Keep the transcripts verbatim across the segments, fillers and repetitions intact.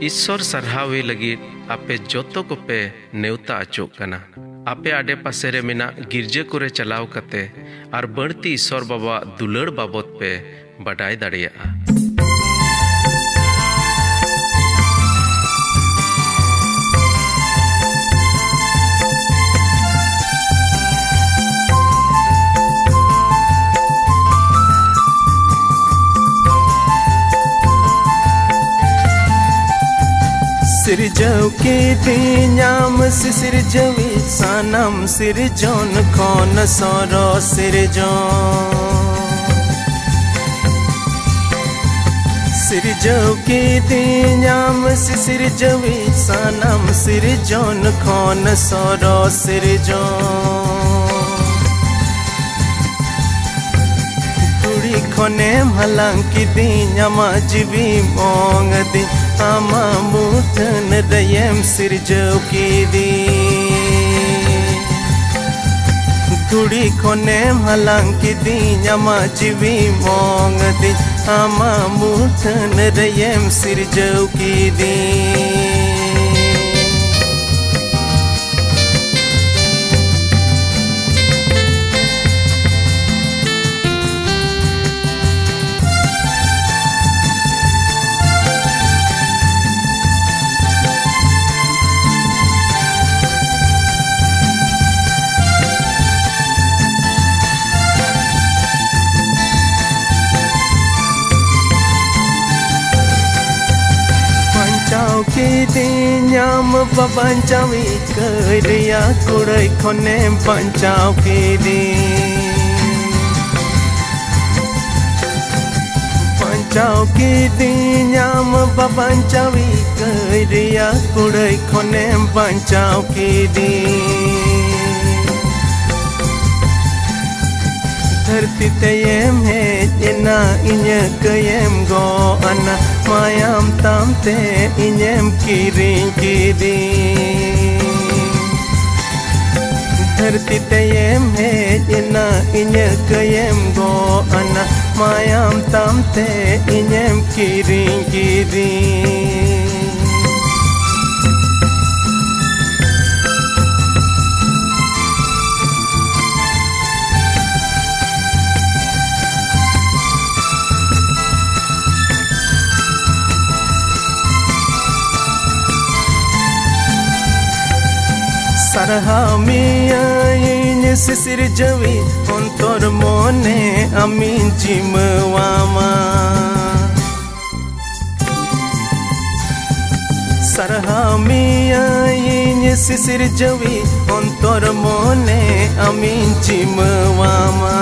ᱤᱥᱥᱚᱨ ᱥᱟᱨᱦᱟᱣᱮ ᱞᱟᱹᱜᱤᱫ ᱟᱯᱮ ᱡᱚᱛᱚ ᱠᱚᱯᱮ ᱱᱮᱣᱛᱟ ᱚᱪᱚᱜ ᱠᱟᱱᱟ᱾ ᱟᱯᱮ ᱟᱰᱮ ᱯᱟᱥᱮ ᱨᱮ ᱢᱮᱱᱟᱜ ᱜᱤᱨᱡᱟᱹ ᱠᱚᱨᱮ ᱪᱟᱞᱟᱣ ᱠᱟᱛᱮ ᱟᱨ ᱵᱟᱹᱲᱛᱤ ᱤᱥᱥᱚᱨ ᱵᱟᱵᱟᱣᱟᱜ ᱫᱩᱞᱟᱹᱲ ᱵᱟᱵᱚᱛ ᱯᱮ ᱵᱟᱰᱟᱭ ᱫᱟᱲᱮᱭᱟᱜᱼᱟ᱾ ᱥᱤᱨᱡᱟᱹᱣ ᱠᱤᱫᱤᱧᱟᱢ ᱥᱤᱥᱤᱨᱡᱟᱹᱣᱤᱡ, ᱥᱟᱱᱟᱢ ᱥᱤᱨᱡᱚᱱ ᱠᱷᱚᱱ ᱥᱚᱨᱚᱥ ᱥᱤᱨᱡᱚᱱ᱾ ᱥᱤᱨᱡᱟᱹᱣ ᱠᱤᱫᱤᱧᱟᱢ ᱥᱤᱥᱤᱨᱡᱟᱹᱣᱤᱡ, ᱥᱟᱱᱟᱢ ᱥᱤᱨᱡᱚᱱ ᱠᱷᱚᱱ ᱥᱚᱨᱚᱥ ᱥᱤᱨᱡᱚᱱ᱾ ᱫᱷᱩᱲᱤ ᱠᱷᱚᱱᱮᱢ ᱦᱟᱞᱟᱝ ᱠᱤᱫᱤᱧ, ᱟᱢᱟᱜ ᱡᱤᱣᱤᱢ ᱚᱝ ᱟᱹᱫᱤᱧ, ᱟᱢᱟᱜ ᱢᱩᱴᱷᱟᱹᱱ ᱨᱮᱭᱮᱢ ᱥᱤᱨᱡᱟᱹᱣ ᱠᱤᱫᱤᱧ᱾ ᱫᱷᱩᱲᱤ ᱠᱷᱚᱱᱮᱢ ᱦᱟᱞᱟᱝ ᱠᱤᱫᱤᱧ, ᱟᱢᱟᱜ ᱡᱤᱣᱤᱢ ᱚᱝ ᱟᱹᱫᱤᱧ, ᱟᱢᱟᱜ ᱢᱩᱴᱷᱟᱹᱱ ᱨᱮᱭᱮᱢ ᱥᱤᱨᱡᱟᱹᱣ ᱠᱤᱫᱤᱧ᱾ ᱵᱟᱧᱪᱟᱣ ᱠᱤᱫᱤᱧᱟᱢ ᱵᱟᱧᱪᱟᱣᱤᱡ, ᱠᱟᱹᱭ ᱨᱮᱭᱟᱜ ᱠᱩᱲᱟᱹᱭ ᱠᱷᱚᱱᱮᱢ ᱵᱟᱧᱪᱟᱣ ᱠᱤᱫᱤᱧ᱾ ᱵᱟᱧᱪᱟᱣ ᱠᱤᱫᱤᱧᱟᱢ ᱵᱟᱧᱪᱟᱣᱤᱡ, ᱠᱟᱹᱭ ᱨᱮᱭᱟᱜ ᱠᱩᱲᱟᱹᱭ ᱠᱷᱚᱱᱮᱢ ᱵᱟᱧᱪᱟᱣ ᱠᱤᱫᱤᱧ᱾ ᱫᱷᱟᱹᱨᱛᱤ ᱛᱮᱭᱮᱢ ᱦᱮᱡ ᱮᱱᱟ, ᱤᱧᱟᱹᱜ ᱠᱟᱹᱭᱮᱢ ᱜᱚᱜ ᱟᱱᱟ, ᱢᱟᱭᱟᱢ ᱛᱟᱢ ᱛᱮ ᱤᱧᱮᱢ ᱠᱤᱨᱤᱧ ᱠᱤᱫᱤᱧ᱾ ᱫᱷᱟᱹᱨᱛᱤ ᱛᱮᱭᱮᱢ ᱦᱮᱡ ᱮᱱᱟ, ᱤᱧᱟᱹᱜ ᱠᱟᱹᱭᱮᱢ ᱜᱚᱜ ᱟᱱᱟ, ᱢᱟᱭᱟᱢ ᱛᱟᱢ ᱛᱮ ᱤᱧᱮᱢ ᱠᱤᱨᱤᱧ ᱠᱤᱫᱤᱧ᱾ ᱥᱟᱨᱦᱟᱣ ᱢᱮᱭᱟᱹᱧ ᱥᱤᱥᱤᱨᱡᱟᱹᱣᱤᱡ, ᱚᱱᱛᱚᱨ ᱢᱚᱱᱮ ᱟᱢᱤᱧ ᱡᱤᱢᱟᱹᱣᱟᱢᱟ᱾ ᱥᱟᱨᱦᱟᱣ ᱢᱮᱭᱟᱹᱧ ᱥᱤᱥᱤᱨᱡᱟᱹᱣᱤᱡ, ᱚᱱᱛᱚᱨ ᱢᱚᱱᱮ ᱟᱢᱤᱧ ᱡᱤᱢᱟᱹᱣᱟᱢᱟ᱾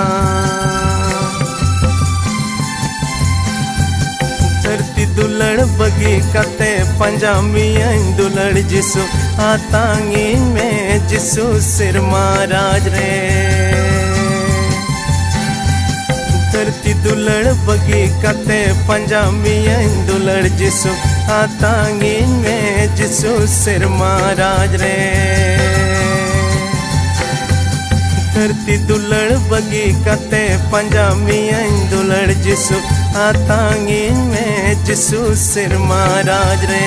ᱫᱷᱟᱹᱨᱛᱤ ᱫᱩᱞᱟᱹᱲ ᱵᱟᱹᱜᱤ ᱠᱟᱛᱮ ᱯᱟᱸᱡᱟ ᱢᱮᱭᱟᱹᱧ ᱫᱩᱞᱟᱹᱲ ᱡᱤᱥᱩ, ᱟᱛᱟᱝᱤᱧ ᱢᱮ ᱡᱤᱥᱩ ᱥᱮᱨᱢᱟ ᱨᱟᱡᱽ ᱨᱮ᱾ ᱫᱷᱟᱹᱨᱛᱤ ᱫᱩᱞᱟᱹᱲ ᱵᱟᱹᱜᱤ ᱠᱟᱛᱮ ᱯᱟᱸᱡᱟ ᱢᱮᱭᱟᱹᱧ ᱫᱩᱞᱟᱹᱲ ᱡᱤᱥᱩ, ᱟᱛᱟᱝᱤᱧ ᱢᱮ ᱡᱤᱥᱩ ᱥᱮᱨᱢᱟ ᱨᱟᱡᱽ ᱨᱮ᱾ ᱫᱷᱟᱹᱨᱛᱤ ᱫᱩᱞᱟᱹᱲ ᱵᱟᱹᱜᱤ ᱠᱟᱛᱮ ᱯᱟᱸᱡᱟ ᱢᱮᱭᱟᱹᱧ ᱫᱩᱞᱟᱹᱲ ᱡᱤᱥᱩ, ᱟᱛᱟᱝᱤᱧ ᱢᱮ ᱡᱤᱥᱩ ᱥᱮᱨᱢᱟ ᱨᱟᱡᱽ ᱨᱮ᱾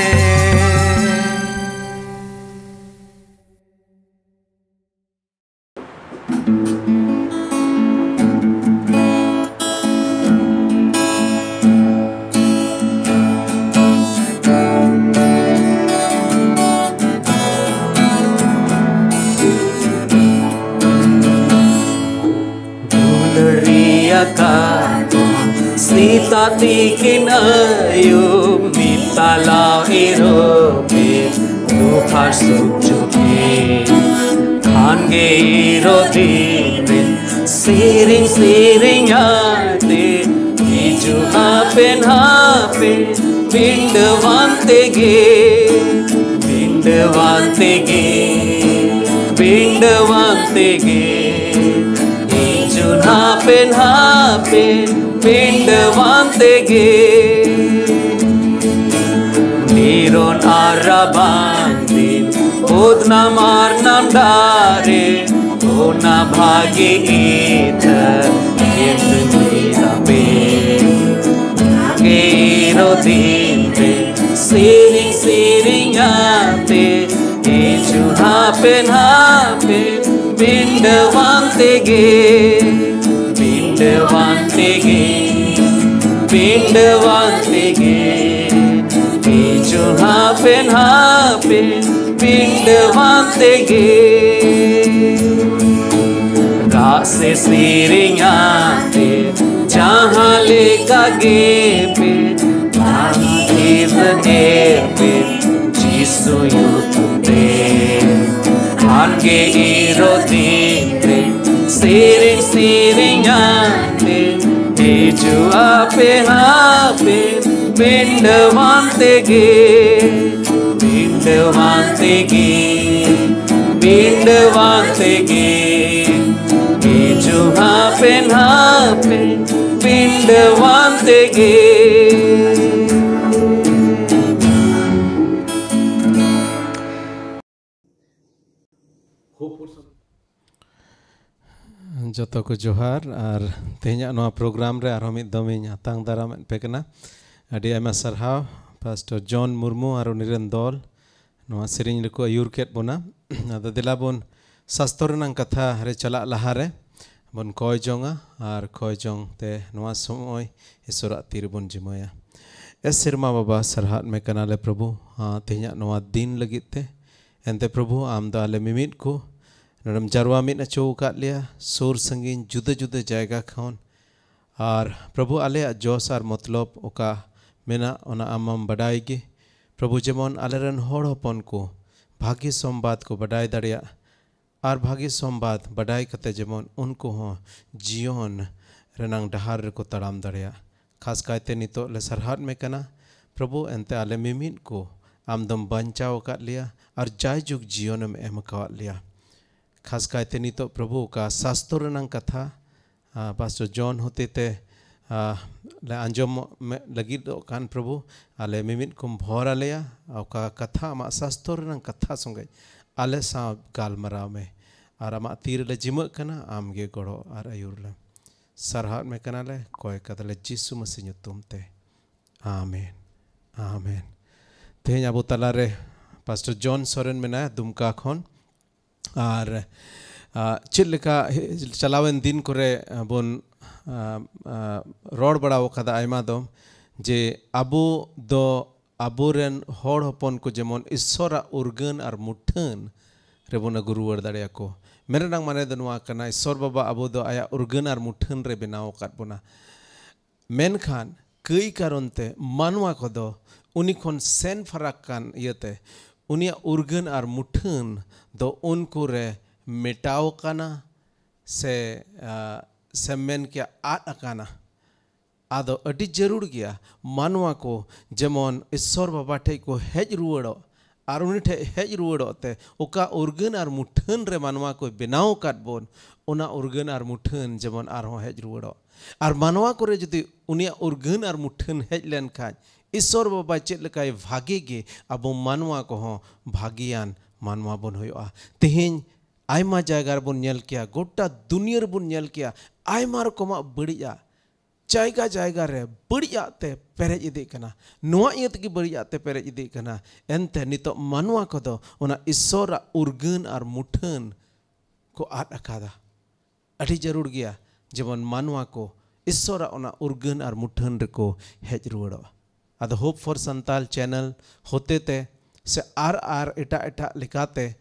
ᱫᱩᱞᱟᱹᱲᱤᱭᱟᱠᱟᱫ ᱥᱮᱛᱟᱜ ᱛᱤᱠᱤᱱ ᱟᱹᱭᱩᱵ ᱢᱤᱫ ᱛᱟᱞᱟ ᱤᱨᱚᱯᱮ ᱫᱩᱠᱷᱟᱨ ᱥᱩᱠ ᱪᱩᱠᱮ ᱠᱷᱟᱱ ᱜᱮ ᱤᱨᱚ ᱫᱤᱱ ᱨᱮ ᱥᱮᱨᱮᱧ ᱥᱮᱨᱮᱧ ᱟᱛᱮ ᱦᱤᱡᱩᱜ ᱦᱟᱯᱮᱱ ᱦᱟᱯᱮ ᱵᱤᱱᱰᱟᱹᱣᱟᱱ ᱛᱮᱜᱮ ᱵᱤᱱᱰᱟᱹᱣᱟᱱ ᱛᱮᱜᱮ ᱵᱤᱱᱰᱟᱹᱣᱟᱱ ᱛᱮᱜᱮ ᱦᱤᱡᱩᱜ ᱦᱟᱯᱮᱱ ᱦᱟᱯᱮ ᱯᱤᱸᱰᱟᱹᱣᱟᱱ ᱛᱮᱜᱮ ᱱᱤᱨᱚᱱ ᱟᱨ ᱨᱟᱵᱟᱝ ᱫᱤᱱ ᱵᱚᱫᱱᱟᱢ ᱟᱨ ᱱᱟᱢᱰᱟᱨᱮ ᱚᱱᱟ ᱵᱷᱟᱜᱮ ᱤᱛᱟᱹ ᱧᱮᱞ ᱛᱟᱯᱮ ᱜᱮᱨᱚ ᱫᱤᱱ ᱨᱮ ᱥᱮᱨᱮᱧ ᱥᱮᱨᱮᱧ ᱟᱛᱮ ᱦᱤᱡᱩᱜ ᱦᱟᱯᱮᱱ ᱦᱟᱯᱮᱱ ᱵᱤᱱᱰᱟᱹᱣᱟᱱ ᱛᱮᱜᱮ ᱵᱤᱱᱰᱟᱹᱣᱟᱱ ᱛᱮᱜᱮ ᱵᱤᱱᱰᱟᱹᱣᱟᱱ ᱛᱮᱜᱮ ᱦᱤᱡᱩᱜ ᱦᱟᱯᱮᱱ ᱦᱟᱯᱮᱱ ᱯᱤᱸᱰᱟᱹᱣᱟᱱ ᱛᱮᱜᱮ ᱨᱟᱜ ᱥᱮ ᱥᱮᱨᱮᱧ ᱟᱛᱮ ᱡᱟᱦᱟᱸ ᱞᱮᱠᱟ ᱜᱮ ᱯᱮ ᱵᱟᱝ ᱛᱷᱤᱨ ᱮ ᱯᱮ ᱡᱤᱥᱩ ᱧᱩᱛᱩᱢ ᱛᱮ ᱟᱨᱜᱮ ᱤᱨᱚ ᱫᱤᱱ ᱨᱮ ᱥᱮᱨᱮᱧ ᱥᱮᱨᱮᱧ ᱟᱛᱮ ᱦᱤᱡᱩᱜ ᱟᱯᱮ ᱦᱟᱯᱮ ᱯᱤᱸᱰᱟᱹᱣᱟᱱ ᱛᱮᱜᱮ ᱯᱤᱸᱰᱟᱹᱣᱟᱱ ᱛᱮᱜᱮ ᱯᱤᱸᱰᱟᱹᱣᱟᱱ ᱛᱮᱜᱮ ᱦᱤᱡᱩᱜ ᱦᱟᱯᱮ ᱦᱟᱯᱮ ᱯᱤᱸᱰᱟᱹᱣᱟᱱ ᱛᱮᱜᱮ᱾ ᱡᱚᱛᱚ ᱠᱚ ᱡᱚᱦᱟᱨ᱾ ᱟᱨ ᱛᱮᱦᱮᱧᱟᱜ ᱱᱚᱣᱟ ᱯᱨᱳᱜᱨᱟᱢ ᱨᱮ ᱟᱨᱦᱚᱸ ᱢᱤᱫ ᱫᱚᱢ ᱤᱧ ᱟᱛᱟᱝ ᱫᱟᱨᱟᱢᱮᱫ ᱯᱮ ᱠᱟᱱᱟ᱾ ᱟᱹᱰᱤ ᱟᱭᱢᱟ ᱥᱟᱨᱦᱟᱣ ᱯᱟᱥᱴᱚᱨ ᱡᱚᱱ ᱢᱩᱨᱢᱩ ᱟᱨ ᱩᱱᱤ ᱨᱮᱱ ᱫᱚᱞ ᱱᱚᱣᱟ ᱥᱮᱨᱮᱧ ᱨᱮᱠᱚ ᱟᱹᱭᱩᱨ ᱠᱮᱫ ᱵᱚᱱᱟ᱾ ᱟᱫᱚ ᱫᱮᱞᱟ ᱵᱚᱱ ᱥᱟᱥᱛᱚᱨ ᱨᱮᱱᱟᱜ ᱠᱟᱛᱷᱟ ᱨᱮ ᱪᱟᱞᱟᱜ ᱞᱟᱦᱟᱨᱮ ᱵᱚᱱ ᱠᱚᱭ ᱡᱚᱝᱟ ᱟᱨ ᱠᱚᱭ ᱡᱚᱝ ᱛᱮ ᱱᱚᱣᱟ ᱥᱚᱢᱚᱭ ᱤᱥᱚᱨᱟᱜ ᱛᱤ ᱨᱮᱵᱚᱱ ᱡᱤᱢᱟᱹᱭᱟ᱾ ᱮ ᱥᱮᱨᱢᱟ ᱵᱟᱵᱟ, ᱥᱟᱨᱦᱟᱣ ᱢᱮ ᱠᱟᱱᱟᱞᱮ ᱯᱨᱚᱵᱷᱩ, ᱟᱸ, ᱛᱮᱦᱮᱧᱟᱜ ᱱᱚᱣᱟ ᱫᱤᱱ ᱞᱟᱹᱜᱤᱫ ᱛᱮ᱾ ᱮᱱᱛᱮ ᱯᱨᱚᱵᱷᱩ, ᱟᱢ ᱫᱚ ᱟᱞᱮ ᱢᱤᱢᱤᱫ ᱠᱚ ᱱᱚᱰᱮᱢ ᱡᱟᱨᱣᱟ ᱢᱤᱫ ᱦᱚᱪᱚ ᱟᱠᱟᱫ ᱞᱮᱭᱟ, ᱥᱩᱨ ᱥᱟᱺᱜᱤᱧ ᱡᱩᱫᱟᱹ ᱡᱩᱫᱟᱹ ᱡᱟᱭᱜᱟ ᱠᱷᱚᱱ᱾ ᱟᱨ ᱯᱨᱚᱵᱷᱩ, ᱟᱞᱮᱭᱟᱜ ᱡᱚᱥ ᱟᱨ ᱢᱚᱛᱞᱚᱵ ᱚᱠᱟ ᱢᱮᱱᱟᱜ, ᱚᱱᱟ ᱟᱢ ᱢᱟᱢ ᱵᱟᱰᱟᱭ ᱜᱮ᱾ ᱯᱨᱚᱵᱷᱩ, ᱡᱮᱢᱚᱱ ᱟᱞᱮᱨᱮᱱ ᱦᱚᱲ ᱦᱚᱯᱚᱱ ᱠᱚ ᱵᱷᱟᱹᱜᱤ ᱥᱚᱢᱵᱟᱫ ᱠᱚ ᱵᱟᱰᱟᱭ ᱫᱟᱲᱮᱭᱟᱜ, ᱟᱨ ᱵᱷᱟᱹᱜᱤ ᱥᱚᱢᱵᱟᱫ ᱵᱟᱰᱟᱭ ᱠᱟᱛᱮ ᱡᱮᱢᱚᱱ ᱩᱱᱠᱩ ᱦᱚᱸ ᱡᱤᱭᱚᱱ ᱨᱮᱱᱟᱝ ᱰᱟᱦᱟᱨ ᱨᱮᱠᱚ ᱛᱟᱲᱟᱢ ᱫᱟᱲᱮᱭᱟᱜ᱾ ᱠᱷᱟᱥ ᱠᱟᱭᱛᱮ ᱱᱤᱛᱚᱜ ᱞᱮ ᱥᱟᱨᱦᱟᱣ ᱢᱮ ᱠᱟᱱᱟ ᱯᱨᱚᱵᱷᱩ, ᱮᱱᱛᱮ ᱟᱞᱮ ᱢᱤᱢᱤᱫ ᱠᱚ ᱟᱢ ᱫᱚᱢ ᱵᱟᱧᱪᱟᱣ ᱟᱠᱟᱫ ᱞᱮᱭᱟ ᱟᱨ ᱡᱟᱭᱡᱩᱜᱽ ᱡᱤᱭᱚᱱᱮᱢ ᱮᱢ ᱟᱠᱟᱣᱟᱫ ᱞᱮᱭᱟ᱾ ᱠᱷᱟᱥ ᱠᱟᱭᱛᱮ ᱱᱤᱛᱚᱜ ᱯᱨᱚᱵᱷᱩ, ᱚᱠᱟ ᱥᱟᱥᱛᱚᱨ ᱨᱮᱱᱟᱝ ᱠᱟᱛᱷᱟ, ᱟᱸ, ᱯᱟᱥᱴᱚᱨ ᱡᱚᱱ ᱦᱚᱛᱮᱛᱮ, ᱟᱸ, ᱞᱮ ᱟᱸᱡᱚᱢ ᱞᱟᱹᱜᱤᱫᱚᱜ ᱠᱟᱱ ᱯᱨᱚᱵᱷᱩ, ᱟᱞᱮ ᱢᱤᱢᱤᱫ ᱠᱚᱢ ᱵᱷᱚᱨ ᱟᱞᱮᱭᱟ, ᱚᱠᱟ ᱠᱟᱛᱷᱟ ᱟᱢᱟᱜ ᱥᱟᱥᱛᱚᱨ ᱨᱮᱱᱟᱝ ᱠᱟᱛᱷᱟ ᱥᱚᱸᱜᱮ ᱟᱞᱮ ᱥᱟᱶ ᱜᱟᱞᱢᱟᱨᱟᱣ ᱢᱮ᱾ ᱟᱨ ᱟᱢᱟᱜ ᱛᱤ ᱨᱮᱞᱮ ᱡᱤᱢᱟᱹᱜ ᱠᱟᱱᱟ, ᱟᱢ ᱜᱮ ᱜᱚᱲᱚ ᱟᱨ ᱟᱹᱭᱩᱨ ᱞᱮᱢ᱾ ᱥᱟᱨᱦᱟᱣ ᱢᱮ ᱠᱟᱱᱟᱞᱮ, ᱠᱚᱭ ᱠᱟᱫᱟᱞᱮ ᱡᱤᱥᱩ ᱢᱟᱹᱥᱤ ᱧᱩᱛᱩᱢ ᱛᱮ᱾ ᱟᱢᱮᱱ, ᱟᱢᱮᱱ᱾ ᱛᱮᱦᱮᱧ ᱟᱵᱚ ᱛᱟᱞᱟᱨᱮ ᱯᱟᱥᱴᱚᱨ ᱡᱚᱱ ᱥᱚᱨᱮᱱ ᱢᱮᱱᱟᱭᱟ, ᱫᱩᱢᱠᱟ ᱠᱷᱚᱱ᱾ ᱟᱨ, ᱟ, ᱪᱮᱫ ᱞᱮᱠᱟ ᱦᱮ-, ᱪᱟᱞᱟᱣᱮᱱ ᱫᱤᱱ ᱠᱚᱨᱮ ᱵᱚᱱ, ᱟ, ᱟ, ᱨᱚᱲ ᱵᱟᱲᱟ ᱟᱠᱟᱫᱟ ᱟᱭᱢᱟ ᱫᱚᱢ, ᱡᱮ ᱟᱵᱚ ᱫᱚ ᱟᱵᱚᱨᱮᱱ ᱦᱚᱲ ᱦᱚᱯᱚᱱ ᱠᱚ ᱡᱮᱢᱚᱱ ᱤᱥᱥᱚᱨᱟᱜ ᱩᱨᱜᱟᱹᱱ ᱟᱨ ᱢᱩᱴᱷᱟᱹᱱ ᱨᱮᱵᱚᱱ ᱟᱹᱜᱩ ᱨᱩᱣᱟᱹᱲ ᱫᱟᱲᱮᱭᱟᱠᱚ᱾ ᱢᱮᱱ ᱨᱮᱱᱟᱜ ᱢᱟᱱᱮ ᱫᱚ ᱱᱚᱣᱟ ᱠᱟᱱᱟ, ᱤᱥᱥᱚᱨ ᱵᱟᱵᱟ ᱟᱵᱚ ᱫᱚ ᱟᱭᱟᱜ ᱩᱨᱜᱟᱹᱱ ᱟᱨ ᱢᱩᱴᱷᱟᱹᱱ ᱨᱮ ᱵᱮᱱᱟᱣ ᱟᱠᱟᱫ ᱵᱚᱱᱟ᱾ ᱢᱮᱱᱠᱷᱟᱱ ᱠᱟᱹᱭ ᱠᱟᱨᱚᱱ ᱛᱮ ᱢᱟᱱᱣᱟ ᱠᱚᱫᱚ ᱩᱱᱤ ᱠᱷᱚᱱ ᱥᱮᱱ ᱯᱷᱟᱨᱟᱠ ᱠᱟᱱ ᱤᱭᱟᱹᱛᱮ ᱩᱱᱤᱭᱟᱜ ᱩᱨᱜᱟᱹᱱ ᱟᱨ ᱢᱩᱴᱷᱟᱹᱱ ᱫᱚ ᱩᱱᱠᱩ ᱨᱮ ᱢᱮᱴᱟᱣ ᱟᱠᱟᱱᱟ ᱥᱮ, ᱟ, ᱥᱮᱢ ᱢᱮᱱ ᱠᱮᱭᱟ ᱟᱫ ᱟᱠᱟᱱᱟ᱾ ᱟᱫᱚ ᱟᱹᱰᱤ ᱡᱟᱹᱨᱩᱲ ᱜᱮᱭᱟ ᱢᱟᱱᱣᱟ ᱠᱚ ᱡᱮᱢᱚᱱ ᱤᱥᱥᱚᱨ ᱵᱟᱵᱟ ᱴᱷᱮᱡ ᱠᱚ ᱦᱮᱡ ᱨᱩᱣᱟᱹᱲᱚᱜ, ᱟᱨ ᱩᱱᱤ ᱴᱷᱮᱡ ᱦᱮᱡ ᱨᱩᱣᱟᱹᱲᱚᱜ ᱛᱮ ᱚᱠᱟ ᱩᱨᱜᱟᱹᱱ ᱟᱨ ᱢᱩᱴᱷᱟᱹᱱ ᱨᱮ ᱢᱟᱱᱣᱟ ᱠᱚᱭ ᱵᱮᱱᱟᱣ ᱟᱠᱟᱫ ᱵᱚᱱ, ᱚᱱᱟ ᱩᱨᱜᱟᱹᱱ ᱟᱨ ᱢᱩᱴᱷᱟᱹᱱ ᱡᱮᱢᱚᱱ ᱟᱨᱦᱚᱸ ᱦᱮᱡ ᱨᱩᱣᱟᱹᱲᱚᱜ᱾ ᱟᱨ ᱢᱟᱱᱣᱟ ᱠᱚᱨᱮ ᱡᱩᱫᱤ ᱩᱱᱤᱭᱟᱜ ᱩᱨᱜᱟᱹᱱ ᱟᱨ ᱢᱩᱴᱷᱟᱹᱱ ᱦᱮᱡ ᱞᱮᱱᱠᱷᱟᱱ, ᱤᱥᱥᱚᱨ ᱵᱟᱵᱟ ᱪᱮᱫ ᱞᱮᱠᱟᱭ ᱵᱷᱟᱜᱮ ᱜᱮ, ᱟᱵᱚ ᱢᱟᱱᱣᱟ ᱠᱚᱦᱚᱸ ᱵᱷᱟᱜᱮᱭᱟᱱ ᱢᱟᱱᱣᱟ ᱵᱚᱱ ᱦᱩᱭᱩᱜᱼᱟ᱾ ᱛᱮᱦᱮᱧ ᱟᱭᱢᱟ ᱡᱟᱭᱜᱟ ᱨᱮᱵᱚᱱ ᱧᱮᱞ ᱠᱮᱭᱟ, ᱜᱚᱴᱟ ᱫᱩᱱᱤᱭᱟᱹ ᱨᱮᱵᱚᱱ ᱧᱮᱞ ᱠᱮᱭᱟ, ᱟᱭᱢᱟ ᱨᱚᱠᱚᱢᱟᱜ ᱵᱟᱹᱲᱤᱡᱟᱜ ᱡᱟᱭᱜᱟ ᱡᱟᱭᱜᱟ ᱨᱮ ᱵᱟᱹᱲᱤᱡᱟᱜ ᱛᱮ ᱯᱮᱨᱮᱡ ᱤᱫᱤᱜ ᱠᱟᱱᱟ᱾ ᱱᱚᱣᱟ ᱤᱭᱟᱹ ᱛᱮᱜᱮ ᱵᱟᱹᱲᱤᱡᱟᱜ ᱛᱮ ᱯᱮᱨᱮᱡ ᱤᱫᱤᱜ ᱠᱟᱱᱟ᱾ ᱮᱱᱛᱮ ᱱᱤᱛᱚᱜ ᱢᱟᱱᱣᱟ ᱠᱚᱫᱚ ᱚᱱᱟ ᱤᱥᱥᱚᱨᱟᱜ ᱩᱨᱜᱟᱹᱱ ᱟᱨ ᱢᱩᱴᱷᱟᱹᱱ ᱠᱚ ᱟᱫ ᱟᱠᱟᱫᱟ᱾ ᱟᱹᱰᱤ ᱡᱟᱹᱨᱩᱲ ᱜᱮᱭᱟ ᱡᱮᱢᱚᱱ ᱢᱟᱱᱣᱟ ᱠᱚ ᱤᱥᱥᱚᱨᱟᱜ ᱚᱱᱟ ᱩᱨᱜᱟᱹᱱ ᱟᱨ ᱢᱩᱴᱷᱟᱹᱱ ᱨᱮᱠᱚ ᱦᱮᱡ ᱨᱩᱣᱟᱹᱲᱚᱜᱼᱟ᱾ ᱟᱫᱚ Hope for Santal channel ᱦᱚᱛᱮᱛᱮ ᱥᱮ ᱟᱨ ᱟᱨ ᱮᱴᱟᱜ ᱮᱴᱟᱜ ᱞᱮᱠᱟᱛᱮ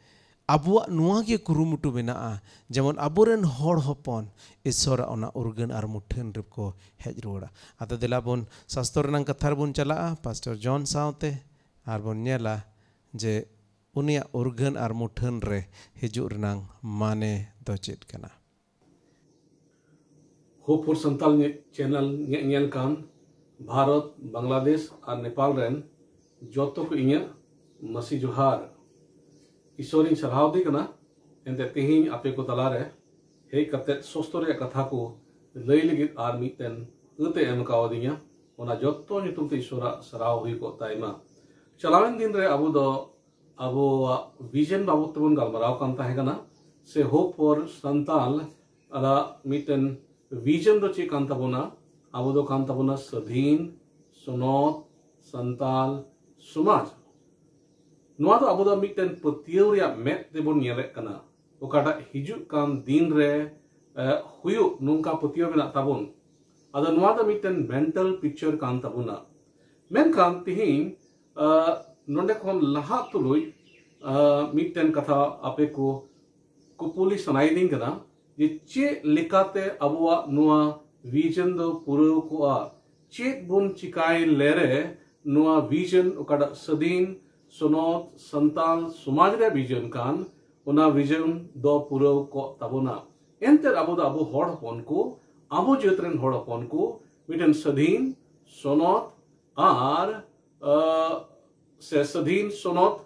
ᱟᱵᱚᱣᱟᱜ ᱱᱚᱣᱟ ᱜᱮ ᱠᱩᱨᱩᱢᱩᱴᱩ ᱢᱮᱱᱟᱜᱼᱟ, ᱡᱮᱢᱚᱱ ᱟᱵᱚᱨᱮᱱ ᱦᱚᱲ ᱦᱚᱯᱚᱱ ᱤᱥᱥᱚᱨᱟᱜ ᱚᱱᱟ ᱩᱨᱜᱟᱹᱱ ᱟᱨ ᱢᱩᱴᱷᱟᱹᱱ ᱨᱮᱠᱚ ᱦᱮᱡ ᱨᱩᱣᱟᱹᱲᱟ᱾ ᱟᱫᱚ ᱫᱮᱞᱟ ᱵᱚᱱ ᱥᱟᱥᱛᱚᱨ ᱨᱮᱱᱟᱜ ᱠᱟᱛᱷᱟ ᱨᱮᱵᱚᱱ ᱪᱟᱞᱟᱜᱼᱟ, ᱯᱟᱥᱴᱚᱨ ᱡᱚᱱ ᱥᱟᱶᱛᱮ, ᱟᱨ ᱵᱚᱱ ᱧᱮᱞᱟ ᱡᱮ ᱩᱱᱤᱭᱟᱜ ᱩᱨᱜᱟᱹᱱ ᱟᱨ ᱢᱩᱴᱷᱟᱹᱱ ᱨᱮ ᱦᱤᱡᱩᱜ ᱨᱮᱱᱟᱜ ᱢᱟᱱᱮ ᱫᱚ ᱪᱮᱫ ᱠᱟᱱᱟ᱾ Hope for Santal ᱧᱮ-, channel ᱧᱮ-, ᱧᱮᱞ ᱠᱟᱱ ᱵᱷᱟᱨᱚᱛ, ᱵᱟᱝᱞᱟᱫᱮᱥ ᱟᱨ ᱱᱮᱯᱟᱞ ᱨᱮᱱ ᱡᱚᱛᱚ ᱠᱚ ᱤᱧᱟᱹᱜ ᱢᱟᱹᱥᱤ ᱡᱚᱦᱟᱨ᱾ ᱤᱥᱚᱨᱤᱧ ᱥᱟᱨᱦᱟᱣ ᱫᱮ ᱠᱟᱱᱟ᱾ ᱮᱱᱛᱮ ᱛᱮᱦᱮᱧ ᱟᱯᱮ ᱠᱚ ᱛᱟᱞᱟᱨᱮ ᱦᱮᱡ ᱠᱟᱛᱮ ᱥᱚᱥᱛᱚ ᱨᱮᱭᱟᱜ ᱠᱟᱛᱷᱟ ᱠᱚ ᱞᱟᱹᱭ ᱞᱟᱹᱜᱤᱫ ᱟᱨ ᱢᱤᱫᱴᱮᱱ ᱟᱹᱛᱮ ᱮᱢ ᱠᱟᱣᱫᱤᱧᱟ᱾ ᱚᱱᱟ ᱡᱚᱛᱚ ᱧᱩᱛᱩᱢ ᱛᱮ ᱤᱥᱚᱨᱟᱜ ᱥᱟᱨᱦᱟᱣ ᱦᱩᱭ ᱠᱚᱜ ᱛᱟᱭ ᱢᱟ᱾ ᱪᱟᱞᱟᱣᱮᱱ ᱫᱤᱱ ᱨᱮ ᱟᱵᱚ ᱫᱚ ᱟᱵᱚᱣᱟᱜ vision ᱵᱟᱵᱚᱛ ᱛᱮᱵᱚᱱ ᱜᱟᱞᱢᱟᱨᱟᱣ ᱠᱟᱱ ᱛᱟᱦᱮᱸ ᱠᱟᱱᱟ, ᱥᱮ Hope for Santal ᱟᱞᱟᱜ ᱢᱤᱫᱴᱮᱱ vision ᱫᱚ ᱪᱮᱫ ᱠᱟᱱ ᱛᱟᱵᱚᱱᱟ? ᱟᱵᱚ ᱫᱚ ᱠᱟᱱ ᱛᱟᱵᱚᱱᱟ ᱥᱟᱹᱫᱷᱤᱱ, ᱥᱚᱱᱚᱛ, ᱥᱟᱱᱛᱟᱞ ᱥᱚᱢᱟᱡᱽ᱾ ᱱᱚᱣᱟ ᱫᱚ ᱟᱵᱚ ᱫᱚ ᱢᱤᱫᱴᱮᱱ ᱯᱟᱹᱛᱭᱟᱹᱣ ᱨᱮᱭᱟᱜ ᱢᱮᱫ ᱛᱮᱵᱚᱱ ᱧᱮᱞᱮᱫ ᱠᱟᱱᱟ, ᱚᱠᱟᱴᱟᱜ ᱦᱤᱡᱩᱜ ᱠᱟᱱ ᱫᱤᱱ ᱨᱮ, ᱮ, ᱦᱩᱭᱩᱜ ᱱᱚᱝᱠᱟ ᱯᱟᱹᱛᱭᱟᱹᱣ ᱢᱮᱱᱟᱜ ᱛᱟᱵᱚᱱ᱾ ᱟᱫᱚ ᱱᱚᱣᱟ ᱫᱚ ᱢᱤᱫᱴᱮᱱ mental picture ᱠᱟᱱ ᱛᱟᱵᱚᱱᱟ᱾ ᱢᱮᱱᱠᱷᱟᱱ ᱛᱤᱦᱤᱧ ᱱᱚᱰᱮ ᱠᱷᱚᱱ ᱞᱟᱦᱟ ᱛᱩᱞᱩᱡ ᱢᱤᱫᱴᱮᱱ ᱠᱟᱛᱷᱟ ᱟᱯᱮ ᱠᱚ ᱠᱩᱯᱩᱞᱤ ᱥᱟᱱᱟᱭᱮᱫᱤᱧ ᱠᱟᱱᱟ ᱡᱮ ᱪᱮᱫ ᱞᱮᱠᱟᱛᱮ ᱟᱵᱚᱣᱟᱜ ᱱᱚᱣᱟ ᱵᱷᱤᱡᱚᱱ ᱫᱚ ᱯᱩᱨᱟᱹᱣ ᱠᱚᱜᱼᱟ? ᱪᱮᱫ ᱵᱚᱱ ᱪᱤᱠᱟᱭ ᱞᱮᱨᱮ ᱱᱚᱣᱟ ᱵᱷᱤᱡᱚᱱ, ᱚᱠᱟᱴᱟᱜ ᱥᱟᱹᱫᱷᱤᱱ ᱥᱚᱱᱚᱛ ᱥᱟᱱᱛᱟᱞ ᱥᱚᱢᱟᱡᱽ ᱨᱮᱭᱟᱜ ᱵᱷᱤᱡᱚᱱ ᱠᱟᱱ, ᱚᱱᱟ ᱵᱷᱤᱡᱚᱱ ᱫᱚ ᱯᱩᱨᱟᱹᱣ ᱠᱚᱜ ᱛᱟᱵᱚᱱᱟ? ᱮᱱᱛᱮᱫ ᱟᱵᱚ ᱫᱚ ᱟᱵᱚ ᱦᱚᱲ ᱦᱚᱯᱚᱱ ᱠᱚ, ᱟᱵᱚ ᱡᱟᱹᱛ ᱨᱮᱱ ᱦᱚᱲ ᱦᱚᱯᱚᱱ ᱠᱚ ᱢᱤᱫᱴᱮᱱ ᱥᱟᱹᱫᱷᱤᱱ ᱥᱚᱱᱚᱛ ᱟᱨ ᱥᱮ ᱥᱟᱹᱫᱷᱤᱱ ᱥᱚᱱᱚᱛ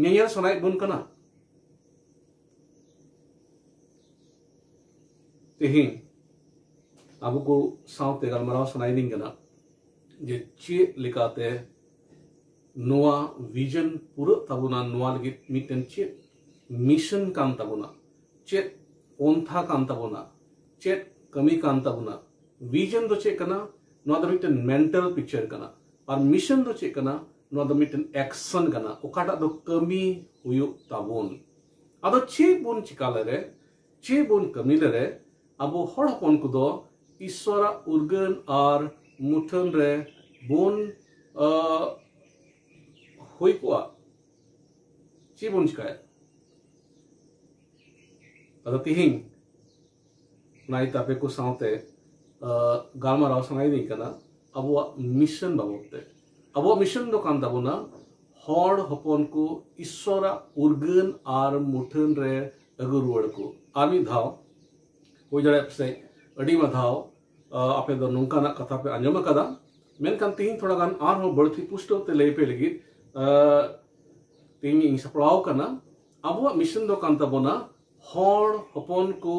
ᱧᱮᱧᱮᱞ ᱥᱟᱱᱟᱭᱮᱫ ᱵᱚᱱ ᱠᱟᱱᱟ᱾ ᱛᱮᱦᱮᱧ ᱟᱵᱚ ᱠᱚ ᱥᱟᱶᱛᱮ ᱜᱟᱞᱢᱟᱨᱟᱣ ᱥᱟᱱᱟᱭᱮᱫᱤᱧ ᱠᱟᱱᱟ ᱡᱮ ᱪᱮᱫ ᱞᱮᱠᱟᱛᱮ ᱱᱚᱣᱟ ᱵᱷᱤᱡᱚᱱ ᱯᱩᱨᱟᱹᱜ ᱛᱟᱵᱚᱱᱟ, ᱱᱚᱣᱟ ᱞᱟᱹᱜᱤᱫ ᱢᱤᱫᱴᱮᱱ ᱪᱮᱫ ᱢᱤᱥᱚᱱ ᱠᱟᱱ ᱛᱟᱵᱚᱱᱟ, ᱪᱮᱫ ᱯᱚᱱᱛᱷᱟ ᱠᱟᱱ ᱛᱟᱵᱚᱱᱟ, ᱪᱮᱫ ᱠᱟᱹᱢᱤ ᱠᱟᱱ ᱛᱟᱵᱚᱱᱟ᱾ ᱵᱷᱤᱡᱚᱱ ᱫᱚ ᱪᱮᱫ ᱠᱟᱱᱟ? ᱱᱚᱣᱟ ᱫᱚ ᱢᱤᱫᱴᱮᱱ ᱢᱮᱱᱴᱟᱞ ᱯᱤᱠᱪᱟᱨ ᱠᱟᱱᱟ᱾ ᱟᱨ ᱢᱤᱥᱚᱱ ᱫᱚ ᱪᱮᱫ ᱠᱟᱱᱟ? ᱱᱚᱣᱟ ᱫᱚ ᱢᱤᱫᱴᱮᱱ ᱮᱠᱥᱚᱱ ᱠᱟᱱᱟ, ᱚᱠᱟᱴᱟᱜ ᱫᱚ ᱠᱟᱹᱢᱤ ᱦᱩᱭᱩᱜ ᱛᱟᱵᱚᱱ᱾ ᱟᱫᱚ ᱪᱮᱫ ᱵᱚᱱ ᱪᱤᱠᱟ ᱞᱮᱨᱮ, ᱪᱮᱫ ᱵᱚᱱ ᱠᱟᱹᱢᱤ ᱞᱮᱨᱮ, ᱟᱵᱚ ᱦᱚᱲ ᱦᱚᱯᱚᱱ ᱠᱚᱫᱚ ᱤᱥᱥᱚᱨᱟᱜ ᱩᱨᱜᱟᱹᱱ ᱟᱨ ᱢᱩᱴᱷᱟᱹᱱ ᱨᱮ ᱵᱚᱱ ᱦᱩᱭ ᱠᱚᱜᱼᱟ? ᱪᱮᱫ ᱵᱚᱱ ᱪᱤᱠᱟᱭᱟ? ᱟᱫᱚ ᱛᱤᱦᱤᱧ ᱚᱱᱟ ᱤᱭᱟᱹᱛᱮ ᱟᱯᱮ ᱠᱚ ᱥᱟᱶᱛᱮ ᱜᱟᱞᱢᱟᱨᱟᱣ ᱥᱟᱱᱟᱭᱮᱫᱤᱧ ᱠᱟᱱᱟ ᱟᱵᱚᱣᱟᱜ ᱢᱤᱥᱚᱱ ᱵᱟᱵᱚᱫ ᱛᱮ᱾ ᱟᱵᱚᱣᱟᱜ ᱢᱤᱥᱚᱱ ᱫᱚ ᱠᱟᱱ ᱛᱟᱵᱚᱱᱟ ᱦᱚᱲ ᱦᱚᱯᱚᱱ ᱠᱚ ᱤᱥᱥᱚᱨᱟᱜ ᱩᱨᱜᱟᱹᱱ ᱟᱨ ᱢᱩᱴᱷᱟᱹᱱ ᱨᱮ ᱟᱹᱜᱩ ᱨᱩᱣᱟᱹᱲ ᱠᱚ᱾ ᱟᱨ ᱢᱤᱫ ᱫᱷᱟᱣ, ᱦᱩᱭ ᱫᱟᱲᱮᱭᱟᱜ ᱯᱟᱥᱮᱡ ᱟᱹᱰᱤ ᱢᱟ ᱫᱷᱟᱣ ᱟᱯᱮ ᱫᱚ ᱱᱚᱝᱠᱟᱱᱟᱜ ᱠᱟᱛᱷᱟ ᱯᱮ ᱟᱸᱡᱚᱢ ᱟᱠᱟᱫᱟ, ᱢᱮᱱᱠᱷᱟᱱ ᱛᱤᱦᱤᱧ ᱛᱷᱚᱲᱟ ᱜᱟᱱ ᱟᱨᱦᱚᱸ ᱵᱟᱹᱲᱛᱤ ᱯᱩᱥᱴᱟᱹᱣ ᱛᱮ ᱞᱟᱹᱭ ᱯᱮ ᱞᱟᱹᱜᱤᱫ ᱛᱮᱦᱮᱧ ᱤᱧ ᱥᱟᱯᱲᱟᱣ ᱟᱠᱟᱱᱟ᱾ ᱟᱵᱚᱣᱟᱜ ᱢᱤᱥᱚᱱ ᱫᱚ ᱠᱟᱱ ᱛᱟᱵᱚᱱᱟ ᱦᱚᱲ ᱦᱚᱯᱚᱱ ᱠᱚ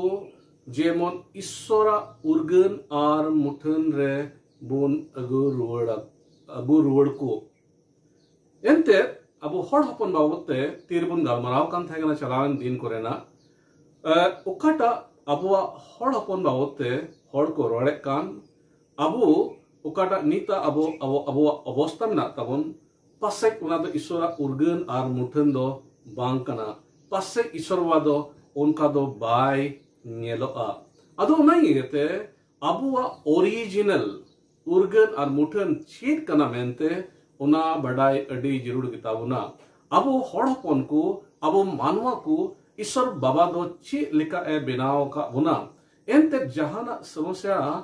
ᱡᱮᱢᱚᱱ ᱤᱥᱥᱚᱨᱟᱜ ᱩᱨᱜᱟᱹᱱ ᱟᱨ ᱢᱩᱴᱷᱟᱹᱱ ᱨᱮ ᱵᱚᱱ ᱟᱹᱜᱩ ᱨᱩᱣᱟᱹᱲᱟ, ᱟᱹᱜᱩ ᱨᱩᱣᱟᱹᱲ ᱠᱚ᱾ ᱮᱱᱛᱮᱫ ᱟᱵᱚ ᱦᱚᱲ ᱦᱚᱯᱚᱱ ᱵᱟᱵᱚᱫ ᱛᱮ ᱛᱤᱨᱮᱵᱚᱱ ᱜᱟᱞᱢᱟᱨᱟᱣ ᱠᱟᱱ ᱛᱟᱦᱮᱸ ᱠᱟᱱᱟ ᱪᱟᱞᱟᱣᱮᱱ ᱫᱤᱱ ᱠᱚᱨᱮᱱᱟᱜ, ᱚᱠᱟᱴᱟᱜ ᱟᱵᱚᱣᱟᱜ ᱦᱚᱲ ᱦᱚᱯᱚᱱ ᱵᱟᱵᱚᱫ ᱛᱮ ᱦᱚᱲ ᱠᱚ ᱨᱚᱲᱮᱫ ᱠᱟᱱ, ᱟᱵᱚ ᱚᱠᱟᱴᱟᱜ ᱱᱤᱛᱟᱜ ᱟᱵᱚ, ᱟᱵᱚ, ᱟᱵᱚᱣᱟᱜ ᱚᱵᱚᱥᱛᱟ ᱢᱮᱱᱟᱜ ᱛᱟᱵᱚᱱ, ᱯᱟᱥᱮᱡ ᱚᱱᱟ ᱫᱚ ᱤᱥᱥᱚᱨᱟᱜ ᱩᱨᱜᱟᱹᱱ ᱟᱨ ᱢᱩᱴᱷᱟᱹᱱ ᱫᱚ ᱵᱟᱝ ᱠᱟᱱᱟ᱾ ᱯᱟᱥᱮᱡ ᱤᱥᱥᱚᱨ ᱵᱟᱵᱟ ᱫᱚ ᱚᱱᱠᱟ ᱫᱚ ᱵᱟᱭ ᱧᱮᱞᱚᱜᱼᱟ᱾ ᱟᱫᱚ ᱚᱱᱟ ᱤᱭᱟᱹᱛᱮ ᱟᱵᱚᱣᱟᱜ ᱚᱨᱤᱡᱤᱱᱟᱞ ᱩᱨᱜᱟᱹᱱ ᱟᱨ ᱢᱩᱴᱷᱟᱹᱱ ᱪᱮᱫ ᱠᱟᱱᱟ ᱢᱮᱱᱛᱮ ᱚᱱᱟ ᱵᱟᱰᱟᱭ ᱟᱹᱰᱤ ᱡᱟᱹᱨᱩᱲ ᱜᱮᱛᱟ ᱵᱚᱱᱟ᱾ ᱟᱵᱚ ᱦᱚᱲ ᱦᱚᱯᱚᱱ ᱠᱚ, ᱟᱵᱚ ᱢᱟᱱᱣᱟ ᱠᱚ ᱤᱥᱚᱨ ᱵᱟᱵᱟ ᱫᱚ ᱪᱮᱫ ᱞᱮᱠᱟ ᱮ ᱵᱮᱱᱟᱣ ᱟᱠᱟᱫ ᱵᱚᱱᱟ᱾ ᱮᱱᱛᱮᱫ ᱡᱟᱦᱟᱱᱟᱜ ᱥᱚᱢᱚᱥᱭᱟ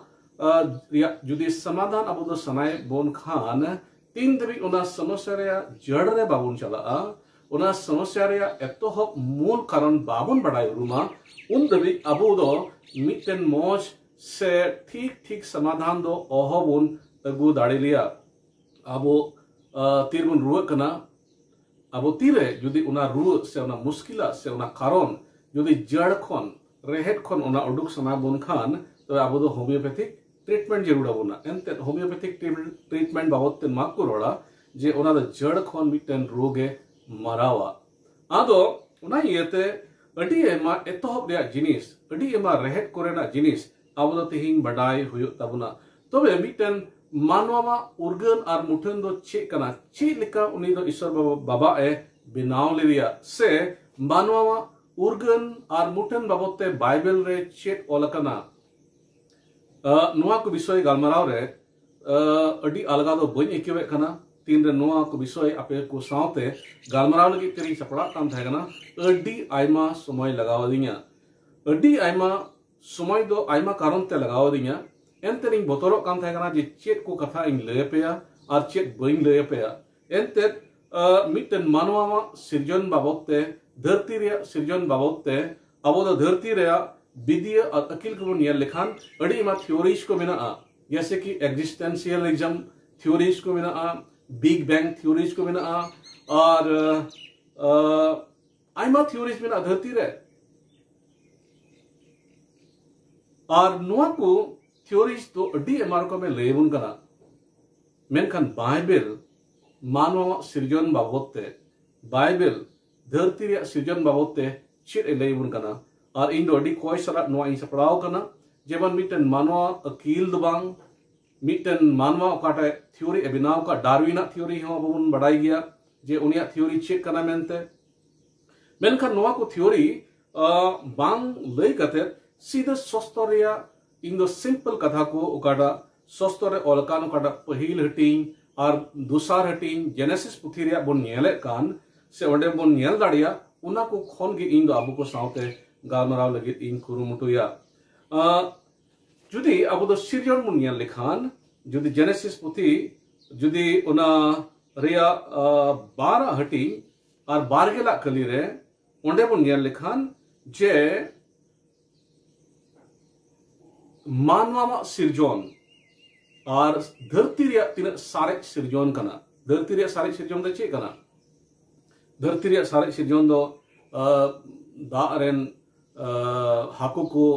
ᱨᱮᱭᱟᱜ ᱡᱩᱫᱤ ᱥᱚᱢᱟᱫᱷᱟᱱ ᱟᱵᱚ ᱫᱚ ᱥᱟᱱᱟᱭᱮᱫ ᱵᱚᱱ ᱠᱷᱟᱱ, ᱛᱤᱱ ᱫᱷᱟᱹᱵᱤᱡ ᱚᱱᱟ ᱥᱚᱢᱚᱥᱭᱟ ᱨᱮᱭᱟᱜ ᱡᱟᱹᱲ ᱨᱮ ᱵᱟᱵᱚᱱ ᱪᱟᱞᱟᱜᱼᱟ, ᱚᱱᱟ ᱥᱚᱢᱚᱥᱭᱟ ᱨᱮᱭᱟᱜ ᱮᱛᱚᱦᱚᱵ ᱢᱩᱞ ᱠᱟᱨᱚᱱ ᱵᱟᱵᱚᱱ ᱵᱟᱰᱟᱭ ᱩᱨᱩᱢᱟ, ᱩᱱ ᱫᱷᱟᱹᱵᱤᱡ ᱟᱵᱚ ᱫᱚ ᱢᱤᱫᱴᱮᱱ ᱢᱚᱡᱽ ᱥᱮ ᱴᱷᱤᱠ ᱴᱷᱤᱠ ᱥᱚᱢᱟᱫᱷᱟᱱ ᱫᱚ ᱚᱦᱚᱵᱚᱱ ᱟᱹᱜᱩ ᱫᱟᱲᱮ ᱞᱮᱭᱟ᱾ ᱟᱵᱚ ᱛᱤᱨᱮᱵᱚᱱ ᱨᱩᱣᱟᱹᱜ ᱠᱟᱱᱟ, ᱟᱵᱚ ᱛᱤᱨᱮ ᱡᱩᱫᱤ ᱚᱱᱟ ᱨᱩᱣᱟᱹ ᱥᱮ ᱚᱱᱟ ᱢᱩᱥᱠᱤᱞᱟ ᱥᱮ ᱚᱱᱟ ᱠᱟᱨᱚᱱ ᱡᱩᱫᱤ ᱡᱟᱹᱲ ᱠᱷᱚᱱ, ᱨᱮᱦᱮᱫ ᱠᱷᱚᱱ ᱚᱱᱟ ᱩᱰᱩᱠ ᱥᱟᱱᱟ ᱵᱚᱱ ᱠᱷᱟᱱ, ᱛᱚᱵᱮ ᱟᱵᱚ ᱫᱚ ᱦᱳᱢᱤᱭᱳᱯᱮᱛᱷᱤᱠ ᱴᱨᱤᱴᱢᱮᱱᱴ ᱡᱟᱹᱨᱩᱲ ᱟᱵᱚᱱᱟ᱾ ᱮᱱᱛᱮᱫ ᱦᱳᱢᱤᱭᱳᱯᱮᱛᱷᱤᱠ ᱴᱨᱤᱴᱢᱮᱱᱴ ᱵᱟᱵᱚᱫ ᱛᱮ ᱱᱚᱣᱟ ᱠᱚ ᱨᱚᱲᱟ ᱡᱮ ᱚᱱᱟ ᱫᱚ ᱡᱟᱹᱲ ᱠᱷᱚᱱ ᱢᱤᱫᱴᱮᱱ ᱨᱳᱜᱽ ᱮ ᱢᱟᱨᱟᱣᱟ᱾ ᱟᱫᱚ ᱚᱱᱟ ᱤᱭᱟᱹᱛᱮ ᱟᱹᱰᱤ ᱟᱭᱢᱟ ᱮᱛᱚᱦᱚᱵ ᱨᱮᱭᱟᱜ ᱡᱤᱱᱤᱥ, ᱟᱹᱰᱤ ᱟᱭᱢᱟ ᱨᱮᱦᱮᱫ ᱠᱚᱨᱮᱱᱟᱜ ᱡᱤᱱᱤᱥ ᱟᱵᱚ ᱫᱚ ᱛᱮᱦᱮᱧ ᱵᱟᱰᱟᱭ ᱦᱩᱭᱩᱜ ᱛᱟᱵᱚᱱᱟ᱾ ᱛᱚᱵᱮ ᱢᱤᱫᱴᱮᱱ ᱢᱟᱱᱣᱟᱣᱟᱜ ᱩᱨᱜᱟᱹᱱ ᱟᱨ ᱢᱩᱴᱷᱟᱹᱱ ᱫᱚ ᱪᱮᱫ ᱠᱟᱱᱟ, ᱪᱮᱫ ᱞᱮᱠᱟ ᱩᱱᱤ ᱫᱚ ᱤᱥᱚᱨ ᱵᱟᱵᱟ, ᱵᱟᱵᱟ ᱮ ᱵᱮᱱᱟᱣ ᱞᱮᱫᱮᱭᱟ, ᱥᱮ ᱢᱟᱱᱣᱟᱣᱟᱜ ᱩᱨᱜᱟᱹᱱ ᱟᱨ ᱢᱩᱴᱷᱟᱹᱱ ᱵᱟᱵᱚᱫ ᱛᱮ ᱵᱟᱭᱵᱮᱞ ᱨᱮ ᱪᱮᱫ ᱚᱞ ᱟᱠᱟᱱᱟ, ᱱᱚᱣᱟ ᱠᱚ ᱵᱤᱥᱚᱭ ᱜᱟᱞᱢᱟᱨᱟᱣ ᱨᱮ ᱟᱹᱰᱤ ᱟᱞᱜᱟ ᱫᱚ ᱵᱟᱹᱧ ᱟᱹᱭᱠᱟᱹᱣᱮᱫ ᱠᱟᱱᱟ᱾ ᱛᱤᱱᱨᱮ ᱱᱚᱣᱟ ᱠᱚ ᱵᱤᱥᱚᱭ ᱟᱯᱮ ᱠᱚ ᱥᱟᱶᱛᱮ ᱜᱟᱞᱢᱟᱨᱟᱣ ᱞᱟᱹᱜᱤᱫ ᱛᱮᱧ ᱥᱟᱯᱲᱟᱜ ᱠᱟᱱ ᱛᱟᱦᱮᱸ ᱠᱟᱱᱟ, ᱟᱹᱰᱤ ᱟᱭᱢᱟ ᱥᱚᱢᱚᱭ ᱞᱟᱜᱟᱣ ᱟᱹᱫᱤᱧᱟ᱾ ᱟᱹᱰᱤ ᱟᱭᱢᱟ ᱥᱚᱢᱚᱭ ᱫᱚ ᱟᱭᱢᱟ ᱠᱟᱨᱚᱱ ᱛᱮ ᱞᱟᱜᱟᱣ ᱟᱹᱫᱤᱧᱟ᱾ ᱮᱱᱛᱮ ᱤᱧ ᱵᱚᱛᱚᱨᱚᱜ ᱠᱟᱱ ᱛᱟᱦᱮᱸ ᱠᱟᱱᱟ ᱡᱮ ᱪᱮᱫ ᱠᱚ ᱠᱟᱛᱷᱟ ᱤᱧ ᱞᱟᱹᱭ ᱟᱯᱮᱭᱟ ᱟᱨ ᱪᱮᱫ ᱵᱟᱹᱧ ᱞᱟᱹᱭ ᱟᱯᱮᱭᱟ᱾ ᱮᱱᱛᱮᱫ ᱢᱤᱫᱴᱮᱱ ᱢᱟᱱᱣᱟᱣᱟᱜ ᱥᱤᱨᱡᱚᱱ ᱵᱟᱵᱚᱫ ᱛᱮ, ᱫᱷᱟᱹᱨᱛᱤ ᱨᱮᱭᱟᱜ ᱥᱤᱨᱡᱚᱱ ᱵᱟᱵᱚᱫ ᱛᱮ, ᱟᱵᱚ ᱫᱚ ᱫᱷᱟᱹᱨᱛᱤ ᱨᱮᱭᱟᱜ ᱵᱤᱫᱤᱭᱟᱹ ᱟᱨ ᱟᱹᱠᱤᱞ ᱠᱚᱵᱚᱱ ᱧᱮᱞ ᱞᱮᱠᱷᱟᱱ ᱟᱹᱰᱤ ᱟᱭᱢᱟ ᱛᱷᱤᱭᱳᱨᱤᱡᱽ ᱠᱚ ᱢᱮᱱᱟᱜᱼᱟ, ᱡᱮᱭᱥᱮ ᱠᱤ ᱮᱠᱡᱤᱥᱴᱮᱱᱥᱤᱭᱟᱞᱤᱡᱚᱢ ᱛᱷᱤᱭᱳᱨᱤᱡᱽ ᱠᱚ ᱢᱮᱱᱟᱜᱼᱟ, ᱵᱤᱜ ᱵᱮᱝ ᱛᱷᱤᱭᱳᱨᱤᱡᱽ ᱠᱚ ᱢᱮᱱᱟᱜᱼᱟ, ᱟᱨ ᱟᱭᱢᱟ ᱛᱷᱤᱭᱳᱨᱤᱡᱽ ᱢᱮᱱᱟᱜᱼᱟ ᱫᱷᱟᱹᱨᱛᱤ ᱨᱮ᱾ ᱟᱨ ᱱᱚᱣᱟ ᱠᱚ ᱛᱷᱤᱭᱳᱨᱤᱡᱽ ᱫᱚ ᱟᱹᱰᱤ ᱟᱭᱢᱟ ᱨᱚᱠᱚᱢᱮ ᱞᱟᱹᱭ ᱟᱵᱚᱱ ᱠᱟᱱᱟ, ᱢᱮᱱᱠᱷᱟᱱ ᱵᱟᱭᱵᱮᱞ ᱢᱟᱱᱣᱟᱣᱟᱜ ᱥᱤᱨᱡᱚᱱ ᱵᱟᱵᱚᱫ ᱛᱮ, ᱵᱟᱭᱵᱮᱞ ᱫᱷᱟᱹᱨᱛᱤ ᱨᱮᱭᱟᱜ ᱥᱤᱨᱡᱚᱱ ᱵᱟᱵᱚᱫ ᱛᱮ ᱪᱮᱫ ᱮ ᱞᱟᱹᱭ ᱟᱵᱚᱱ ᱠᱟᱱᱟ? ᱟᱨ ᱤᱧ ᱫᱚ ᱟᱹᱰᱤ ᱠᱚᱭ ᱥᱟᱞᱟᱜ ᱱᱚᱣᱟ ᱤᱧ ᱥᱟᱯᱲᱟᱣ ᱟᱠᱟᱱᱟ, ᱡᱮᱢᱚᱱ ᱢᱤᱫᱴᱮᱱ ᱢᱟᱱᱣᱟ ᱟᱹᱠᱤᱞ ᱫᱚ ᱵᱟᱝ, ᱢᱤᱫᱴᱮᱱ ᱢᱟᱱᱣᱟ ᱚᱠᱟᱴᱟᱜ ᱛᱷᱤᱭᱳᱨᱤ ᱮ ᱵᱮᱱᱟᱣ ᱟᱠᱟᱫ, ᱰᱟᱨᱣᱤᱱᱟᱜ ᱛᱷᱤᱭᱳᱨᱤ ᱦᱚᱸ ᱟᱵᱚ ᱵᱚᱱ ᱵᱟᱰᱟᱭ ᱜᱮᱭᱟ ᱡᱮ ᱩᱱᱤᱭᱟᱜ ᱛᱷᱤᱭᱳᱨᱤ ᱪᱮᱫ ᱠᱟᱱᱟ ᱢᱮᱱᱛᱮ᱾ ᱢᱮᱱᱠᱷᱟᱱ ᱱᱚᱣᱟ ᱠᱚ ᱛᱷᱤᱭᱳᱨᱤ ᱵᱟᱝ ᱞᱟᱹᱭ ᱠᱟᱛᱮ ᱥᱤᱫᱷᱟᱹ ᱥᱚᱥᱛᱚᱨ ᱨᱮᱭᱟᱜ ᱤᱧ ᱫᱚ ᱥᱤᱢᱯᱮᱞ ᱠᱟᱛᱷᱟ ᱠᱚ ᱚᱠᱟᱴᱟᱜ ᱥᱚᱥᱛᱚᱨ ᱨᱮ ᱚᱞ ᱟᱠᱟᱱ ᱚᱠᱟᱴᱟᱜ ᱯᱟᱹᱦᱤᱞ ᱦᱟᱹᱴᱤᱧ ᱟᱨ ᱫᱚᱥᱟᱨ ᱦᱟᱹᱴᱤᱧ ᱡᱮᱱᱮᱥᱤᱥ ᱯᱩᱛᱷᱤ ᱨᱮᱭᱟᱜ ᱵᱚᱱ ᱧᱮᱞᱮᱫ ᱠᱟᱱ, ᱥᱮ ᱚᱸᱰᱮ ᱵᱚᱱ ᱧᱮᱞ ᱫᱟᱲᱮᱭᱟᱜ, ᱚᱱᱟ ᱠᱚ ᱠᱷᱚᱱ ᱜᱮ ᱤᱧ ᱫᱚ ᱟᱵᱚ ᱠᱚ ᱥᱟᱶᱛᱮ ᱜᱟᱞᱢᱟᱨᱟᱣ ᱞᱟᱹᱜᱤᱫ ᱤᱧ ᱠᱩᱨᱩᱢᱩᱴᱩᱭᱟ᱾ ᱟᱸ, ᱡᱩᱫᱤ ᱟᱵᱚ ᱫᱚ ᱥᱤᱨᱡᱚᱱ ᱵᱚᱱ ᱧᱮᱞ ᱞᱮᱠᱷᱟᱱ, ᱡᱩᱫᱤ ᱡᱮᱱᱮᱥᱤᱥ ᱯᱩᱛᱷᱤ, ᱡᱩᱫᱤ ᱚᱱᱟ ᱨᱮᱭᱟᱜ, ᱟᱸ, ᱵᱟᱨᱟᱜ ᱦᱟᱹᱴᱤᱧ ᱟᱨ ᱵᱟᱨᱜᱮᱞᱟᱜ ᱠᱟᱹᱞᱤ ᱨᱮ, ᱚᱸᱰᱮ ᱵᱚᱱ ᱧᱮᱞ ᱞᱮᱠᱷᱟᱱ ᱡᱮ ᱢᱟᱱᱣᱟᱣᱟᱜ ᱥᱤᱨᱡᱚᱱ ᱟᱨ ᱫᱷᱟᱹᱨᱛᱤ ᱨᱮᱭᱟᱜ ᱛᱤᱱᱟᱹᱜ ᱥᱟᱨᱮᱡ ᱥᱤᱨᱡᱚᱱ ᱠᱟᱱᱟ᱾ ᱫᱷᱟᱹᱨᱛᱤ ᱨᱮᱭᱟᱜ ᱥᱟᱨᱮᱡ ᱥᱤᱨᱡᱚᱱ ᱫᱚ ᱪᱮᱫ ᱠᱟᱱᱟ? ᱫᱷᱟᱹᱨᱛᱤ ᱨᱮᱭᱟᱜ ᱥᱟᱨᱮᱡ ᱥᱤᱨᱡᱚᱱ ᱫᱚ, ᱟᱸ, ᱫᱟᱜ ᱨᱮᱱ, ᱟᱸ, ᱦᱟᱹᱠᱩ ᱠᱚ,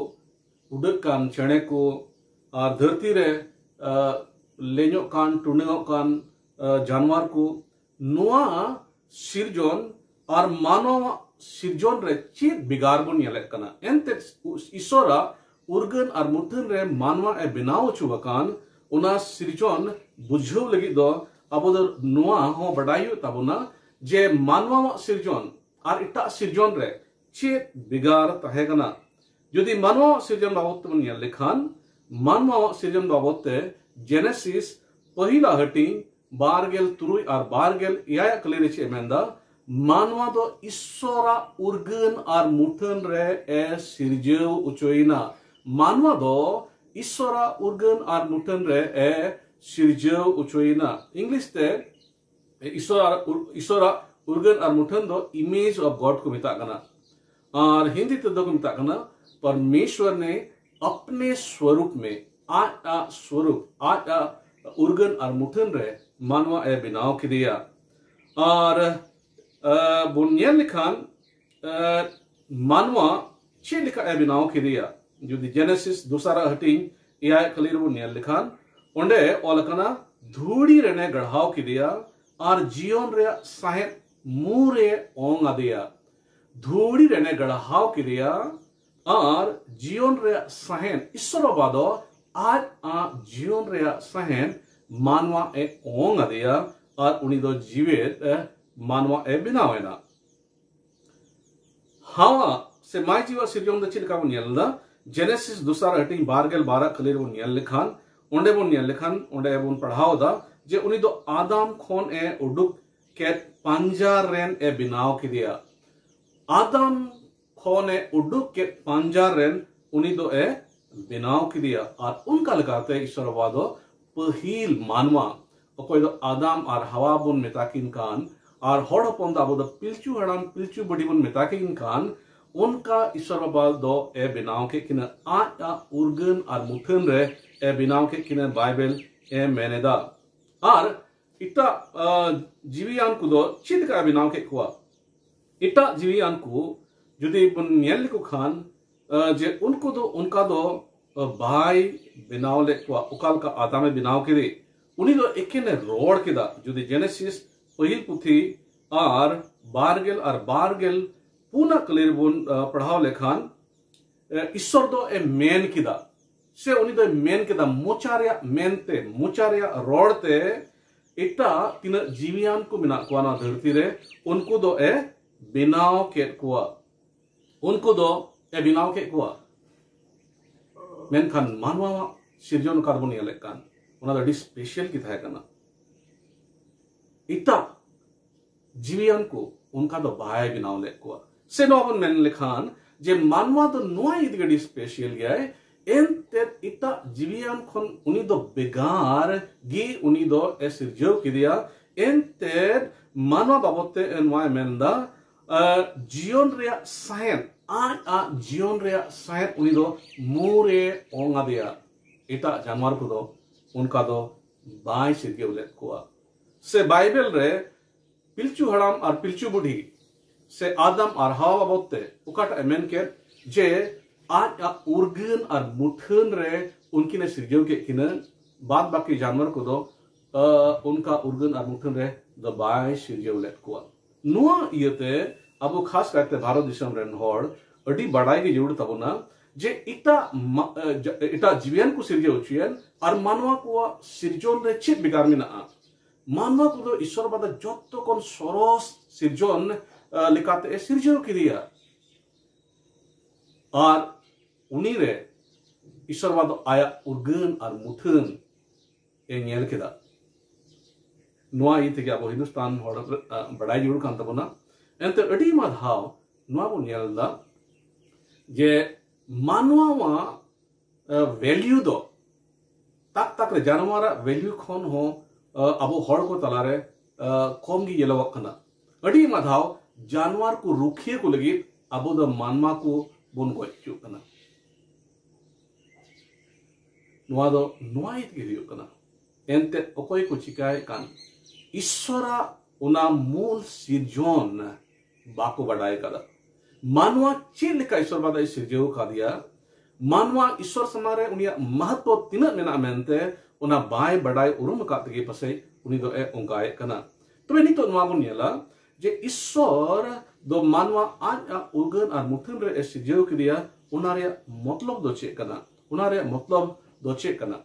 ᱩᱰᱟᱹᱜ ᱠᱟᱱ ᱪᱮᱬᱮ ᱠᱚ, ᱟᱨ ᱫᱷᱟᱹᱨᱛᱤ ᱨᱮ, ᱟᱸ, ᱞᱮᱧᱚᱜ ᱠᱟᱱ, ᱴᱩᱰᱟᱹᱝᱚᱜ ᱠᱟᱱ, ᱟᱸ, ᱡᱟᱱᱣᱟᱨ ᱠᱚ, ᱱᱚᱣᱟ ᱥᱤᱨᱡᱚᱱ ᱟᱨ ᱢᱟᱱᱣᱟᱣᱟᱜ ᱥᱤᱨᱡᱚᱱ ᱨᱮ ᱪᱮᱫ ᱵᱷᱮᱜᱟᱨ ᱵᱚᱱ ᱧᱮᱞᱮᱫ ᱠᱟᱱᱟ? ᱮᱱᱛᱮᱫ, ᱤᱥᱚᱨᱟᱜ ᱩᱨᱜᱟᱹᱱ ᱟᱨ ᱢᱩᱴᱷᱟᱹᱱ ᱨᱮ ᱢᱟᱱᱣᱟ ᱮ ᱵᱮᱱᱟᱣ ᱦᱚᱪᱚ ᱟᱠᱟᱱ ᱚᱱᱟ ᱥᱤᱨᱡᱚᱱ ᱵᱩᱡᱷᱟᱹᱣ ᱞᱟᱹᱜᱤᱫ ᱫᱚ ᱟᱵᱚ ᱫᱚ ᱱᱚᱣᱟ ᱦᱚᱸ ᱵᱟᱰᱟᱭ ᱦᱩᱭᱩᱜ ᱛᱟᱵᱚᱱᱟ ᱡᱮ ᱢᱟᱱᱣᱟᱣᱟᱜ ᱥᱤᱨᱡᱚᱱ ᱟᱨ ᱮᱴᱟᱜ ᱥᱤᱨᱡᱚᱱ ᱨᱮ ᱪᱮᱫ ᱵᱷᱮᱜᱟᱨ ᱛᱟᱦᱮᱸ ᱠᱟᱱᱟ᱾ ᱡᱩᱫᱤ ᱢᱟᱱᱣᱟᱣᱟᱜ ᱥᱤᱨᱡᱚᱱ ᱵᱟᱵᱚᱫ ᱛᱮᱵᱚᱱ ᱧᱮᱞ ᱞᱮᱠᱷᱟᱱ, ᱢᱟᱱᱣᱟᱣᱟᱜ ᱥᱤᱨᱡᱚᱱ ᱵᱟᱵᱚᱫ ᱛᱮ ᱡᱮᱱᱮᱥᱤᱥ ᱯᱟᱹᱦᱤᱞᱟ ᱦᱟᱹᱴᱤᱧ ᱵᱟᱨ ᱜᱮᱞ ᱛᱩᱨᱩᱭ ᱟᱨ ᱵᱟᱨ ᱜᱮᱞ ᱮᱭᱟᱭ ᱟᱜ ᱠᱟᱹᱞᱤ ᱨᱮ ᱪᱮᱫ ᱮ ᱢᱮᱱᱫᱟ? ᱢᱟᱱᱣᱟ ᱫᱚ ᱤᱥᱥᱚᱨᱟᱜ ᱩᱨᱜᱟᱹᱱ ᱟᱨ ᱢᱩᱴᱷᱟᱹᱱ ᱨᱮ ᱮ ᱥᱤᱨᱡᱟᱹᱣ ᱦᱚᱪᱚᱭᱮᱱᱟ᱾ ᱢᱟᱱᱣᱟ ᱫᱚ ᱤᱥᱥᱚᱨᱟᱜ ᱩᱨᱜᱟᱹᱱ ᱟᱨ ᱢᱩᱴᱷᱟᱹᱱ ᱨᱮ ᱮ ᱥᱤᱨᱡᱟᱹᱣ ᱦᱚᱪᱚᱭᱮᱱᱟ᱾ ᱤᱝᱞᱤᱥ ᱛᱮ ᱤᱥᱥᱚᱨᱟᱜ ᱩᱨ-, ᱤᱥᱥᱚᱨᱟᱜ ᱩᱨᱜᱟᱹᱱ ᱟᱨ ᱢᱩᱴᱷᱟᱹᱱ ᱫᱚ image of God ᱠᱚ ᱢᱮᱛᱟᱜ ᱠᱟᱱᱟ᱾ ᱟᱨ ᱦᱤᱱᱫᱤ ᱛᱮᱫᱚ ᱠᱚ ᱢᱮᱛᱟᱜ ᱠᱟᱱᱟ, परमेश्वर ने अपने स्वरूप में, ᱟᱡ ᱟᱜ ᱥᱣᱚᱨᱩᱯ, ᱟᱡ ᱟᱜ ᱩᱨᱜᱟᱹᱱ ᱟᱨ ᱢᱩᱴᱷᱟᱹᱱ ᱨᱮ ᱢᱟᱱᱣᱟ ᱮ ᱵᱮᱱᱟᱣ ᱠᱮᱫᱮᱭᱟ᱾ ᱟᱨ, ᱟ, ᱵᱚᱱ ᱧᱮᱞ ᱞᱮᱠᱷᱟᱱ, ᱟ, ᱢᱟᱱᱣᱟ ᱪᱮᱫ ᱞᱮᱠᱟ ᱮ ᱵᱮᱱᱟᱣ ᱠᱮᱫᱮᱭᱟ? ᱡᱩᱫᱤ ᱡᱮᱱᱮᱥᱤᱥ ᱫᱚᱥᱟᱨᱟᱜ ᱦᱟᱹᱴᱤᱧ ᱮᱭᱟᱭ ᱠᱟᱹᱞᱤ ᱨᱮᱵᱚᱱ ᱧᱮᱞ ᱞᱮᱠᱷᱟᱱ, ᱚᱸᱰᱮ ᱚᱞ ᱟᱠᱟᱱᱟ, ᱫᱷᱩᱲᱤ ᱨᱮᱱᱮ ᱜᱟᱲᱦᱟᱣ ᱠᱮᱫᱮᱭᱟ ᱟᱨ ᱡᱤᱭᱚᱱ ᱨᱮᱭᱟᱜ ᱥᱟᱦᱮᱫ ᱢᱩᱨᱮ ᱚᱝ ᱟᱫᱮᱭᱟ᱾ ᱫᱷᱩᱲᱤ ᱨᱮᱱᱮ ᱜᱟᱲᱦᱟᱣ ᱠᱮᱫᱮᱭᱟ ᱟᱨ ᱡᱤᱭᱚᱱ ᱨᱮᱭᱟᱜ ᱥᱟᱦᱮᱫ, ᱤᱥᱥᱚᱨ ᱵᱟᱵᱟ ᱫᱚ ᱟᱡ ᱟᱜ ᱡᱤᱭᱚᱱ ᱨᱮᱭᱟᱜ ᱥᱟᱦᱮᱫ ᱢᱟᱱᱣᱟ ᱮ ᱚᱝ ᱟᱫᱮᱭᱟ ᱟᱨ ᱩᱱᱤ ᱫᱚ ᱡᱤᱣᱮᱫ, ᱮ, ᱢᱟᱱᱣᱟ ᱮ ᱵᱮᱱᱟᱣ ᱮᱱᱟ᱾ ᱦᱟᱣᱟ ᱥᱮ ᱢᱟᱭ ᱡᱤᱣᱟ ᱥᱤᱨᱡᱚᱱ ᱫᱚ ᱪᱮᱫ ᱞᱮᱠᱟ ᱵᱚᱱ ᱧᱮᱞ ᱮᱫᱟ? ᱡᱮᱱᱮᱥᱤᱥ ᱫᱚᱥᱟᱨ ᱦᱟᱹᱴᱤᱧ ᱵᱟᱨ ᱜᱮᱞ ᱵᱟᱨ ᱟᱜ ᱠᱟᱹᱞᱤ ᱨᱮᱵᱚᱱ ᱧᱮᱞ ᱞᱮᱠᱷᱟᱱ, ᱚᱸᱰᱮ ᱵᱚᱱ ᱧᱮᱞ ᱞᱮᱠᱷᱟᱱ, ᱚᱸᱰᱮ ᱵᱚᱱ ᱯᱟᱲᱦᱟᱣ ᱮᱫᱟ ᱡᱮ ᱩᱱᱤ ᱫᱚ ᱟᱫᱟᱢ ᱠᱷᱚᱱ ᱮ ᱩᱰᱩᱠ ᱠᱮᱫ ᱯᱟᱧᱡᱟᱨ ᱨᱮᱱ ᱮ ᱵᱮᱱᱟᱣ ᱠᱮᱫᱮᱭᱟ᱾ ᱟᱫᱟᱢ ᱠᱷᱚᱱ ᱮ ᱩᱰᱩᱠ ᱠᱮᱫ ᱯᱟᱧᱡᱟᱨ ᱨᱮᱱ ᱩᱱᱤ ᱫᱚ ᱮ ᱵᱮᱱᱟᱣ ᱠᱮᱫᱮᱭᱟ᱾ ᱟᱨ ᱚᱱᱠᱟ ᱞᱮᱠᱟᱛᱮ ᱤᱥᱚᱨ ᱵᱟᱵᱟ ᱫᱚ ᱯᱟᱹᱦᱤᱞ ᱢᱟᱱᱣᱟ, ᱚᱠᱚᱭ ᱫᱚ ᱟᱫᱟᱢ ᱟᱨ ᱦᱟᱣᱟ ᱵᱚᱱ ᱢᱮᱛᱟ ᱠᱤᱱ ᱠᱟᱱ, ᱟᱨ ᱦᱚᱲ ᱦᱚᱯᱚᱱ ᱫᱚ ᱟᱵᱚ ᱫᱚ ᱯᱤᱞᱪᱩ ᱦᱟᱲᱟᱢ ᱯᱤᱞᱪᱩ ᱵᱩᱰᱷᱤ ᱵᱚᱱ ᱢᱮᱛᱟ ᱠᱤᱱ ᱠᱟᱱ, ᱚᱱᱠᱟ ᱤᱥᱚᱨ ᱵᱟᱵᱟ ᱫᱚ ᱮ ᱵᱮᱱᱟᱣ ᱠᱮᱫ ᱠᱤᱱᱟ᱾ ᱟᱡ ᱟᱜ ᱩᱨᱜᱟᱹᱱ ᱟᱨ ᱢᱩᱴᱷᱟᱹᱱ ᱨᱮ ᱮ ᱵᱮᱱᱟᱣ ᱠᱮᱫ ᱠᱤᱱᱟ, ᱵᱟᱭᱵᱮᱞ ᱮ ᱢᱮᱱ ᱮᱫᱟ᱾ ᱟᱨ ᱮᱴᱟᱜ ᱟ, ᱡᱤᱣᱤᱭᱟᱱ ᱠᱚᱫᱚ ᱪᱮᱫ ᱞᱮᱠᱟ ᱮ ᱵᱮᱱᱟᱣ ᱠᱮᱫ ᱠᱚᱣᱟ? ᱮᱴᱟᱜ ᱡᱤᱣᱤᱭᱟᱱ ᱠᱚ ᱡᱩᱫᱤ ᱵᱚᱱ ᱧᱮᱞ ᱞᱮᱠᱚ ᱠᱷᱟᱱ, ᱟ, ᱡᱮ ᱩᱱᱠᱩ ᱫᱚ ᱚᱱᱠᱟ ᱫᱚ ᱟ, ᱵᱟᱭ ᱵᱮᱱᱟᱣ ᱞᱮᱫ ᱠᱚᱣᱟ᱾ ᱚᱠᱟ ᱞᱮᱠᱟ ᱟᱫᱟᱢᱮ ᱵᱮᱱᱟᱣ ᱠᱮᱫᱮ, ᱩᱱᱤ ᱫᱚ ᱮᱠᱮᱱᱮ ᱨᱚᱲ ᱠᱮᱫᱟ᱾ ᱡᱩᱫᱤ ᱡᱮᱱᱮᱥᱤᱥ ᱯᱟᱹᱦᱤᱞ ᱯᱩᱛᱷᱤ ᱟᱨ ᱵᱟᱨᱜᱮᱞ ᱟᱨ ᱵᱟᱨᱜᱮᱞ ᱯᱩᱱᱟᱜ ᱠᱟᱹᱞᱤ ᱨᱮᱵᱚᱱ ᱟ, ᱯᱟᱲᱦᱟᱣ ᱞᱮᱠᱷᱟᱱ, ᱮ, ᱤᱥᱥᱚᱨ ᱫᱚ ᱮ ᱢᱮᱱ ᱠᱮᱫᱟ, ᱥᱮ ᱩᱱᱤ ᱫᱚᱭ ᱢᱮᱱ ᱠᱮᱫᱟ, ᱢᱚᱪᱟ ᱨᱮᱭᱟᱜ ᱢᱮᱱᱛᱮ, ᱢᱚᱪᱟ ᱨᱮᱭᱟᱜ ᱨᱚᱲ ᱛᱮ ᱮᱴᱟᱜ ᱛᱤᱱᱟᱹᱜ ᱡᱤᱣᱤᱭᱟᱱ ᱠᱚ ᱢᱮᱱᱟᱜ ᱠᱚᱣᱟ ᱱᱚᱣᱟ ᱫᱷᱟᱹᱨᱛᱤ ᱨᱮ, ᱩᱱᱠᱩ ᱫᱚ ᱮ ᱵᱮᱱᱟᱣ ᱠᱮᱫ ᱠᱚᱣᱟ᱾ ᱩᱱᱠᱩ ᱫᱚ ᱮ ᱵᱮᱱᱟᱣ ᱠᱮᱫ ᱠᱚᱣᱟ᱾ ᱢᱮᱱᱠᱷᱟᱱ ᱢᱟᱱᱣᱟᱣᱟᱜ ᱥᱤᱨᱡᱚᱱ ᱚᱠᱟ ᱨᱮᱵᱚᱱ ᱧᱮᱞᱮᱫ ᱠᱟᱱ, ᱚᱱᱟ ᱫᱚ ᱟᱹᱰᱤ ᱥᱯᱮᱥᱟᱞ ᱜᱮ ᱛᱟᱦᱮᱸ ᱠᱟᱱᱟ᱾ ᱮᱴᱟᱜ ᱡᱤᱣᱤᱭᱟᱱ ᱠᱚ ᱚᱱᱠᱟ ᱫᱚ ᱵᱟᱭ ᱵᱮᱱᱟᱣ ᱞᱮᱫ ᱠᱚᱣᱟ᱾ ᱥᱮ ᱱᱚᱣᱟ ᱵᱚᱱ ᱢᱮᱱ ᱞᱮᱠᱷᱟᱱ ᱡᱮ ᱢᱟᱱᱣᱟ ᱫᱚ ᱱᱚᱣᱟ ᱤᱫᱤ ᱜᱮ ᱟᱹᱰᱤ ᱥᱯᱮᱥᱟᱞ ᱜᱮᱭᱟᱭ, ᱮᱱᱛᱮᱫ ᱮᱴᱟᱜ ᱡᱤᱣᱤᱭᱟᱱ ᱠᱷᱚᱱ ᱩᱱᱤ ᱫᱚ ᱵᱷᱮᱜᱟᱨ ᱜᱮ ᱩᱱᱤ ᱫᱚ ᱮ ᱥᱤᱨᱡᱟᱹᱣ ᱠᱮᱫᱮᱭᱟ᱾ ᱮᱱᱛᱮᱫ ᱢᱟᱱᱣᱟ ᱵᱟᱵᱚᱫ ᱛᱮ ᱱᱚᱣᱟᱭ ᱢᱮᱱᱫᱟ, ᱟ, ᱡᱤᱭᱚᱱ ᱨᱮᱭᱟᱜ ᱥᱟᱦᱮᱫ, ᱟᱡ ᱟᱜ ᱡᱤᱭᱚᱱ ᱨᱮᱭᱟᱜ ᱥᱟᱦᱮᱫ ᱩᱱᱤ ᱫᱚ ᱢᱩᱨᱮ ᱚᱝ ᱟᱫᱮᱭᱟ᱾ ᱮᱴᱟᱜ ᱡᱟᱱᱣᱟᱨ ᱠᱚᱫᱚ ᱚᱱᱠᱟ ᱫᱚ ᱵᱟᱭ ᱥᱤᱨᱡᱟᱹᱣ ᱞᱮᱫ ᱠᱚᱣᱟ᱾ ᱥᱮ ᱵᱟᱭᱵᱮᱞ ᱨᱮ ᱯᱤᱞᱪᱩ ᱦᱟᱲᱟᱢ ᱟᱨ ᱯᱤᱞᱪᱩ ᱵᱩᱰᱷᱤ ᱥᱮ ᱟᱫᱟᱢ ᱟᱨ ᱦᱟᱣᱟ ᱵᱟᱵᱚᱫ ᱛᱮ ᱚᱠᱟᱴᱟᱜ ᱮ ᱢᱮᱱ ᱠᱮᱫ, ᱡᱮ ᱟᱡ ᱟᱜ ᱩᱨᱜᱟᱹᱱ ᱟᱨ ᱢᱩᱴᱷᱟᱹᱱ ᱨᱮ ᱩᱱᱠᱤᱱ ᱮ ᱥᱤᱨᱡᱟᱹᱣ ᱠᱮᱫ ᱠᱤᱱᱟᱹ, ᱵᱟᱫ ᱵᱟᱹᱠᱤ ᱡᱟᱱᱣᱟᱨ ᱠᱚᱫᱚ, ᱟ, ᱚᱱᱠᱟ ᱩᱨᱜᱟᱹᱱ ᱟᱨ ᱢᱩᱴᱷᱟᱹᱱ ᱨᱮ ᱫᱚ ᱵᱟᱭ ᱥᱤᱨᱡᱟᱹᱣ ᱞᱮᱫ ᱠᱚᱣᱟ᱾ ᱱᱚᱣᱟ ᱤᱭᱟᱹᱛᱮ ᱟᱵᱚ ᱠᱷᱟᱥ ᱠᱟᱭᱛᱮ ᱵᱷᱟᱨᱚᱛ ᱫᱤᱥᱚᱢ ᱨᱮᱱ ᱦᱚᱲ ᱟᱹᱰᱤ ᱵᱟᱲᱟᱭ ᱜᱮ ᱡᱟᱹᱨᱩᱲ ᱛᱟᱵᱚᱱᱟ ᱡᱮ ᱮᱴᱟᱜ ᱢᱟ-, ᱮ, ᱡᱟ-, ᱮᱴᱟᱜ ᱡᱤᱣᱤᱭᱟᱱ ᱠᱚ ᱥᱤᱨᱡᱟᱹᱣ ᱦᱚᱪᱚᱭᱮᱱ ᱟᱨ ᱢᱟᱱᱣᱟ ᱠᱚᱣᱟᱜ ᱥᱤᱨᱡᱚᱱ ᱨᱮ ᱪᱮᱫ ᱵᱷᱮᱜᱟᱨ ᱢᱮᱱᱟᱜᱼᱟ᱾ ᱢᱟᱱᱣᱟ ᱠᱚᱫᱚ ᱤᱥᱚᱨ ᱵᱟᱵᱟ ᱫᱚ ᱡᱚᱛᱚ ᱠᱷᱚᱱ ᱥᱚᱨᱚᱥ ᱥᱤᱨᱡᱚᱱ, ᱟ, ᱞᱮᱠᱟᱛᱮ ᱮ ᱥᱤᱨᱡᱟᱹᱣ ᱠᱮᱫᱮᱭᱟ᱾ ᱟᱨ ᱩᱱᱤ ᱨᱮ ᱤᱥᱚᱨ ᱵᱟᱵᱟ ᱫᱚ ᱟᱭᱟᱜ ᱩᱨᱜᱟᱹᱱ ᱟᱨ ᱢᱩᱴᱷᱟᱹᱱ ᱮ ᱧᱮᱞ ᱠᱮᱫᱟ᱾ ᱱᱚᱣᱟ ᱤᱭᱟᱹ ᱛᱮᱜᱮ ᱟᱵᱚ ᱦᱤᱱᱫᱩᱥᱛᱟᱱ ᱦᱚᱲ ᱵᱟᱰᱟᱭ ᱡᱟᱹᱨᱩᱲ ᱠᱟᱱ ᱛᱟᱵᱚᱱᱟ᱾ ᱮᱱᱛᱮ ᱟᱹᱰᱤ ᱟᱭᱢᱟ ᱫᱷᱟᱣ ᱱᱚᱣᱟ ᱵᱚᱱ ᱧᱮᱞ ᱮᱫᱟ ᱡᱮ ᱢᱟᱱᱣᱟᱣᱟᱜ ᱵᱷᱮᱞᱭᱩ ᱫᱚ ᱛᱟᱠ ᱛᱟᱠ ᱨᱮ ᱡᱟᱱᱣᱟᱨᱟᱜ ᱵᱷᱮᱞᱭᱩ ᱠᱷᱚᱱ ᱦᱚᱸ ᱟᱵᱚ ᱦᱚᱲ ᱠᱚ ᱛᱟᱞᱟᱨᱮ ᱠᱚᱢ ᱜᱮ ᱧᱮᱞᱚᱜᱚᱜ ᱠᱟᱱᱟ᱾ ᱟᱹᱰᱤ ᱟᱭᱢᱟ ᱫᱷᱟᱣ ᱡᱟᱱᱣᱟᱨ ᱠᱚ ᱨᱩᱠᱷᱤᱭᱟᱹ ᱠᱚ ᱞᱟᱹᱜᱤᱫ ᱟᱵᱚ ᱫᱚ ᱢᱟᱱᱣᱟ ᱠᱚ ᱵᱚᱱ ᱜᱚᱡ ᱦᱚᱪᱚᱜ ᱠᱟᱱᱟ᱾ ᱱᱚᱣᱟ ᱫᱚ ᱱᱚᱣᱟ ᱤᱭᱟᱹ ᱛᱮᱜᱮ ᱦᱩᱭᱩᱜ ᱠᱟᱱᱟ᱾ ᱮᱱᱛᱮᱫ ᱚᱠᱚᱭ ᱠᱚ ᱪᱤᱠᱟᱭᱮᱫ ᱠᱟᱱ, ᱤᱥᱥᱚᱨᱟᱜ ᱚᱱᱟ ᱢᱩᱞ ᱥᱤᱨᱡᱚᱱ ᱵᱟᱠᱚ ᱵᱟᱰᱟᱭ ᱠᱟᱫᱟ᱾ ᱢᱟᱱᱣᱟ ᱪᱮᱫ ᱞᱮᱠᱟ ᱤᱥᱥᱚᱨ ᱵᱟᱵᱟ ᱫᱚᱭ ᱥᱤᱨᱡᱟᱹᱣ ᱟᱠᱟᱫᱮᱭᱟ, ᱢᱟᱱᱣᱟ ᱤᱥᱥᱚᱨ ᱥᱟᱢᱟᱝ ᱨᱮ ᱩᱱᱤᱭᱟᱜ ᱢᱟᱦᱟᱛᱛᱚ ᱛᱤᱱᱟᱹᱜ ᱢᱮᱱᱟᱜᱼᱟ ᱢᱮᱱᱛᱮ ᱚᱱᱟ ᱵᱟᱭ ᱵᱟᱰᱟᱭ ᱩᱨᱩᱢ ᱟᱠᱟᱫ ᱛᱮᱜᱮ ᱯᱟᱥᱮᱡ ᱩᱱᱤ ᱫᱚ ᱮ ᱚᱱᱠᱟᱭᱮᱫ ᱠᱟᱱᱟ᱾ ᱛᱚᱵᱮ ᱱᱤᱛᱚᱜ ᱱᱚᱣᱟ ᱵᱚᱱ ᱧᱮᱞᱟ ᱡᱮ ᱤᱥᱥᱚᱨ ᱫᱚ ᱢᱟᱱᱣᱟ ᱟᱡ ᱟᱜ ᱩᱨᱜᱟᱹᱱ ᱟᱨ ᱢᱩᱴᱷᱟᱹᱱ ᱨᱮ ᱮ ᱥᱤᱨᱡᱟᱹᱣ ᱠᱮᱫᱮᱭᱟ᱾ ᱚᱱᱟ ᱨᱮᱭᱟᱜ ᱢᱚᱛᱞᱚᱵ ᱫᱚ ᱪᱮᱫ ᱠᱟᱱᱟ? ᱚᱱᱟ ᱨᱮᱭᱟᱜ ᱢᱚᱛᱞᱚᱵ ᱫᱚ ᱪᱮᱫ ᱠᱟᱱᱟ?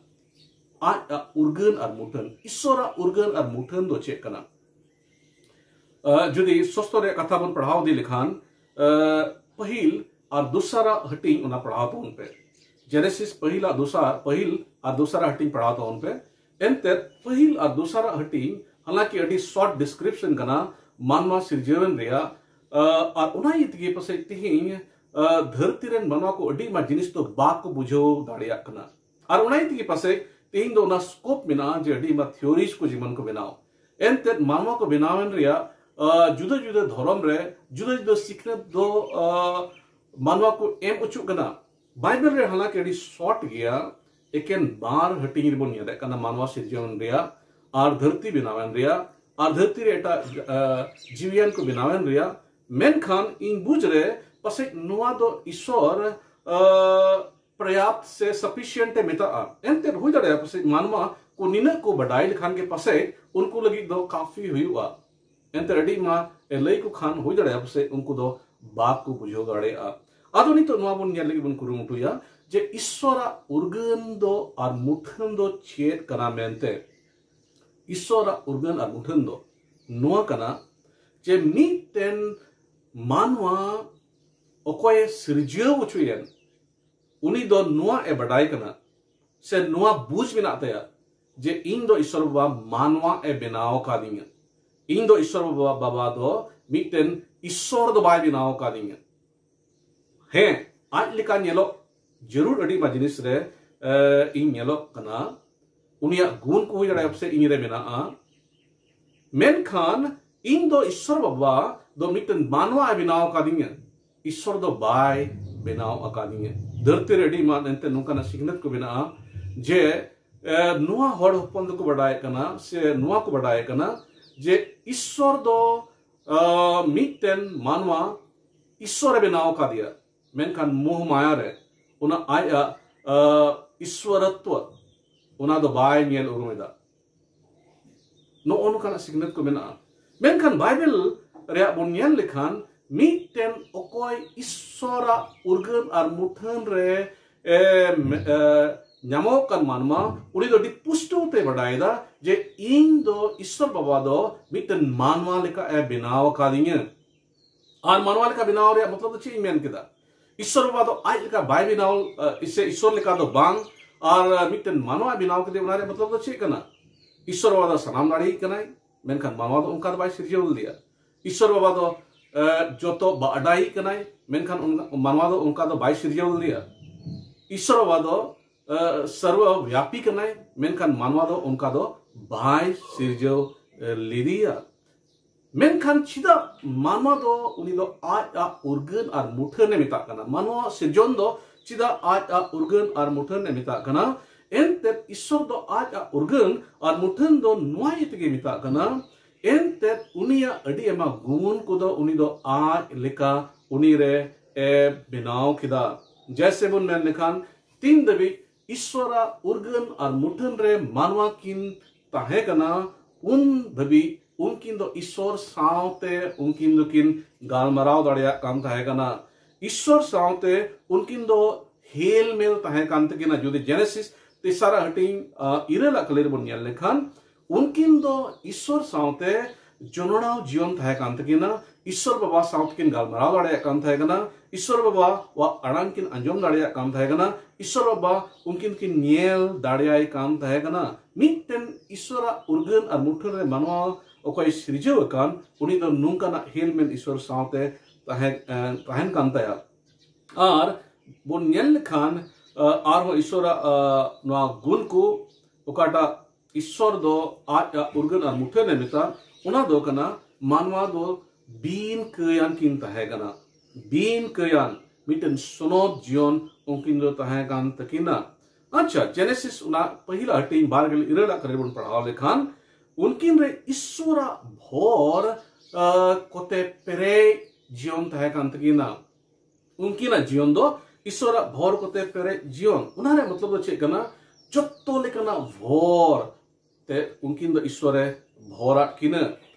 ᱟᱡ ᱟᱜ ᱩᱨᱜᱟᱹᱱ ᱟᱨ ᱢᱩᱴᱷᱟᱹᱱ, ᱤᱥᱥᱚᱨᱟᱜ ᱩᱨᱜᱟᱹᱱ ᱟᱨ ᱢᱩᱴᱷᱟᱹᱱ ᱫᱚ ᱪᱮᱫ ᱠᱟᱱᱟ? ᱡᱩᱫᱤ ᱥᱚᱥᱛᱚ ᱨᱮᱭᱟᱜ ᱠᱟᱛᱷᱟ ᱵᱚᱱ ᱯᱟᱲᱦᱟᱣ ᱤᱫᱤ ᱞᱮᱠᱷᱟᱱ, ᱯᱟᱹᱦᱤᱞ ᱟᱨ ᱫᱚᱥᱟᱨᱟᱜ ᱦᱟᱹᱴᱤᱧ ᱚᱱᱟ ᱯᱟᱲᱦᱟᱣ ᱛᱟᱵᱚᱱ ᱯᱮ᱾ ᱡᱮᱱᱮᱥᱤᱥ ᱯᱟᱹᱦᱤᱞ ᱟᱨ ᱫᱚᱥᱟᱨ, ᱯᱟᱹᱦᱤᱞ ᱟᱨ ᱫᱚᱥᱟᱨᱟᱜ ᱦᱟᱹᱴᱤᱧ ᱯᱟᱲᱦᱟᱣ ᱛᱟᱵᱚᱱ ᱯᱮ᱾ ᱮᱱᱛᱮᱫ ᱯᱟᱹᱦᱤᱞ ᱟᱨ ᱫᱚᱥᱟᱨᱟᱜ ᱦᱟᱹᱴᱤᱧ ᱦᱟᱞᱟᱝᱠᱤ ᱟᱹᱰᱤ ᱥᱚᱨᱴ ᱰᱤᱥᱠᱨᱤᱯᱥᱚᱱ ᱠᱟᱱᱟ ᱢᱟᱱᱣᱟ ᱥᱤᱨᱡᱟᱹᱣᱮᱱ ᱨᱮᱭᱟᱜ, ᱟᱨ ᱚᱱᱟ ᱤᱭᱟᱹ ᱛᱮᱜᱮ ᱯᱟᱥᱮᱡ ᱛᱤᱦᱤᱧ ᱫᱷᱟᱹᱨᱛᱤ ᱨᱮᱱ ᱢᱟᱱᱣᱟ ᱠᱚ ᱟᱹᱰᱤ ᱟᱭᱢᱟ ᱡᱤᱱᱤᱥ ᱫᱚ ᱵᱟᱠᱚ ᱵᱩᱡᱷᱟᱹᱣ ᱫᱟᱲᱮᱭᱟᱜ ᱠᱟᱱᱟ᱾ ᱟᱨ ᱚᱱᱟ ᱤᱭᱟᱹ ᱛᱮᱜᱮ ᱯᱟᱥᱮᱡ ᱛᱤᱦᱤᱧ ᱫᱚ ᱚᱱᱟ ᱥᱠᱳᱯ ᱢᱮᱱᱟᱜᱼᱟ ᱡᱮ ᱟᱹᱰᱤ ᱟᱭᱢᱟ ᱛᱷᱤᱭᱳᱨᱤᱡᱽ ᱠᱚ ᱡᱮᱢᱚᱱ ᱠᱚ ᱵᱮᱱᱟᱣ᱾ ᱮᱱᱛᱮᱫ ᱢᱟᱱᱣᱟ ᱠᱚ ᱵᱮᱱᱟᱣᱮᱱ ᱨᱮᱭᱟᱜ ᱡᱩᱫᱟᱹ ᱡᱩᱫᱟᱹ ᱫᱷᱚᱨᱚᱢ ᱨᱮ ᱡᱩᱫᱟᱹ ᱡᱩᱫᱟᱹ ᱥᱤᱠᱷᱱᱟᱹᱛ ᱫᱚ ᱢᱟᱱᱣᱟ ᱠᱚ ᱮᱢ ᱚᱪᱚᱜ ᱠᱟᱱᱟ᱾ ᱵᱟᱭᱵᱮᱞ ᱨᱮ ᱦᱟᱞᱟᱝᱠᱤ ᱟᱹᱰᱤ ᱥᱚᱨᱴ ᱜᱮᱭᱟ, ᱮᱠᱮᱱ ᱵᱟᱨ ᱦᱟᱹᱴᱤᱧ ᱨᱮᱵᱚᱱ ᱧᱮᱞᱮᱫ ᱠᱟᱱᱟ ᱢᱟᱱᱣᱟ ᱥᱤᱨᱡᱚᱱ ᱨᱮᱭᱟᱜ ᱟᱨ ᱫᱷᱟᱹᱨᱛᱤ ᱵᱮᱱᱟᱣᱮᱱ ᱨᱮᱭᱟᱜ ᱟᱨ ᱫᱷᱟᱹᱨᱛᱤ ᱨᱮ ᱮᱴᱟᱜ ᱡᱤᱣᱤᱭᱟᱱ ᱠᱚ ᱵᱮᱱᱟᱣᱮᱱ ᱨᱮᱭᱟᱜ᱾ ᱢᱮᱱᱠᱷᱟᱱ ᱤᱧ ᱵᱩᱡᱽ ᱨᱮ ᱯᱟᱥᱮᱡ ᱱᱚᱣᱟ ᱫᱚ ᱤᱥᱚᱨ ᱯᱨᱚᱭᱟᱯᱛ ᱥᱮ ᱥᱟᱯᱷᱤᱥᱤᱭᱮᱱᱴ ᱮ ᱢᱮᱛᱟᱜᱼᱟ᱾ ᱮᱱᱛᱮᱫ ᱦᱩᱭ ᱫᱟᱲᱮᱭᱟᱜᱼᱟ ᱯᱟᱥᱮᱡ ᱢᱟᱱᱣᱟ ᱠᱚ ᱱᱤᱱᱟᱹᱜ ᱠᱚ ᱵᱟᱰᱟᱭ ᱞᱮᱠᱷᱟᱱ ᱜᱮ ᱯᱟᱥᱮᱡ ᱩᱱᱠᱩ ᱞᱟᱹᱜᱤᱫ ᱫᱚ ᱠᱟᱯᱷᱤ ᱦᱩᱭᱩᱜᱼᱟ᱾ ᱮᱱᱛᱮ ᱟᱹᱰᱤ ᱢᱟ ᱮ ᱞᱟᱹᱭ ᱠᱚ ᱠᱷᱟᱱ ᱦᱩᱭ ᱫᱟᱲᱮᱭᱟᱜᱼᱟ ᱯᱟᱥᱮᱡ ᱩᱱᱠᱩ ᱫᱚ ᱵᱟᱠᱚ ᱵᱩᱡᱷᱟᱹᱣ ᱫᱟᱲᱮᱭᱟᱜᱼᱟ᱾ ᱟᱫᱚ ᱱᱤᱛᱚᱜ ᱱᱚᱣᱟ ᱵᱚᱱ ᱧᱮᱞ ᱞᱟᱹᱜᱤᱫ ᱵᱚᱱ ᱠᱩᱨᱩᱢᱩᱴᱩᱭᱟ ᱡᱮ ᱤᱥᱥᱚᱨᱟᱜ ᱩᱨᱜᱟᱹᱱ ᱫᱚ ᱟᱨ ᱢᱩᱴᱷᱟᱹᱱ ᱫᱚ ᱪᱮᱫ ᱠᱟᱱᱟ ᱢᱮᱱᱛᱮ᱾ ᱤᱥᱥᱚᱨᱟᱜ ᱩᱨᱜᱟᱹᱱ ᱟᱨ ᱢᱩᱴᱷᱟᱹᱱ ᱫᱚ ᱱᱚᱣᱟ ᱠᱟᱱᱟ ᱡᱮ ᱢᱤᱫᱴᱮᱱ ᱢᱟᱱᱣᱟ ᱚᱠᱚᱭᱮ ᱥᱤᱨᱡᱟᱹᱣ ᱦᱚᱪᱚᱭᱮᱱ, ᱩᱱᱤ ᱫᱚ ᱱᱚᱣᱟ ᱮ ᱵᱟᱰᱟᱭ ᱠᱟᱱᱟ ᱥᱮ ᱱᱚᱣᱟ ᱵᱩᱡᱽ ᱢᱮᱱᱟᱜ ᱛᱟᱭᱟ ᱡᱮ ᱤᱧ ᱫᱚ ᱤᱥᱥᱚᱨ ᱵᱟᱵᱟ ᱢᱟᱱᱣᱟ ᱮ ᱵᱮᱱᱟᱣ ᱟᱠᱟᱫᱤᱧᱟ᱾ ᱤᱧ ᱫᱚ ᱤᱥᱥᱚᱨ ᱵᱟᱵᱟ, ᱵᱟᱵᱟ ᱫᱚ ᱢᱤᱫᱴᱮᱱ ᱤᱥᱥᱚᱨ ᱫᱚ ᱵᱟᱭ ᱵᱮᱱᱟᱣ ᱟᱠᱟᱫᱤᱧᱟ᱾ ᱦᱮᱸ, ᱟᱡ ᱞᱮᱠᱟ ᱧᱮᱞᱚᱜ ᱡᱟᱹᱨᱩᱲ ᱟᱹᱰᱤ ᱟᱭᱢᱟ ᱡᱤᱱᱤᱥ ᱨᱮ, ᱮ, ᱤᱧ ᱧᱮᱞᱚᱜ ᱠᱟᱱᱟ᱾ ᱩᱱᱤᱭᱟᱜ ᱜᱩᱱ ᱠᱚ ᱦᱩᱭ ᱫᱟᱲᱮᱭᱟᱜᱼᱟ ᱥᱮ ᱤᱧ ᱨᱮ ᱢᱮᱱᱟᱜᱼᱟ, ᱢᱮᱱᱠᱷᱟᱱ ᱤᱧ ᱫᱚ ᱤᱥᱥᱚᱨ ᱵᱟᱵᱟ ᱫᱚ ᱢᱤᱫᱴᱮᱱ ᱢᱟᱱᱣᱟ ᱮ ᱵᱮᱱᱟᱣ ᱟᱠᱟᱫᱤᱧᱟ, ᱤᱥᱥᱚᱨ ᱫᱚ ᱵᱟᱭ ᱵᱮᱱᱟᱣ ᱟᱠᱟᱫᱤᱧᱟ᱾ ᱫᱷᱟᱹᱨᱛᱤ ᱨᱮ ᱟᱹᱰᱤ ᱮᱢᱟᱱ ᱮᱱᱛᱮ ᱱᱚᱝᱠᱟᱱᱟᱜ ᱥᱤᱠᱷᱱᱟᱹᱛ ᱠᱚ ᱢᱮᱱᱟᱜᱼᱟ ᱡᱮ, ᱮ, ᱱᱚᱣᱟ ᱦᱚᱲ ᱦᱚᱯᱚᱱ ᱫᱚᱠᱚ ᱵᱟᱰᱟᱭ ᱠᱟᱱᱟ ᱥᱮ ᱱᱚᱣᱟ ᱠᱚ ᱵᱟᱰᱟᱭ ᱠᱟᱱᱟ ᱡᱮ ᱤᱥᱥᱚᱨ ᱫᱚ, ᱮ, ᱢᱤᱫᱴᱮᱱ ᱢᱟᱱᱣᱟ ᱤᱥᱥᱚᱨ ᱮ ᱵᱮᱱᱟᱣ ᱟᱠᱟᱫᱮᱭᱟ, ᱢᱮᱱᱠᱷᱟᱱ ᱢᱳᱦ ᱢᱟᱭᱟ ᱨᱮ ᱚᱱᱟ ᱟᱡᱟᱜ, ᱮ, ᱤᱥᱥᱚᱨᱚᱛᱛᱚ ᱚᱱᱟ ᱫᱚ ᱵᱟᱭ ᱧᱮᱞ ᱩᱨᱩᱢ ᱮᱫᱟ᱾ ᱱᱚᱜᱼᱚ ᱱᱚᱝᱠᱟᱱᱟᱜ ᱥᱤᱠᱷᱱᱟᱹᱛ ᱠᱚ ᱢᱮᱱᱟᱜᱼᱟ᱾ ᱢᱮᱱᱠᱷᱟᱱ ᱵᱟᱭᱵᱮᱞ ᱨᱮᱭᱟᱜ ᱵᱚᱱ ᱧᱮᱞ ᱞᱮᱠᱷᱟᱱ ᱢᱤᱫᱴᱮᱱ ᱚᱠᱚᱭ ᱤᱥᱥᱚᱨᱟᱜ ᱩᱨᱜᱟᱹᱱ ᱟᱨ ᱢᱩᱴᱷᱟᱹᱱ ᱨᱮ, ᱮ, ᱢ-, ᱮ, ᱧᱟᱢᱚᱜ ᱠᱟᱱ ᱢᱟᱱᱣᱟ, ᱩᱱᱤ ᱫᱚ ᱟᱹᱰᱤ ᱯᱩᱥᱴᱟᱹᱣ ᱛᱮ ᱵᱟᱰᱟᱭ ᱮᱫᱟ ᱡᱮ ᱤᱧ ᱫᱚ ᱤᱥᱥᱚᱨ ᱵᱟᱵᱟ ᱫᱚ ᱢᱤᱫᱴᱮᱱ ᱢᱟᱱᱣᱟ ᱞᱮᱠᱟ ᱮ ᱵᱮᱱᱟᱣ ᱟᱠᱟᱫᱤᱧᱟᱹ᱾ ᱟᱨ ᱢᱟᱱᱣᱟ ᱞᱮᱠᱟ ᱵᱮᱱᱟᱣ ᱨᱮᱭᱟᱜ ᱢᱚᱛᱞᱚᱵ ᱫᱚ ᱪᱮᱫ ᱤᱧ ᱢᱮᱱ ᱠᱮᱫᱟ? ᱤᱥᱥᱚᱨ ᱵᱟᱵᱟ ᱫᱚ ᱟᱡ ᱞᱮᱠᱟ ᱵᱟᱭ ᱵᱮᱱᱟᱣ, ᱮ, ᱥᱮ ᱤᱥᱥᱚᱨ ᱞᱮᱠᱟ ᱫᱚ ᱵᱟᱝ, ᱟᱨ ᱢᱤᱫᱴᱮᱱ ᱢᱟᱱᱣᱟ ᱵᱮᱱᱟᱣ ᱠᱮᱫᱮ, ᱚᱱᱟ ᱨᱮᱭᱟᱜ ᱢᱚᱛᱞᱚᱵ ᱫᱚ ᱪᱮᱫ ᱠᱟᱱᱟ? ᱤᱥᱥᱚᱨ ᱵᱟᱵᱟ ᱫᱚ ᱥᱟᱱᱟᱢ ᱫᱟᱲᱮᱭᱤᱡ ᱠᱟᱱᱟᱭ, ᱢᱮᱱᱠᱷᱟᱱ ᱢᱟᱱᱣᱟ ᱫᱚ ᱚᱱᱠᱟ ᱫᱚ ᱵᱟᱭ ᱥᱤᱨᱡᱟᱹᱣ ᱞᱮᱫᱮᱭᱟ᱾ ᱤᱥᱥᱚᱨ ᱵᱟᱵᱟ ᱫᱚ, ᱮ, ᱡᱚᱛᱚ ᱵᱟᱰᱟᱭᱤᱡ ᱠᱟᱱᱟᱭ, ᱢᱮᱱᱠᱷᱟᱱ ᱚᱱᱠᱟ, ᱢᱟᱱᱣᱟ ᱫᱚ ᱚᱱᱠᱟ ᱫᱚ ᱵᱟᱭ ᱥᱤᱨᱡᱟᱹᱣ ᱞᱮᱫᱮᱭᱟ᱾ ᱤᱥᱥᱚᱨ ᱵᱟᱵᱟ ᱫᱚ, ᱮ, ᱥᱚᱨᱵᱚᱵᱭᱟᱯᱤ ᱠᱟᱱᱟᱭ, ᱢᱮᱱᱠᱷᱟᱱ ᱢᱟᱱᱣᱟ ᱫᱚ ᱚᱱᱠᱟ ᱫᱚ ᱵᱟᱭ ᱥᱤᱨᱡᱟᱹᱣ, ᱮ, ᱞᱮᱫᱮᱭᱟ᱾ ᱢᱮᱱᱠᱷᱟᱱ ᱪᱮᱫᱟᱜ ᱢᱟᱱᱣᱟ ᱫᱚ ᱩᱱᱤ ᱫᱚ ᱟᱡ ᱟᱜ ᱩᱨᱜᱟᱹᱱ ᱟᱨ ᱢᱩᱴᱷᱟᱹᱱ ᱮ ᱢᱮᱛᱟᱜ ᱠᱟᱱᱟ? ᱢᱟᱱᱣᱟ ᱥᱤᱨᱡᱚᱱ ᱫᱚ ᱪᱮᱫᱟᱜ ᱟᱡ ᱟᱜ ᱩᱨᱜᱟᱹᱱ ᱟᱨ ᱢᱩᱴᱷᱟᱹᱱ ᱮ ᱢᱮᱛᱟᱜ ᱠᱟᱱᱟ? ᱮᱱᱛᱮᱫ ᱤᱥᱥᱚᱨ ᱫᱚ ᱟᱡ ᱟᱜ ᱩᱨᱜᱟᱹᱱ ᱟᱨ ᱢᱩᱴᱷᱟᱹᱱ ᱫᱚ ᱱᱚᱣᱟ ᱤᱭᱟᱹ ᱛᱮᱜᱮ ᱢᱮᱛᱟᱜ ᱠᱟᱱᱟ, ᱮᱱᱛᱮᱫ ᱩᱱᱤᱭᱟᱜ ᱟᱹᱰᱤ ᱟᱭᱢᱟ ᱜᱩᱱ ᱠᱚᱫᱚ ᱩᱱᱤ ᱫᱚ ᱟᱡ ᱞᱮᱠᱟ ᱩᱱᱤ ᱨᱮ ᱮ ᱵᱮᱱᱟᱣ ᱠᱮᱫᱟ᱾ ᱡᱮᱭᱥᱮ ᱵᱚᱱ ᱢᱮᱱ ᱞᱮᱠᱷᱟᱱ, ᱛᱤᱱ ᱫᱷᱟᱹᱵᱤᱡ ᱤᱥᱥᱚᱨᱟᱜ ᱩᱨᱜᱟᱹᱱ ᱟᱨ ᱢᱩᱴᱷᱟᱹᱱ ᱨᱮ ᱢᱟᱱᱣᱟ ᱠᱤᱱ ᱛᱟᱦᱮᱸ ᱠᱟᱱᱟ, ᱩᱱ ᱫᱷᱟᱹᱵᱤᱡ ᱩᱱᱠᱤᱱ ᱫᱚ ᱤᱥᱥᱚᱨ ᱥᱟᱶᱛᱮ ᱩᱱᱠᱤᱱ ᱫᱚᱠᱤᱱ ᱜᱟᱞᱢᱟᱨᱟᱣ ᱫᱟᱲᱮᱭᱟᱜ ᱠᱟᱱ ᱛᱟᱦᱮᱸ ᱠᱟᱱᱟ᱾ ᱤᱥᱥᱚᱨ ᱥᱟᱶᱛᱮ ᱩᱱᱠᱤᱱ ᱫᱚ ᱦᱮᱞ ᱢᱮᱞ ᱛᱟᱦᱮᱸ ᱠᱟᱱ ᱛᱟᱹᱠᱤᱱᱟ᱾ ᱡᱩᱫᱤ ᱡᱮᱱᱮᱥᱤᱥ ᱛᱮᱥᱟᱨᱟᱜ ᱦᱟᱹᱴᱤᱧ, ᱟ, ᱤᱨᱟᱹᱞᱟᱜ ᱠᱟᱹᱞᱤ ᱨᱮᱵᱚᱱ ᱧᱮᱞ ᱞᱮᱠᱷᱟᱱ, ᱩᱱᱠᱤᱱ ᱫᱚ ᱤᱥᱥᱚᱨ ᱥᱟᱶᱛᱮ ᱡᱚᱱᱚᱲᱟᱣ ᱡᱤᱭᱚᱱ ᱛᱟᱦᱮᱸ ᱠᱟᱱ ᱛᱟᱹᱠᱤᱱᱟ, ᱤᱥᱥᱚᱨ ᱵᱟᱵᱟ ᱥᱟᱶ ᱛᱮᱠᱤᱱ ᱜᱟᱞᱢᱟᱨᱟᱣ ᱫᱟᱲᱮᱭᱟᱜ ᱠᱟᱱ ᱛᱟᱦᱮᱸ ᱠᱟᱱᱟ, ᱤᱥᱥᱚᱨ ᱵᱟᱵᱟ ᱣᱟᱜ ᱟᱲᱟᱝ ᱠᱤᱱ ᱟᱸᱡᱚᱢ ᱫᱟᱲᱮᱭᱟᱜ ᱠᱟᱱ ᱛᱟᱦᱮᱸ ᱠᱟᱱᱟ᱾ ᱤᱥᱥᱚᱨ ᱵᱟᱵᱟ ᱩᱱᱠᱤᱱ ᱠᱤᱱ ᱧᱮᱞ ᱫᱟᱲᱮᱭᱟᱭ ᱠᱟᱱ ᱛᱟᱦᱮᱸ ᱠᱟᱱᱟ᱾ ᱢᱤᱫᱴᱮᱱ ᱤᱥᱥᱚᱨᱟᱜ ᱩᱨᱜᱟᱹᱱ ᱟᱨ ᱢᱩᱴᱷᱟᱹᱱ ᱨᱮ ᱢᱟᱱᱣᱟ ᱚᱠᱚᱭ ᱥᱤᱨᱡᱟᱹᱣ ᱟᱠᱟᱱ, ᱩᱱᱤ ᱫᱚ ᱱᱚᱝᱠᱟᱱᱟᱜ ᱦᱮᱞᱢᱮᱞ ᱤᱥᱥᱚᱨ ᱥᱟᱶᱛᱮ ᱛᱟᱦᱮᱸ, ᱮ, ᱛᱟᱦᱮᱱ ᱠᱟᱱ ᱛᱟᱭᱟ᱾ ᱟᱨ ᱵᱚᱱ ᱧᱮᱞ ᱞᱮᱠᱷᱟᱱ, ᱮ, ᱟᱨᱦᱚᱸ ᱤᱥᱥᱚᱨᱟᱜ, ᱮ, ᱱᱚᱣᱟ ᱜᱩᱱ ᱠᱚ, ᱚᱠᱟᱴᱟᱜ ᱤᱥᱥᱚᱨ ᱫᱚ ᱟᱡ ᱟᱜ ᱩᱨᱜᱟᱹᱱ ᱟᱨ ᱢᱩᱴᱷᱟᱹᱱ ᱮ ᱢᱮᱛᱟᱜ, ᱚᱱᱟ ᱫᱚ ᱠᱟᱱᱟ ᱢᱟᱱᱣᱟ ᱫᱚ ᱵᱤᱱ ᱠᱟᱹᱭᱟᱱ ᱠᱤᱱ ᱛᱟᱦᱮᱸ ᱠᱟᱱᱟ᱾ ᱵᱤᱱ ᱠᱟᱹᱭᱟᱱ ᱢᱤᱫᱴᱮᱱ ᱥᱚᱱᱚᱛ ᱡᱤᱭᱚᱱ ᱩᱱᱠᱤᱱ ᱫᱚ ᱛᱟᱦᱮᱸ ᱠᱟᱱ ᱛᱟᱹᱠᱤᱱᱟ᱾ ᱟᱪᱪᱷᱟ, ᱡᱮᱱᱮᱥᱤᱥ ᱚᱱᱟ ᱯᱟᱹᱦᱤᱞᱟ ᱦᱟᱹᱴᱤᱧ ᱵᱟᱨ ᱜᱮᱞ ᱤᱨᱟᱹᱞ ᱟᱜ ᱠᱟᱹᱨᱤ ᱵᱚᱱ ᱯᱟᱲᱦᱟᱣ ᱞᱮᱠᱷᱟᱱ, ᱩᱱᱠᱤᱱ ᱨᱮ ᱤᱥᱥᱚᱨᱟᱜ ᱵᱷᱚᱨ, ᱟ, ᱠᱚᱛᱮ ᱯᱮᱨᱮᱡ ᱡᱤᱭᱚᱱ ᱛᱟᱦᱮᱸ ᱠᱟᱱ ᱛᱟᱹᱠᱤᱱᱟ᱾ ᱩᱱᱠᱤᱱᱟᱜ ᱡᱤᱭᱚᱱ ᱫᱚ ᱤᱥᱥᱚᱨᱟᱜ ᱵᱷᱚᱨ ᱠᱚᱛᱮ ᱯᱮᱨᱮᱡ ᱡᱤᱭᱚᱱ᱾ ᱚᱱᱟ ᱨᱮᱭᱟᱜ ᱢᱚᱛᱞᱚᱵ ᱫᱚ ᱪᱮᱫ ᱠᱟᱱᱟ? ᱡᱚᱛᱚ ᱞᱮᱠᱟᱱᱟᱜ ᱵᱷᱚᱨ ᱛᱮ ᱩᱱᱠᱤᱱ ᱫᱚ ᱤᱥᱥᱚᱨᱮ ᱵᱷᱚᱨᱟᱫ ᱠᱤᱱᱟᱹ᱾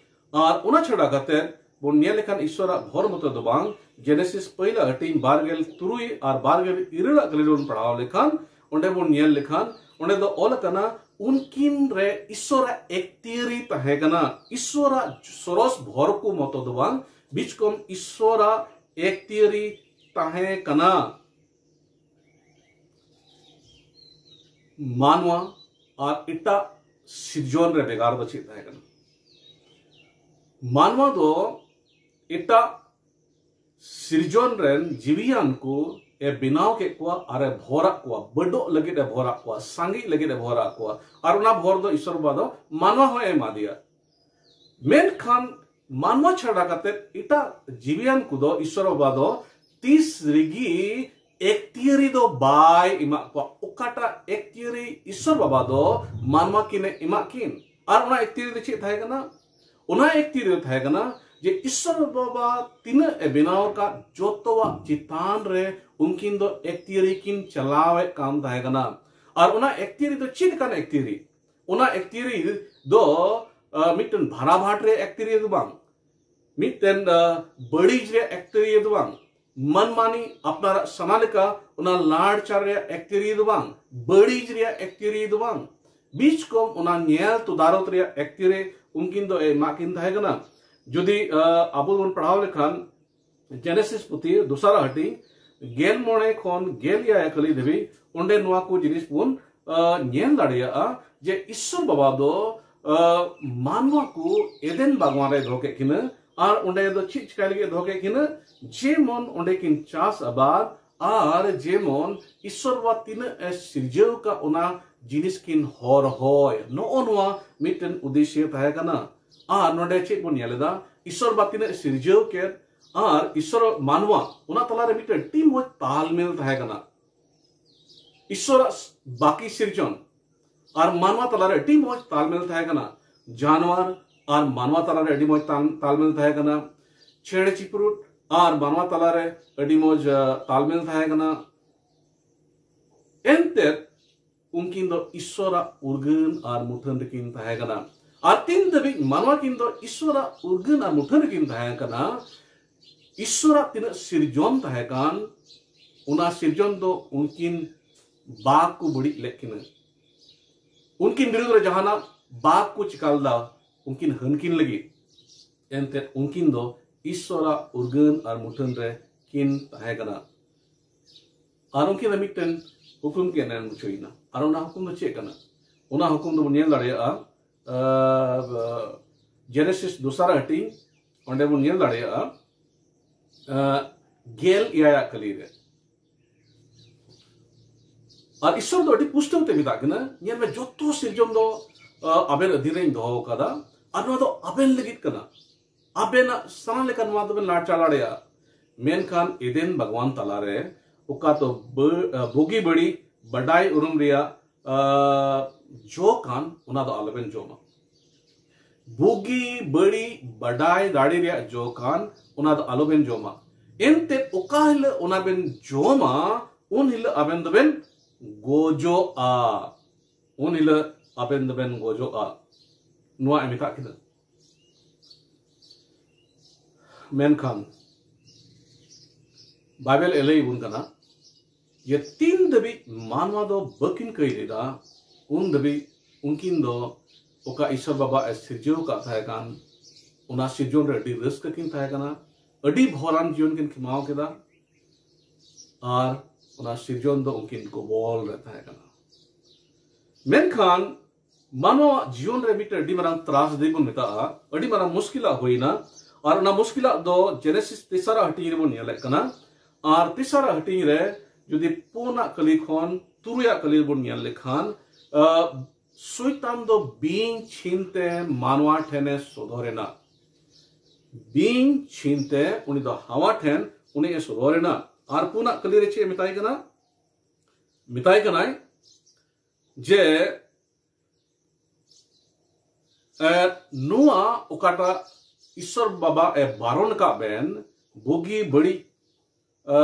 ᱟᱨ ᱚᱱᱟ ᱪᱷᱟᱰᱟ ᱠᱟᱛᱮ ᱵᱚᱱ ᱧᱮᱞ ᱞᱮᱠᱷᱟᱱ ᱤᱥᱥᱚᱨᱟᱜ ᱵᱷᱚᱨ ᱢᱚᱛᱚ ᱫᱚ ᱵᱟᱝ, ᱡᱮᱱᱮᱥᱤᱥ ᱯᱟᱹᱭᱞᱟ ᱦᱟᱹᱴᱤᱧ ᱵᱟᱨ ᱜᱮᱞ ᱛᱩᱨᱩᱭ ᱟᱨ ᱵᱟᱨ ᱜᱮᱞ ᱤᱨᱟᱹᱞ ᱟᱜ ᱠᱟᱹᱨᱤ ᱨᱮᱵᱚᱱ ᱯᱟᱲᱦᱟᱣ ᱞᱮᱠᱷᱟᱱ, ᱚᱸᱰᱮ ᱵᱚᱱ ᱧᱮᱞ ᱞᱮᱠᱷᱟᱱ, ᱚᱸᱰᱮ ᱫᱚ ᱚᱞ ᱟᱠᱟᱱᱟ, ᱩᱱᱠᱤᱱ ᱨᱮ ᱤᱥᱥᱚᱨᱟᱜ ᱮᱠᱛᱤᱭᱟᱹᱨᱤ ᱛᱟᱦᱮᱸ ᱠᱟᱱᱟ᱾ ᱤᱥᱥᱚᱨᱟᱜ ᱥᱚᱨᱚᱥ ᱵᱷᱚᱨ ᱠᱚ ᱢᱚᱛᱚ ᱫᱚ ᱵᱟᱝ, ᱵᱤᱪᱠᱚᱢ ᱤᱥᱥᱚᱨᱟᱜ ᱮᱠᱛᱤᱭᱟᱹᱨᱤ ᱛᱟᱦᱮᱸ ᱠᱟᱱᱟ᱾ ᱢᱟᱱᱣᱟ ᱟᱨ ᱮᱴᱟᱜ ᱥᱤᱨᱡᱚᱱ ᱨᱮ ᱵᱷᱮᱜᱟᱨ ᱫᱚ ᱪᱮᱫ ᱛᱟᱦᱮᱸ ᱠᱟᱱᱟ? ᱢᱟᱱᱣᱟ ᱫᱚ ᱮᱴᱟᱜ ᱥᱤᱨᱡᱚᱱ ᱨᱮᱱ ᱡᱤᱣᱤᱭᱟᱱ ᱠᱚ ᱮ ᱵᱮᱱᱟᱣ ᱠᱮᱫ ᱠᱚᱣᱟ ᱟᱨ ᱮ ᱵᱷᱚᱨᱟᱜ ᱠᱚᱣᱟ, ᱵᱟᱹᱰᱚᱜ ᱞᱟᱹᱜᱤᱫ ᱮ ᱵᱷᱚᱨᱟᱜ ᱠᱚᱣᱟ, ᱥᱟᱸᱜᱮᱜ ᱞᱟᱹᱜᱤᱫ ᱮ ᱵᱷᱚᱨᱟᱜ ᱠᱚᱣᱟ, ᱟᱨ ᱚᱱᱟ ᱵᱷᱚᱨ ᱫᱚ ᱤᱥᱥᱚᱨ ᱵᱟᱵᱟ ᱫᱚ ᱢᱟᱱᱣᱟ ᱦᱚᱸᱭ ᱮᱢᱟ ᱫᱮᱭᱟ᱾ ᱢᱮᱱᱠᱷᱟᱱ ᱢᱟᱱᱣᱟ ᱪᱷᱟᱰᱟ ᱠᱟᱛᱮ ᱮᱴᱟᱜ ᱡᱤᱣᱤᱭᱟᱱ ᱠᱚᱫᱚ ᱤᱥᱥᱚᱨ ᱵᱟᱵᱟ ᱫᱚ ᱛᱤᱥ ᱨᱮᱜᱮ ᱮᱠᱛᱤᱭᱟᱹᱨᱤ ᱫᱚ ᱵᱟᱭ ᱮᱢᱟᱜ ᱠᱚᱣᱟ᱾ ᱚᱠᱟᱴᱟᱜ ᱮᱠᱛᱤᱭᱟᱹᱨᱤ ᱤᱥᱥᱚᱨ ᱵᱟᱵᱟ ᱫᱚ ᱢᱟᱱᱣᱟ ᱠᱤᱱ ᱮ ᱮᱢᱟᱜ ᱠᱤᱱ, ᱟᱨ ᱚᱱᱟ ᱮᱠᱛᱤᱭᱟᱹᱨᱤ ᱫᱚ ᱪᱮᱫ ᱛᱟᱦᱮᱸ ᱠᱟᱱᱟ? ᱚᱱᱟ ᱮᱠᱛᱤᱭᱟᱹᱨᱤ ᱫᱚ ᱛᱟᱦᱮᱸ ᱠᱟᱱᱟ ᱡᱮ ᱤᱥᱥᱚᱨ ᱵᱟᱵᱟ ᱛᱤᱱᱟᱹᱜ ᱮ ᱵᱮᱱᱟᱣ ᱟᱠᱟᱫ ᱡᱚᱛᱚᱣᱟᱜ ᱪᱮᱛᱟᱱ ᱨᱮ ᱩᱱᱠᱤᱱ ᱫᱚ ᱮᱠᱛᱤᱭᱟᱹᱨᱤ ᱠᱤᱱ ᱪᱟᱞᱟᱣᱮᱫ ᱠᱟᱱ ᱛᱟᱦᱮᱸ ᱠᱟᱱᱟ᱾ ᱟᱨ ᱚᱱᱟ ᱮᱠᱛᱤᱭᱟᱹᱨᱤ ᱫᱚ ᱪᱮᱫ ᱞᱮᱠᱟᱱ ᱮᱠᱛᱤᱭᱟᱹᱨᱤ? ᱚᱱᱟ ᱮᱠᱛᱤᱭᱟᱹᱨᱤ ᱫᱚ, ᱟ, ᱢᱤᱫᱴᱮᱱ ᱵᱷᱟᱨᱟᱵᱷᱟᱴ ᱨᱮᱭᱟᱜ ᱮᱠᱛᱤᱭᱟᱹᱨᱤ ᱫᱚ ᱵᱟᱝ, ᱢᱤᱫᱴᱮᱱ, ᱟ, ᱵᱟᱹᱲᱤᱡ ᱨᱮᱭᱟᱜ ᱮᱠᱛᱤᱭᱟᱹᱨᱤ ᱫᱚ ᱵᱟᱝ, ᱢᱟᱱᱢᱟᱱᱤ ᱟᱯᱱᱟᱨᱟᱜ ᱥᱟᱱᱟ ᱞᱮᱠᱟ ᱚᱱᱟ ᱞᱟᱲᱪᱟᱲ ᱨᱮᱭᱟᱜ ᱮᱠᱛᱤᱭᱟᱹᱨᱤ ᱫᱚ ᱵᱟᱝ, ᱵᱟᱹᱲᱤᱡ ᱨᱮᱭᱟᱜ ᱮᱠᱛᱤᱭᱟᱹᱨᱤ ᱫᱚ ᱵᱟᱝ, ᱵᱤᱪ ᱠᱚᱢ ᱚᱱᱟ ᱧᱮᱞ ᱛᱚᱫᱟᱨᱚᱛ ᱨᱮᱭᱟᱜ ᱮᱠᱛᱤᱭᱟᱹᱨᱤ ᱩᱱᱠᱤᱱ ᱫᱚ ᱮᱢᱟᱜ ᱠᱤᱱ ᱛᱟᱦᱮᱸ ᱠᱟᱱᱟ᱾ ᱡᱩᱫᱤ, ᱟ, ᱟᱵᱚ ᱵᱚᱱ ᱯᱟᱲᱦᱟᱣ ᱞᱮᱠᱷᱟᱱ, ᱡᱮᱱᱮᱥᱤᱥ ᱯᱩᱛᱷᱤ ᱫᱚᱥᱟᱨᱟᱜ ᱦᱟᱹᱴᱤᱧ ᱜᱮᱞ ᱢᱚᱬᱮ ᱠᱷᱚᱱ ᱜᱮᱞ ᱮᱭᱟᱭ ᱠᱟᱹᱞᱤ ᱫᱷᱟᱹᱵᱤᱡ ᱚᱸᱰᱮ ᱱᱚᱣᱟ ᱠᱚ ᱡᱤᱱᱤᱥ ᱵᱚᱱ ᱧᱮᱞ ᱫᱟᱲᱮᱭᱟᱜᱼᱟ ᱡᱮ ᱤᱥᱥᱚᱨ ᱵᱟᱵᱟ ᱫᱚ ᱢᱟᱱᱣᱟ ᱠᱚ ᱮᱫᱮᱱ ᱵᱟᱜᱣᱟᱱ ᱨᱮ ᱫᱚᱦᱚ ᱠᱮᱫ ᱠᱤᱱᱟᱹ᱾ ᱟᱨ ᱚᱸᱰᱮ ᱫᱚ ᱪᱮᱫ ᱪᱤᱠᱟᱭ ᱞᱟᱹᱜᱤᱫ ᱫᱚᱦᱚ ᱠᱮᱫ ᱠᱤᱱᱟᱹ? ᱡᱮᱢᱚᱱ ᱚᱸᱰᱮ ᱠᱤᱱ ᱪᱟᱥ ᱟᱵᱟᱫ ᱟᱨ ᱡᱮᱢᱚᱱ ᱤᱥᱥᱚᱨ ᱵᱟᱵᱟ ᱛᱤᱱᱟᱹᱜ ᱮ ᱥᱤᱨᱡᱟᱹᱣ ᱟᱠᱟᱫ ᱚᱱᱟ ᱡᱤᱱᱤᱥ ᱠᱤᱱ ᱦᱚᱨᱦᱚᱭ᱾ ᱱᱚᱜᱼᱚ ᱱᱚᱣᱟ ᱢᱤᱫᱴᱮᱱ ᱩᱫᱮᱥᱭᱚ ᱛᱟᱦᱮᱸ ᱠᱟᱱᱟ᱾ ᱟᱨ ᱱᱚᱰᱮ ᱪᱮᱫ ᱵᱚᱱ ᱧᱮᱞ ᱮᱫᱟ? ᱤᱥᱥᱚᱨ ᱵᱟᱵᱟ ᱛᱤᱱᱟᱹᱜ ᱮ ᱥᱤᱨᱡᱟᱹᱣ ᱠᱮᱫ ᱟᱨ ᱤᱥᱥᱚᱨ ᱢᱟᱱᱣᱟ, ᱚᱱᱟ ᱛᱟᱞᱟᱨᱮ ᱢᱤᱫᱴᱮᱱ ᱟᱹᱰᱤ ᱢᱚᱡᱽ ᱛᱟᱞᱢᱮᱞ ᱛᱟᱦᱮᱸ ᱠᱟᱱᱟ᱾ ᱤᱥᱥᱚᱨᱟᱜ ᱵᱟᱹᱠᱤ ᱥᱤᱨᱡᱚᱱ ᱟᱨ ᱢᱟᱱᱣᱟ ᱛᱟᱞᱟᱨᱮ ᱟᱹᱰᱤ ᱢᱚᱡᱽ ᱛᱟᱞᱢᱮᱞ ᱛᱟᱦᱮᱸ ᱠᱟᱱᱟ᱾ ᱡᱟᱱᱣᱟᱨ ᱟᱨ ᱢᱟᱱᱣᱟ ᱛᱟᱞᱟᱨᱮ ᱟᱹᱰᱤ ᱢᱚᱡᱽ ᱛᱟᱞ- ᱛᱟᱞᱢᱮᱞ ᱛᱟᱦᱮᱸ ᱠᱟᱱᱟ᱾ ᱪᱮᱬᱮ ᱪᱤᱯᱨᱩᱫ ᱟᱨ ᱢᱟᱱᱣᱟ ᱛᱟᱞᱟᱨᱮ ᱟᱹᱰᱤ ᱢᱚᱡᱽ ᱛᱟᱞᱢᱮᱞ ᱛᱟᱦᱮᱸ ᱠᱟᱱᱟ᱾ ᱮᱱᱛᱮᱫ ᱩᱱᱠᱤᱱ ᱫᱚ ᱤᱥᱥᱚᱨᱟᱜ ᱩᱨᱜᱟᱹᱱ ᱟᱨ ᱢᱩᱴᱷᱟᱹᱱ ᱨᱮᱠᱤᱱ ᱛᱟᱦᱮᱸ ᱠᱟᱱᱟ᱾ ᱟᱨ ᱛᱤᱱ ᱫᱷᱟᱹᱵᱤᱡ ᱢᱟᱱᱣᱟ ᱠᱤᱱ ᱫᱚ ᱤᱥᱥᱚᱨᱟᱜ ᱩᱨᱜᱟᱹᱱ ᱟᱨ ᱢᱩᱴᱷᱟᱹᱱ ᱨᱮᱠᱤᱱ ᱛᱟᱦᱮᱸ ᱠᱟᱱᱟ, ᱤᱥᱥᱚᱨᱟᱜ ᱛᱤᱱᱟᱹᱜ ᱥᱤᱨᱡᱚᱱ ᱛᱟᱦᱮᱸ ᱠᱟᱱ, ᱚᱱᱟ ᱥᱤᱨᱡᱚᱱ ᱫᱚ ᱩᱱᱠᱤᱱ ᱵᱟᱠᱚ ᱵᱟᱹᱲᱤᱡ ᱞᱮᱫ ᱠᱤᱱᱟ᱾ ᱩᱱᱠᱤᱱ ᱵᱤᱨᱩᱫᱷ ᱨᱮ ᱡᱟᱦᱟᱱᱟᱜ ᱵᱟᱠᱚ ᱪᱤᱠᱟ ᱞᱮᱫᱟ ᱩᱱᱠᱤᱱ ᱦᱟᱹᱱᱠᱤᱱ ᱞᱟᱹᱜᱤᱫ᱾ ᱮᱱᱛᱮᱫ ᱩᱱᱠᱤᱱ ᱫᱚ ᱤᱥᱥᱚᱨᱟᱜ ᱩᱨᱜᱟᱹᱱ ᱟᱨ ᱢᱩᱴᱷᱟᱹᱱ ᱨᱮ ᱠᱤᱱ ᱛᱟᱦᱮᱸ ᱠᱟᱱᱟ᱾ ᱟᱨ ᱩᱱᱠᱤᱱ ᱫᱚ ᱢᱤᱫᱴᱮᱱ ᱦᱩᱠᱩᱢ ᱠᱤᱱ ᱮᱢ ᱦᱚᱪᱚᱭᱮᱱᱟ᱾ ᱟᱨ ᱚᱱᱟ ᱦᱩᱠᱩᱢ ᱫᱚ ᱪᱮᱫ ᱠᱟᱱᱟ? ᱚᱱᱟ ᱦᱩᱠᱩᱢ ᱫᱚᱵᱚᱱ ᱧᱮᱞ ᱫᱟᱲᱮᱭᱟᱜᱼᱟ ᱡᱮᱱᱮᱥᱤᱥ ᱫᱚᱥᱟᱨ ᱦᱟᱹᱴᱤᱧ, ᱚᱸᱰᱮ ᱵᱚᱱ ᱧᱮᱞ ᱫᱟᱲᱮᱭᱟᱜᱼᱟ ᱜᱮᱞ ᱮᱭᱟᱭᱟᱜ ᱠᱟᱹᱞᱤ ᱨᱮ᱾ ᱟᱨ ᱤᱥᱥᱚᱨ ᱫᱚ ᱟᱹᱰᱤ ᱯᱩᱥᱴᱟᱹᱣ ᱛᱮ ᱢᱮᱛᱟᱜ ᱠᱟᱱᱟ, ᱧᱮᱞ ᱢᱮ, ᱡᱚᱛᱚ ᱥᱤᱨᱡᱚᱱ ᱫᱚ ᱟᱵᱮᱱ ᱟᱹᱫᱷᱤᱱ ᱨᱮᱧ ᱫᱚᱦᱚ ᱟᱠᱟᱫᱟ᱾ ᱟᱨ ᱱᱚᱣᱟ ᱫᱚ ᱟᱵᱮᱱ ᱞᱟᱹᱜᱤᱫ ᱠᱟᱱᱟ᱾ ᱟᱵᱮᱱᱟᱜ ᱥᱟᱱᱟ ᱞᱮᱠᱟ ᱱᱚᱣᱟ ᱫᱚᱵᱮᱱ ᱞᱟᱲᱪᱟ ᱫᱟᱲᱮᱭᱟᱜᱼᱟ᱾ ᱢᱮᱱᱠᱷᱟᱱ ᱮᱫᱮᱱ ᱵᱟᱜᱽᱣᱟᱱ ᱛᱟᱞᱟᱨᱮ ᱚᱠᱟ ᱫᱚ ᱵᱩᱜᱤ ᱵᱟᱹᱲᱤᱡ ᱵᱟᱰᱟᱭ ᱩᱨᱩᱢ ᱨᱮᱭᱟᱜ ᱡᱚ ᱠᱟᱱ, ᱚᱱᱟ ᱫᱚ ᱟᱞᱚᱵᱮᱱ ᱡᱚᱢᱟ᱾ ᱵᱩᱜᱤ ᱵᱟᱹᱲᱤᱡ ᱵᱟᱰᱟᱭ ᱫᱟᱲᱮ ᱨᱮᱭᱟᱜ ᱡᱚ ᱠᱟᱱ, ᱚᱱᱟ ᱫᱚ ᱟᱞᱚᱵᱮᱱ ᱡᱚᱢᱟ᱾ ᱮᱱᱛᱮᱫ ᱚᱠᱟ ᱦᱤᱞᱳᱜ ᱚᱱᱟ ᱵᱮᱱ ᱡᱚᱢᱟ, ᱩᱱ ᱦᱤᱞᱳᱜ ᱟᱵᱮᱱ ᱫᱚᱵᱮᱱ ᱜᱚᱡᱚᱜᱼᱟ᱾ ᱩᱱ ᱦᱤᱞᱳᱜ ᱟᱵᱮᱱ ᱫᱚᱵᱮᱱ ᱜᱚᱡᱚᱜᱼᱟ᱾ ᱱᱚᱣᱟ ᱮ ᱢᱮᱛᱟᱜ ᱠᱤᱱᱟ᱾ ᱢᱮᱱᱠᱷᱟᱱ ᱵᱟᱭᱵᱮᱞ ᱮ ᱞᱟᱹᱭ ᱟᱵᱚᱱ ᱠᱟᱱᱟ ᱡᱮ ᱛᱤᱱ ᱫᱷᱟᱹᱵᱤᱡ ᱢᱟᱱᱣᱟ ᱫᱚ ᱵᱟᱹᱠᱤᱱ ᱠᱟᱹᱭ ᱞᱮᱫᱟ, ᱩᱱ ᱫᱷᱟᱹᱵᱤᱡ ᱩᱱᱠᱤᱱ ᱫᱚ ᱚᱠᱟ ᱤᱥᱥᱚᱨ ᱵᱟᱵᱟ ᱮ ᱥᱤᱨᱡᱟᱹᱣ ᱟᱠᱟᱫ ᱛᱟᱦᱮᱸ ᱠᱟᱱ, ᱚᱱᱟ ᱥᱤᱨᱡᱚᱱ ᱨᱮ ᱟᱹᱰᱤ ᱨᱟᱹᱥᱠᱟᱹ ᱠᱤᱱ ᱛᱟᱦᱮᱸ ᱠᱟᱱᱟ᱾ ᱟᱹᱰᱤ ᱵᱷᱚᱨᱟᱱ ᱡᱤᱭᱚᱱ ᱠᱤᱱ ᱠᱷᱮᱢᱟᱣ ᱠᱮᱫᱟ᱾ ᱟᱨ ᱚᱱᱟ ᱥᱤᱨᱡᱚᱱ ᱫᱚ ᱩᱱᱠᱤᱱ ᱜᱚᱵᱚᱞ ᱨᱮ ᱛᱟᱦᱮᱸ ᱠᱟᱱᱟ᱾ ᱢᱮᱱᱠᱷᱟᱱ ᱢᱟᱱᱣᱟᱣᱟᱜ ᱡᱤᱭᱚᱱ ᱨᱮ ᱢᱤᱫᱴᱮᱱ ᱟᱹᱰᱤ ᱢᱟᱨᱟᱝ ᱛᱨᱟᱥᱫᱤ ᱵᱚᱱ ᱢᱮᱛᱟᱜᱼᱟ, ᱟᱹᱰᱤ ᱢᱟᱨᱟᱝ ᱢᱩᱥᱠᱤᱞᱟᱜ ᱦᱩᱭᱱᱟ᱾ ᱟᱨ ᱚᱱᱟ ᱢᱩᱥᱠᱤᱞᱟᱜ ᱫᱚ ᱡᱮᱱᱮᱥᱤᱥ ᱛᱮᱥᱟᱨᱟᱜ ᱦᱟᱹᱴᱤᱧ ᱨᱮᱵᱚᱱ ᱧᱮᱞᱮᱫ ᱠᱟᱱᱟ᱾ ᱟᱨ ᱛᱮᱥᱟᱨᱟᱜ ᱦᱟᱹᱴᱤᱧ ᱨᱮ ᱡᱩᱫᱤ ᱯᱩᱱᱟᱜ ᱠᱟᱹᱞᱤ ᱠᱷᱚᱱ ᱛᱩᱨᱩᱭᱟᱜ ᱠᱟᱹᱞᱤ ᱨᱮᱵᱚᱱ ᱧᱮᱞ ᱞᱮᱠᱷᱟᱱ, ᱟᱸ, ᱥᱚᱭᱛᱟᱱ ᱫᱚ ᱵᱤᱧ ᱪᱷᱤᱱ ᱛᱮ ᱢᱟᱱᱣᱟ ᱴᱷᱮᱱᱮ ᱥᱚᱫᱚᱨᱮᱱᱟ᱾ ᱵᱤᱧ ᱪᱷᱤᱱ ᱛᱮ ᱩᱱᱤ ᱫᱚ ᱦᱟᱣᱟ ᱴᱷᱮᱱ ᱩᱱᱤ ᱮ ᱥᱚᱫᱚᱨᱮᱱᱟ᱾ ᱟᱨ ᱯᱩᱱᱟᱜ ᱠᱟᱹᱞᱤ ᱨᱮ ᱪᱮᱫ ᱮ ᱢᱮᱛᱟᱭ ᱠᱟᱱᱟ? ᱢᱮᱛᱟᱭ ᱠᱟᱱᱟᱭ ᱡᱮ, ᱮ, ᱱᱚᱣᱟ ᱚᱠᱟᱴᱟᱜ ᱤᱥᱥᱚᱨ ᱵᱟᱵᱟ ᱮ ᱵᱟᱨᱚᱱ ᱟᱠᱟᱫ ᱵᱮᱱ, ᱵᱩᱜᱤ ᱵᱟᱹᱲᱤᱡ, ᱮ,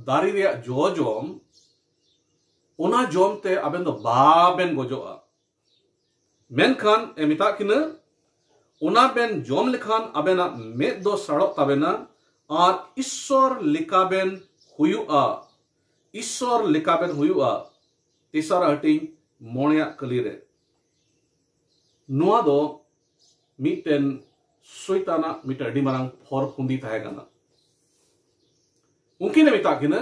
ᱫᱟᱨᱮ ᱨᱮᱭᱟᱜ ᱡᱚ ᱡᱚᱢ, ᱚᱱᱟ ᱡᱚᱢ ᱛᱮ ᱟᱵᱮᱱ ᱫᱚ ᱵᱟᱵᱮᱱ ᱜᱚᱡᱚᱜᱼᱟ᱾ ᱢᱮᱱᱠᱷᱟᱱ ᱮ ᱢᱮᱛᱟᱜ ᱠᱤᱱᱟᱹ, ᱚᱱᱟ ᱵᱮᱱ ᱡᱚᱢ ᱞᱮᱠᱷᱟᱱ ᱟᱵᱮᱱᱟᱜ ᱢᱮᱫ ᱫᱚ ᱥᱟᱲᱚᱜ ᱛᱟᱵᱮᱱᱟ ᱟᱨ ᱤᱥᱥᱚᱨ ᱞᱮᱠᱟ ᱵᱮᱱ ᱦᱩᱭᱩᱜᱼᱟ᱾ ᱤᱥᱥᱚᱨ ᱞᱮᱠᱟ ᱵᱮᱱ ᱦᱩᱭᱩᱜᱼᱟ᱾ ᱛᱮᱥᱟᱨ ᱦᱟᱹᱴᱤᱧ ᱢᱚᱬᱮᱭᱟᱜ ᱠᱟᱹᱞᱤ ᱨᱮ᱾ ᱱᱚᱣᱟ ᱫᱚ ᱢᱤᱫᱴᱮᱱ ᱥᱚᱭᱛᱟᱱᱟᱜ ᱢᱤᱫᱴᱮᱱ ᱟᱹᱰᱤ ᱢᱟᱨᱟᱝ ᱯᱷᱚᱨ ᱯᱷᱩᱸᱫᱤ ᱛᱟᱦᱮᱸ ᱠᱟᱱᱟ᱾ ᱩᱱᱠᱤᱱ ᱮ ᱢᱮᱛᱟᱜ ᱠᱤᱱᱟᱹ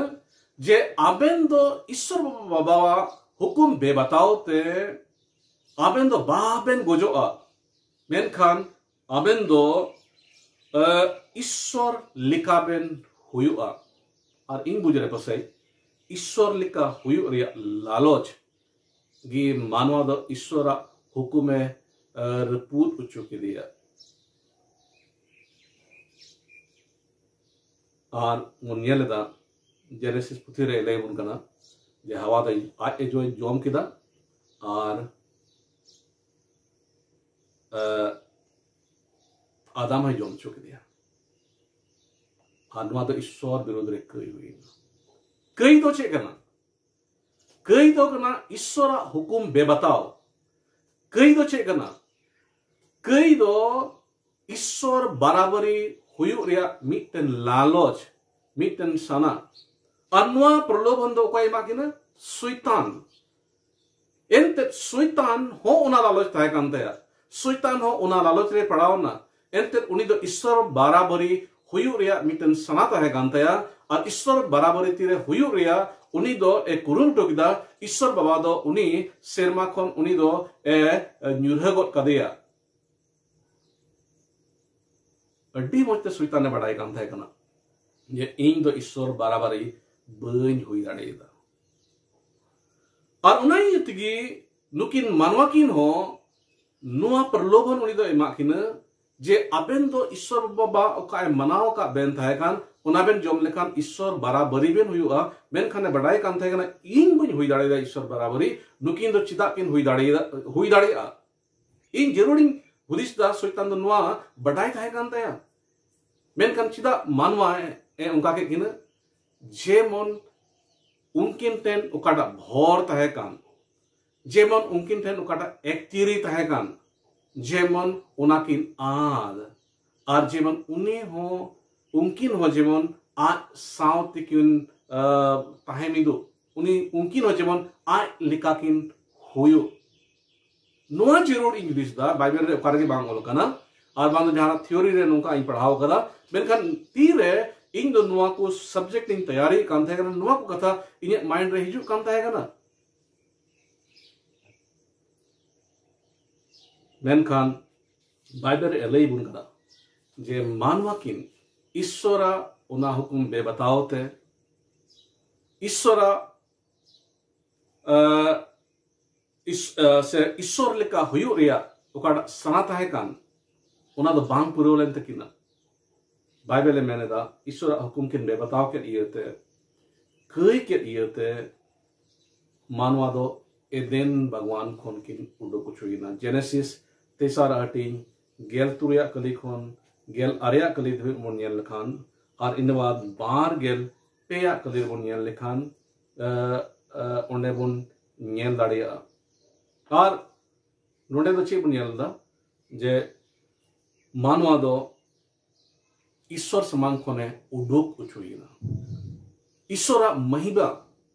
ᱡᱮ ᱟᱵᱮᱱ ᱫᱚ ᱤᱥᱥᱚᱨ ᱵᱟᱵᱟᱣᱟᱜ ᱦᱩᱠᱩᱢ ᱵᱮᱵᱟᱛᱟᱣ ᱛᱮ ᱟᱵᱮᱱ ᱫᱚ ᱵᱟᱵᱮᱱ ᱜᱚᱡᱚᱜᱼᱟ, ᱢᱮᱱᱠᱷᱟᱱ ᱟᱵᱮᱱ ᱫᱚ, ᱮ, ᱤᱥᱥᱚᱨ ᱞᱮᱠᱟ ᱵᱮᱱ ᱦᱩᱭᱩᱜᱼᱟ᱾ ᱟᱨ ᱤᱧ ᱵᱩᱡᱽ ᱨᱮ ᱯᱟᱥᱮᱡ ᱤᱥᱥᱚᱨ ᱞᱮᱠᱟ ᱦᱩᱭᱩᱜ ᱨᱮᱭᱟᱜ ᱞᱟᱞᱚᱪ ᱜᱮ ᱢᱟᱱᱣᱟ ᱫᱚ ᱤᱥᱥᱚᱨᱟᱜ ᱦᱩᱠᱩᱢᱮ, ᱮ, ᱨᱟᱹᱯᱩᱫ ᱦᱚᱪᱚ ᱠᱮᱫᱮᱭᱟ᱾ ᱟᱨ ᱵᱚᱱ ᱧᱮᱞ ᱮᱫᱟ, ᱡᱮᱱᱮᱥᱤᱥ ᱯᱩᱛᱷᱤ ᱨᱮ ᱞᱟᱹᱭ ᱟᱵᱚᱱ ᱠᱟᱱᱟ ᱡᱮ ᱦᱟᱣᱟ ᱫᱚ ᱟᱡ ᱮ ᱡᱚ-, ᱡᱚᱢ ᱠᱮᱫᱟ ᱟᱨ, ᱮ, ᱟᱫᱟᱢ ᱦᱚᱸᱭ ᱡᱚᱢ ᱦᱚᱪᱚ ᱠᱮᱫᱮᱭᱟ᱾ ᱟᱨ ᱱᱚᱣᱟ ᱫᱚ ᱤᱥᱥᱚᱨ ᱵᱤᱨᱩᱫᱷ ᱨᱮ ᱠᱟᱹᱭ ᱦᱩᱭᱱᱟ᱾ ᱠᱟᱹᱭ ᱫᱚ ᱪᱮᱫ ᱠᱟᱱᱟ? ᱠᱟᱹᱭ ᱫᱚ ᱠᱟᱱᱟ ᱤᱥᱥᱚᱨᱟᱜ ᱦᱩᱠᱩᱢ ᱵᱮᱵᱟᱛᱟᱣ᱾ ᱠᱟᱹᱭ ᱫᱚ ᱪᱮᱫ ᱠᱟᱱᱟ? ᱠᱟᱹᱭ ᱫᱚ ᱤᱥᱥᱚᱨ ᱵᱟᱨᱟᱵᱟᱨᱤ ᱦᱩᱭᱩᱜ ᱨᱮᱭᱟᱜ ᱢᱤᱫᱴᱮᱱ ᱞᱟᱞᱚᱪ, ᱢᱤᱫᱴᱮᱱ ᱥᱟᱱᱟ᱾ ᱟᱨ ᱱᱚᱣᱟ ᱯᱨᱚᱞᱳᱵᱷᱚᱱ ᱫᱚ ᱚᱠᱚᱭ ᱮᱢᱟ ᱠᱤᱱᱟ? ᱥᱚᱭᱛᱟᱱ᱾ ᱮᱱᱛᱮᱫ ᱥᱚᱭᱛᱟᱱ ᱦᱚᱸ ᱚᱱᱟ ᱞᱟᱞᱚᱪ ᱛᱟᱦᱮᱸ ᱠᱟᱱ ᱛᱟᱭᱟ᱾ ᱥᱚᱭᱛᱟᱱ ᱦᱚᱸ ᱚᱱᱟ ᱞᱟᱞᱚᱪ ᱨᱮ ᱯᱟᱲᱟᱣ ᱮᱱᱟ᱾ ᱮᱱᱛᱮᱫ ᱩᱱᱤ ᱫᱚ ᱤᱥᱥᱚᱨ ᱵᱟᱨᱟᱵᱟᱨᱤ ᱦᱩᱭᱩᱜ ᱨᱮᱭᱟᱜ ᱢᱤᱫᱴᱮᱱ ᱥᱟᱱᱟ ᱛᱟᱦᱮᱸ ᱠᱟᱱ ᱛᱟᱭᱟ, ᱟᱨ ᱤᱥᱥᱚᱨ ᱵᱟᱨᱟᱵᱟᱨᱤ ᱛᱤᱨᱮ ᱦᱩᱭᱩᱜ ᱨᱮᱭᱟᱜ ᱩᱱᱤ ᱫᱚ ᱮ ᱠᱩᱨᱩᱢᱩᱴᱩ ᱠᱮᱫᱟ᱾ ᱤᱥᱥᱚᱨ ᱵᱟᱵᱟ ᱫᱚ ᱩᱱᱤ ᱥᱮᱨᱢᱟ ᱠᱷᱚᱱ ᱩᱱᱤ ᱫᱚ ᱮ ᱧᱩᱨᱦᱟᱹ ᱜᱚᱫ ᱠᱟᱫᱮᱭᱟ᱾ ᱟᱹᱰᱤ ᱢᱚᱡᱽ ᱛᱮ ᱥᱚᱭᱛᱟᱱᱮ ᱵᱟᱰᱟᱭ ᱠᱟᱱ ᱛᱟᱦᱮᱸ ᱠᱟᱱᱟ ᱡᱮ ᱤᱧ ᱫᱚ ᱤᱥᱥᱚᱨ ᱵᱟᱨᱟᱵᱟᱨᱤ ᱵᱟᱹᱧ ᱦᱩᱭ ᱫᱟᱲᱮᱭᱟᱫᱟ᱾ ᱟᱨ ᱚᱱᱟ ᱤᱭᱟᱹ ᱛᱮᱜᱮ ᱱᱩᱠᱤᱱ ᱢᱟᱱᱣᱟ ᱠᱤᱱ ᱦᱚᱸ ᱱᱚᱣᱟ ᱯᱨᱚᱞᱳᱵᱷᱚᱱ ᱩᱱᱤ ᱫᱚ ᱮᱢᱟᱜ ᱠᱤᱱᱟ ᱡᱮ ᱟᱵᱮᱱ ᱫᱚ ᱤᱥᱥᱚᱨ ᱵᱟᱵᱟ ᱚᱠᱟᱭ ᱢᱟᱱᱟᱣ ᱟᱠᱟᱫ ᱵᱮᱱ ᱛᱟᱦᱮᱸ ᱠᱟᱱ, ᱚᱱᱟ ᱵᱮᱱ ᱡᱚᱢ ᱞᱮᱠᱷᱟᱱ ᱤᱥᱥᱚᱨ ᱵᱟᱨᱟᱵᱟᱨᱤ ᱵᱮᱱ ᱦᱩᱭᱩᱜᱼᱟ᱾ ᱢᱮᱱᱠᱷᱟᱱᱮ ᱵᱟᱰᱟᱭ ᱠᱟᱱ ᱛᱟᱦᱮᱸ ᱠᱟᱱᱟ ᱤᱧ ᱵᱟᱹᱧ ᱦᱩᱭ ᱫᱟᱲᱮᱭᱟᱫᱟ ᱤᱥᱥᱚᱨ ᱵᱟᱨᱟᱵᱟᱨᱤ, ᱱᱩᱠᱤᱱ ᱫᱚ ᱪᱮᱫᱟᱜ ᱠᱤᱱ ᱦᱩᱭ ᱫᱟᱲᱮᱭᱟᱫᱟ, ᱦᱩᱭ ᱫᱟᱲᱮᱭᱟᱜᱼᱟ? ᱤᱧ ᱡᱟᱹᱨᱩᱲᱤᱧ ᱦᱩᱫᱤᱥ ᱫᱟ, ᱥᱚᱭᱛᱟᱱ ᱫᱚ ᱱᱚᱣᱟ ᱵᱟᱰᱟᱭ ᱛᱟᱦᱮᱸ ᱠᱟᱱ ᱛᱟᱭᱟ᱾ ᱢᱮᱱᱠᱷᱟᱱ ᱪᱮᱫᱟᱜ ᱢᱟᱱᱣᱟ ᱮ ᱚᱱᱠᱟ ᱠᱮᱫ ᱠᱤᱱᱟ? ᱡᱮᱢᱚᱱ ᱩᱱᱠᱤᱱ ᱴᱷᱮᱱ ᱚᱠᱟᱴᱟᱜ ᱵᱷᱚᱨ ᱛᱟᱦᱮᱸ ᱠᱟᱱ, ᱡᱮᱢᱚᱱ ᱩᱱᱠᱤᱱ ᱴᱷᱮᱱ ᱚᱠᱟᱴᱟᱜ ᱮᱠᱛᱤᱨᱤ ᱛᱟᱦᱮᱸ ᱠᱟᱱ, ᱡᱮᱢᱚᱱ ᱚᱱᱟ ᱠᱤᱱ ᱟᱫ, ᱟᱨ ᱡᱮᱢᱚᱱ ᱩᱱᱤ ᱦᱚᱸ, ᱩᱱᱠᱤᱱ ᱦᱚᱸ ᱡᱮᱢᱚᱱ ᱟᱡ ᱥᱟᱶ ᱛᱮᱠᱤᱱ ᱟᱸ, ᱛᱟᱦᱮᱸ ᱢᱤᱫᱚᱜ, ᱩᱱᱤ ᱩᱱᱠᱤᱱ ᱦᱚᱸ ᱡᱮᱢᱚᱱ ᱟᱡ ᱞᱮᱠᱟ ᱠᱤᱱ ᱦᱩᱭᱩᱜ᱾ ᱱᱚᱣᱟ ᱡᱟᱹᱨᱩᱲ ᱤᱧ ᱦᱩᱫᱤᱥ ᱫᱟ, ᱵᱟᱭᱵᱮᱞ ᱨᱮ ᱚᱠᱟ ᱨᱮᱜᱮ ᱵᱟᱝ ᱚᱞ ᱠᱟᱱᱟ, ᱟᱨ ᱵᱟᱝ ᱫᱚ ᱡᱟᱦᱟᱱᱟᱜ ᱛᱷᱤᱭᱳᱨᱤ ᱨᱮ ᱱᱚᱝᱠᱟ ᱤᱧ ᱯᱟᱲᱦᱟᱣ ᱠᱟᱫᱟ᱾ ᱢᱮᱱᱠᱷᱟᱱ ᱛᱤᱨᱮ ᱤᱧ ᱫᱚ ᱱᱚᱣᱟ ᱠᱚ ᱥᱟᱵᱡᱮᱠᱴ ᱤᱧ ᱛᱮᱭᱟᱨᱤᱭᱮᱫ ᱠᱟᱱ ᱛᱟᱦᱮᱸ ᱠᱟᱱᱟ, ᱱᱚᱣᱟ ᱠᱚ ᱠᱟᱛᱷᱟ ᱤᱧᱟᱹᱜ ᱢᱟᱭᱤᱱᱰ ᱨᱮ ᱦᱤᱡᱩᱜ ᱠᱟᱱ ᱛᱟᱦᱮᱸ ᱠᱟᱱᱟ᱾ ᱢᱮᱱᱠᱷᱟᱱ ᱵᱟᱭᱵᱮᱞ ᱨᱮ ᱞᱟᱹᱭ ᱵᱚᱱ ᱠᱟᱱᱟ ᱡᱮ ᱢᱟᱱᱣᱟ ᱠᱤᱱ ᱤᱥᱥᱚᱨᱟᱜ ᱚᱱᱟ ᱦᱩᱠᱩᱢ ᱵᱮᱵᱟᱛᱟᱣ ᱛᱮ, ᱤᱥᱥᱚᱨᱟᱜ ᱟᱸ, ᱤᱥ-, ᱟᱸ, ᱥᱮ ᱤᱥᱥᱚᱨ ᱞᱮᱠᱟ ᱦᱩᱭᱩᱜ ᱨᱮᱭᱟᱜ ᱚᱠᱟᱴᱟᱜ ᱥᱟᱱᱟ ᱛᱟᱦᱮᱸ ᱠᱟᱱ, ᱚᱱᱟ ᱫᱚ ᱵᱟᱝ ᱯᱩᱨᱟᱹᱣ ᱞᱮᱱ ᱛᱟᱹᱠᱤᱱᱟ᱾ ᱵᱟᱭᱵᱮᱞᱮ ᱢᱮᱱ ᱮᱫᱟ, ᱤᱥᱥᱚᱨᱟᱜ ᱦᱩᱠᱩᱢ ᱠᱤᱱ ᱵᱮᱵᱟᱛᱟᱣ ᱠᱮᱫ ᱤᱭᱟᱹᱛᱮ, ᱠᱟᱹᱭ ᱠᱮᱫ ᱤᱭᱟᱹᱛᱮ, ᱢᱟᱱᱣᱟ ᱫᱚ ᱮᱫᱮᱱ ᱵᱟᱜᱽᱣᱟᱱ ᱠᱷᱚᱱ ᱠᱤᱱ ᱩᱰᱩᱠ ᱦᱚᱪᱚᱭᱮᱱᱟ᱾ ᱡᱮᱱᱮᱥᱤᱥ ᱛᱮᱥᱟᱨ ᱦᱟᱹᱴᱤᱧ ᱜᱮᱞ ᱛᱩᱨᱩᱭᱟᱜ ᱠᱟᱹᱞᱤ ᱠᱷᱚᱱ ᱜᱮᱞ ᱟᱨᱮᱭᱟᱜ ᱠᱟᱹᱞᱤ ᱫᱷᱟᱹᱵᱤᱡ ᱵᱚᱱ ᱧᱮᱞ ᱞᱮᱠᱷᱟᱱ, ᱟᱨ ᱤᱱᱟᱹ ᱵᱟᱫ ᱵᱟᱨ ᱜᱮᱞ ᱯᱮᱭᱟᱜ ᱠᱟᱹᱞᱤ ᱨᱮᱵᱚᱱ ᱧᱮᱞ ᱞᱮᱠᱷᱟᱱ, ᱟᱸ, ᱟᱸ, ᱚᱸᱰᱮ ᱵᱚᱱ ᱧᱮᱞ ᱫᱟᱲᱮᱭᱟᱜᱼᱟ᱾ ᱟᱨ ᱱᱚᱰᱮ ᱫᱚ ᱪᱮᱫ ᱵᱚᱱ ᱧᱮᱞ ᱮᱫᱟ? ᱡᱮ ᱢᱟᱱᱣᱟ ᱫᱚ ᱤᱥᱥᱚᱨ ᱥᱟᱢᱟᱝ ᱠᱷᱚᱱᱮ ᱩᱰᱩᱠ ᱚᱪᱚᱭᱮᱱᱟ᱾ ᱤᱥᱥᱚᱨᱟᱜ ᱢᱟᱹᱦᱤᱢᱟ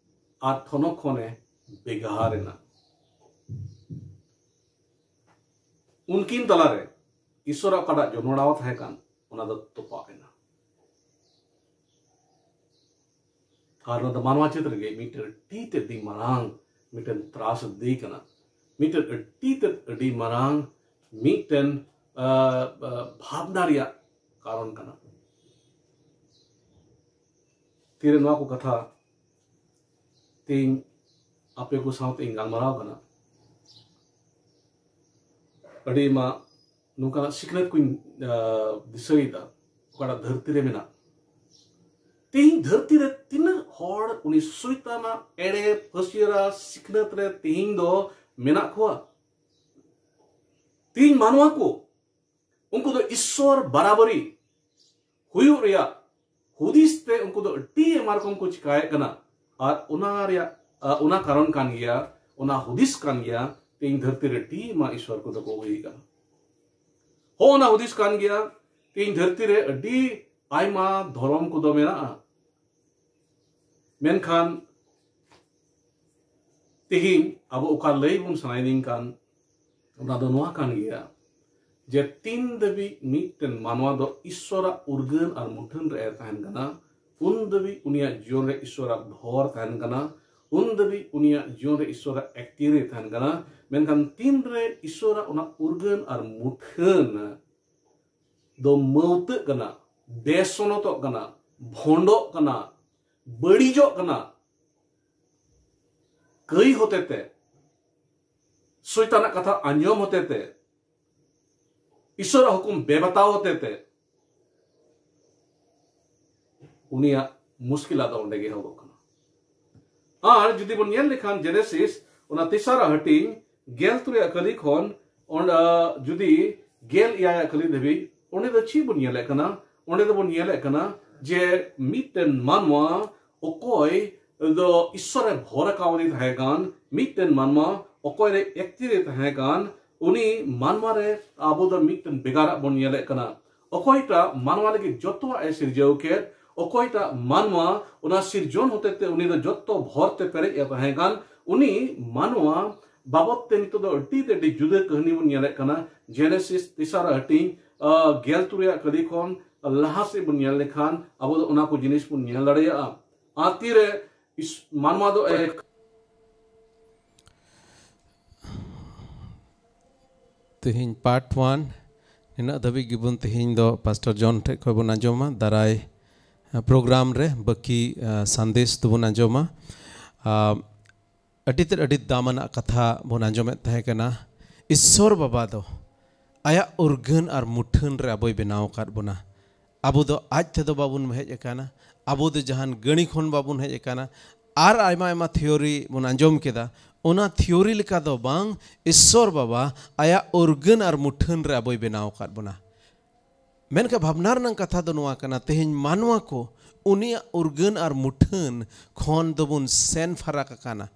ᱟᱨ ᱴᱷᱚᱱᱚᱠ ᱠᱷᱚᱱᱮ ᱵᱷᱮᱜᱟᱨ ᱮᱱᱟ᱾ ᱩᱱᱠᱤᱱ ᱛᱟᱞᱟᱨᱮ ᱤᱥᱥᱚᱨᱟᱜ ᱚᱠᱟᱴᱟᱜ ᱡᱚᱱᱚᱲᱟᱣ ᱛᱟᱦᱮᱸ ᱠᱟᱱ, ᱚᱱᱟ ᱫᱚ ᱛᱚᱯᱟᱜ ᱮᱱᱟ᱾ ᱠᱟᱨᱚᱱ ᱫᱚ ᱢᱟᱱᱣᱟ ᱪᱮᱛᱟᱱ ᱨᱮᱜᱮ ᱢᱤᱫᱴᱮᱱ ᱟᱹᱰᱤ ᱛᱮᱫ ᱟᱹᱰᱤ ᱢᱟᱨᱟᱝ ᱢᱤᱫᱴᱮᱱ ᱛᱨᱟᱥ ᱫᱤ ᱠᱟᱱᱟ, ᱢᱤᱫᱴᱮᱱ ᱟᱹᱰᱤ ᱛᱮᱫ ᱟᱹᱰᱤ ᱢᱟᱨᱟᱝ ᱢᱤᱫᱴᱮᱱ ᱟ, ᱟ, ᱵᱷᱟᱵᱽᱱᱟ ᱨᱮᱭᱟᱜ ᱠᱟᱨᱚᱱ ᱠᱟᱱᱟ᱾ ᱛᱤᱨᱮ ᱱᱚᱣᱟ ᱠᱚ ᱠᱟᱛᱷᱟ ᱛᱮᱦᱮᱧ ᱟᱯᱮ ᱠᱚ ᱥᱟᱶᱛᱮ ᱤᱧ ᱜᱟᱞᱢᱟᱨᱟᱣ ᱠᱟᱱᱟ, ᱟᱹᱰᱤ ᱟᱭᱢᱟ ᱱᱚᱝᱠᱟᱱᱟᱜ ᱥᱤᱠᱷᱱᱟᱹᱛ ᱠᱚᱧ ᱟ, ᱫᱤᱥᱟᱹᱭᱮᱫᱟ, ᱚᱠᱟᱴᱟᱜ ᱫᱷᱟᱹᱨᱛᱤ ᱨᱮ ᱢᱮᱱᱟᱜ᱾ ᱛᱮᱦᱮᱧ ᱫᱷᱟᱹᱨᱛᱤ ᱨᱮ ᱛᱤᱱᱟᱹᱜ ᱦᱚᱲ ᱩᱱᱤ ᱥᱚᱭᱛᱟᱱᱟᱜ ᱮᱲᱮ ᱯᱷᱟᱹᱥᱭᱟᱹᱨᱟ ᱥᱤᱠᱷᱱᱟᱹᱛ ᱨᱮ ᱛᱮᱦᱮᱧ ᱫᱚ ᱢᱮᱱᱟᱜ ᱠᱚᱣᱟ? ᱛᱮᱦᱮᱧ ᱢᱟᱱᱣᱟ ᱠᱚ, ᱩᱱᱠᱩ ᱫᱚ ᱤᱥᱥᱚᱨ ᱵᱟᱨᱟᱵᱟᱨᱤ ᱦᱩᱭᱩᱜ ᱨᱮᱭᱟᱜ ᱦᱩᱫᱤᱥ ᱛᱮ ᱩᱱᱠᱩ ᱫᱚ ᱟᱹᱰᱤ ᱟᱭᱢᱟ ᱨᱚᱠᱚᱢ ᱠᱚ ᱪᱤᱠᱟᱭᱮᱫ ᱠᱟᱱᱟ᱾ ᱟᱨ ᱚᱱᱟ ᱨᱮᱭᱟᱜ, ᱟ, ᱚᱱᱟ ᱠᱟᱨᱚᱱ ᱠᱟᱱ ᱜᱮᱭᱟ, ᱚᱱᱟ ᱦᱩᱫᱤᱥ ᱠᱟᱱ ᱜᱮᱭᱟ, ᱛᱮᱦᱮᱧ ᱫᱷᱟᱹᱨᱛᱤ ᱨᱮ ᱟᱹᱰᱤ ᱟᱭᱢᱟ ᱤᱥᱥᱚᱨ ᱠᱚᱫᱚ ᱠᱚ ᱦᱩᱭ ᱟᱠᱟᱱᱟ᱾ ᱦᱚᱸ, ᱚᱱᱟ ᱦᱩᱫᱤᱥ ᱠᱟᱱ ᱜᱮᱭᱟ, ᱛᱮᱦᱮᱧ ᱫᱷᱟᱹᱨᱛᱤ ᱨᱮ ᱟᱹᱰᱤ ᱟᱭᱢᱟ ᱫᱷᱚᱨᱚᱢ ᱠᱚᱫᱚ ᱢᱮᱱᱟᱜᱼᱟ᱾ ᱢᱮᱱᱠᱷᱟᱱ ᱛᱮᱦᱮᱧ ᱟᱵᱚ ᱚᱠᱟ ᱞᱟᱹᱭ ᱵᱚᱱ ᱥᱟᱱᱟᱭᱮᱫᱤᱧ ᱠᱟᱱ, ᱚᱱᱟ ᱫᱚ ᱱᱚᱣᱟ ᱠᱟᱱ ᱜᱮᱭᱟ ᱡᱮ ᱛᱤᱱ ᱫᱷᱟᱹᱵᱤᱡ ᱢᱤᱫᱴᱮᱱ ᱢᱟᱱᱣᱟ ᱫᱚ ᱤᱥᱥᱚᱨᱟᱜ ᱩᱨᱜᱟᱹᱱ ᱟᱨ ᱢᱩᱴᱷᱟᱹᱱ ᱨᱮ ᱮ ᱛᱟᱦᱮᱱ ᱠᱟᱱᱟ, ᱩᱱ ᱫᱷᱟᱹᱵᱤᱡ ᱩᱱᱤᱭᱟᱜ ᱡᱤᱭᱚᱱ ᱨᱮ ᱤᱥᱥᱚᱨᱟᱜ ᱵᱷᱚᱨ ᱛᱟᱦᱮᱱ ᱠᱟᱱᱟ, ᱩᱱ ᱫᱷᱟᱹᱵᱤᱡ ᱩᱱᱤᱭᱟᱜ ᱡᱤᱭᱚᱱ ᱨᱮ ᱤᱥᱥᱚᱨᱟᱜ ᱮᱠᱛᱤᱭᱟᱹᱨᱤ ᱛᱟᱦᱮᱱ ᱠᱟᱱᱟ᱾ ᱢᱮᱱᱠᱷᱟᱱ ᱛᱤᱱᱨᱮ ᱤᱥᱥᱚᱨᱟᱜ ᱚᱱᱟ ᱩᱨᱜᱟᱹᱱ ᱟᱨ ᱢᱩᱴᱷᱟᱹᱱ ᱫᱚ ᱢᱟᱹᱣᱛᱟᱹᱜ ᱠᱟᱱᱟ, ᱵᱮᱥᱚᱱᱚᱛᱚᱜ ᱠᱟᱱᱟ, ᱵᱷᱚᱸᱰᱚᱜ ᱠᱟᱱᱟ, ᱵᱟᱹᱲᱤᱡᱚᱜ ᱠᱟᱱᱟ, ᱠᱟᱹᱭ ᱦᱚᱛᱮᱛᱮ, ᱥᱚᱭᱛᱟᱱᱟᱜ ᱠᱟᱛᱷᱟ ᱟᱸᱡᱚᱢ ᱦᱚᱛᱮᱛᱮ, ᱤᱥᱚᱨᱟᱜ ᱦᱩᱠᱩᱢ ᱵᱮᱵᱟᱛᱟᱣ ᱦᱚᱛᱮᱛᱮ, ᱩᱱᱤᱭᱟᱜ ᱢᱩᱥᱠᱤᱞᱟ ᱫᱚ ᱚᱸᱰᱮ ᱜᱮ ᱮᱦᱚᱵᱚᱜ ᱠᱟᱱᱟ᱾ ᱟᱨ ᱡᱩᱫᱤ ᱵᱚᱱ ᱧᱮᱞ ᱞᱮᱠᱷᱟᱱ ᱡᱮᱱᱮᱥᱤᱥ ᱚᱱᱟ ᱛᱮᱥᱟᱨᱟ ᱦᱟᱹᱴᱤᱧ ᱜᱮᱞ ᱛᱩᱨᱩᱭᱟᱜ ᱠᱟᱹᱞᱤ ᱠᱷᱚᱱ ᱚᱸᱰᱮ, ᱡᱩᱫᱤ ᱜᱮᱞ ᱮᱭᱟᱭᱟᱜ ᱠᱟᱹᱞᱤ ᱫᱷᱟᱹᱵᱤᱡ, ᱚᱸᱰᱮ ᱫᱚ ᱪᱮᱫ ᱵᱚᱱ ᱧᱮᱞᱮᱫ ᱠᱟᱱᱟ? ᱚᱸᱰᱮ ᱫᱚᱵᱚᱱ ᱧᱮᱞᱮᱫ ᱠᱟᱱᱟ ᱡᱮ ᱢᱤᱫᱴᱮᱱ ᱢᱟᱱᱣᱟ ᱚᱠᱚᱭ ᱫᱚ ᱤᱥᱥᱚᱨᱮ ᱵᱷᱚᱨ ᱟᱠᱟᱣᱫᱮ ᱛᱟᱦᱮᱸ ᱠᱟᱱ, ᱢᱤᱫᱴᱮᱱ ᱢᱟᱱᱣᱟ ᱚᱠᱚᱭ ᱨᱮ ᱮᱠᱛᱤᱨᱮ ᱛᱟᱦᱮᱸ ᱠᱟᱱ, ᱩᱱᱤ ᱢᱟᱱᱣᱟ ᱨᱮ ᱟᱵᱚ ᱫᱚ ᱢᱤᱫᱴᱮᱱ ᱵᱷᱮᱜᱟᱨᱟᱜ ᱵᱚᱱ ᱧᱮᱞᱮᱫ ᱠᱟᱱᱟ᱾ ᱚᱠᱚᱭᱴᱟᱜ ᱢᱟᱱᱣᱟ ᱞᱟᱹᱜᱤᱫ ᱡᱚᱛᱚᱣᱟᱜ ᱮ ᱥᱤᱨᱡᱟᱹᱣ ᱠᱮᱫ, ᱚᱠᱚᱭᱴᱟᱜ ᱢᱟᱱᱣᱟ ᱚᱱᱟ ᱥᱤᱨᱡᱚᱱ ᱦᱚᱛᱮᱛᱮ ᱩᱱᱤ ᱫᱚ ᱡᱚᱛᱚ ᱵᱷᱚᱨ ᱛᱮ ᱯᱮᱨᱮᱡ ᱮ ᱛᱟᱦᱮᱸ ᱠᱟᱱ, ᱩᱱᱤ ᱢᱟᱱᱣᱟ ᱵᱟᱵᱚᱛ ᱛᱮ ᱱᱤᱛᱚᱜ ᱫᱚ ᱟᱹᱰᱤ ᱛᱮ ᱟᱹᱰᱤ ᱡᱩᱫᱟᱹ ᱠᱟᱹᱦᱱᱤ ᱵᱚᱱ ᱧᱮᱞᱮᱫ ᱠᱟᱱᱟ᱾ ᱡᱮᱱᱮᱥᱤᱥ ᱛᱮᱥᱟᱨ ᱦᱟᱹᱴᱤᱧ, ᱟ, ᱜᱮᱞ ᱛᱩᱨᱩᱭᱟᱜ ᱠᱟᱹᱞᱤ ᱠᱷᱚᱱ ᱞᱟᱦᱟ ᱥᱮᱫ ᱵᱚᱱ ᱧᱮᱞ ᱞᱮᱠᱷᱟᱱ ᱟᱵᱚ ᱫᱚ ᱚᱱᱟ ᱠᱚ ᱡᱤᱱᱤᱥ ᱵᱚᱱ ᱧᱮᱞ ᱫᱟᱲᱮᱭᱟᱜᱼᱟ᱾ ᱟᱨ ᱛᱤᱨᱮ ᱤᱥ- ᱢᱟᱱᱣᱟ ᱫᱚ ᱮ- ᱛᱮᱦᱮᱧ ᱯᱟᱨᱴ ᱚᱣᱟᱱ ᱱᱤᱱᱟᱹᱜ ᱫᱷᱟᱹᱵᱤᱡ ᱜᱮᱵᱚᱱ ᱛᱮᱦᱮᱧ ᱫᱚ ᱯᱟᱥᱴᱚᱨ ᱡᱚᱱ ᱴᱷᱮᱡ ᱠᱷᱚᱱ ᱵᱚᱱ ᱟᱸᱡᱚᱢᱟ᱾ ᱫᱟᱨᱟᱭ ᱯᱨᱳᱜᱨᱟᱢ ᱨᱮ ᱵᱟᱹᱠᱤ ᱥᱟᱸᱫᱮᱥ ᱫᱚᱵᱚᱱ ᱟᱸᱡᱚᱢᱟ᱾ ᱟᱹᱰᱤ ᱛᱮᱫ ᱟᱹᱰᱤ ᱫᱟᱢᱟᱱᱟᱜ ᱠᱟᱛᱷᱟ ᱵᱚᱱ ᱟᱸᱡᱚᱢᱮᱫ ᱛᱟᱦᱮᱸ ᱠᱟᱱᱟ᱾ ᱤᱥᱥᱚᱨ ᱵᱟᱵᱟ ᱫᱚ ᱟᱭᱟᱜ ᱩᱨᱜᱟᱹᱱ ᱟᱨ ᱢᱩᱴᱷᱟᱹᱱ ᱨᱮ ᱟᱵᱚᱭ ᱵᱮᱱᱟᱣ ᱟᱠᱟᱫ ᱵᱚᱱᱟ᱾ ᱟᱵᱚ ᱫᱚ ᱟᱡ ᱛᱮᱫᱚ ᱵᱟᱵᱚᱱ ᱦᱮᱡ ᱟᱠᱟᱱᱟ᱾ ᱟᱵᱚ ᱫᱚ ᱡᱟᱦᱟᱱ ᱜᱟᱹᱲᱤ ᱠᱷᱚᱱ ᱵᱟᱵᱚᱱ ᱦᱮᱡ ᱟᱠᱟᱱᱟ᱾ ᱟᱨ ᱟᱭᱢᱟ ᱟᱭᱢᱟ ᱛᱷᱤᱭᱳᱨᱤ ᱵᱚᱱ ᱟᱸᱡᱚᱢ ᱠᱮᱫᱟ᱾ ᱚᱱᱟ ᱛᱷᱤᱭᱳᱨᱤ ᱞᱮᱠᱟ ᱫᱚ ᱵᱟᱝ, ᱤᱥᱥᱚᱨ ᱵᱟᱵᱟ ᱟᱭᱟᱜ ᱩᱨᱜᱟᱹᱱ ᱟᱨ ᱢᱩᱴᱷᱟᱹᱱ ᱨᱮ ᱟᱵᱚᱭ ᱵᱮᱱᱟᱣ ᱟᱠᱟᱫ ᱵᱚᱱᱟ᱾ ᱢᱮᱱᱠᱷᱟᱱ ᱵᱷᱟᱵᱽᱱᱟ ᱨᱮᱱᱟᱜ ᱠᱟᱛᱷᱟ ᱫᱚ ᱱᱚᱣᱟ ᱠᱟᱱᱟ, ᱛᱮᱦᱮᱧ ᱢᱟᱱᱣᱟ ᱠᱚ ᱩᱱᱤᱭᱟᱜ ᱩᱨᱜᱟᱹᱱ ᱟᱨ ᱢᱩᱴᱷᱟᱹᱱ ᱠᱷᱚᱱ ᱫᱚᱵᱚᱱ ᱥᱮᱱ ᱯᱷᱟᱨᱟᱠ ᱟᱠᱟᱱᱟ᱾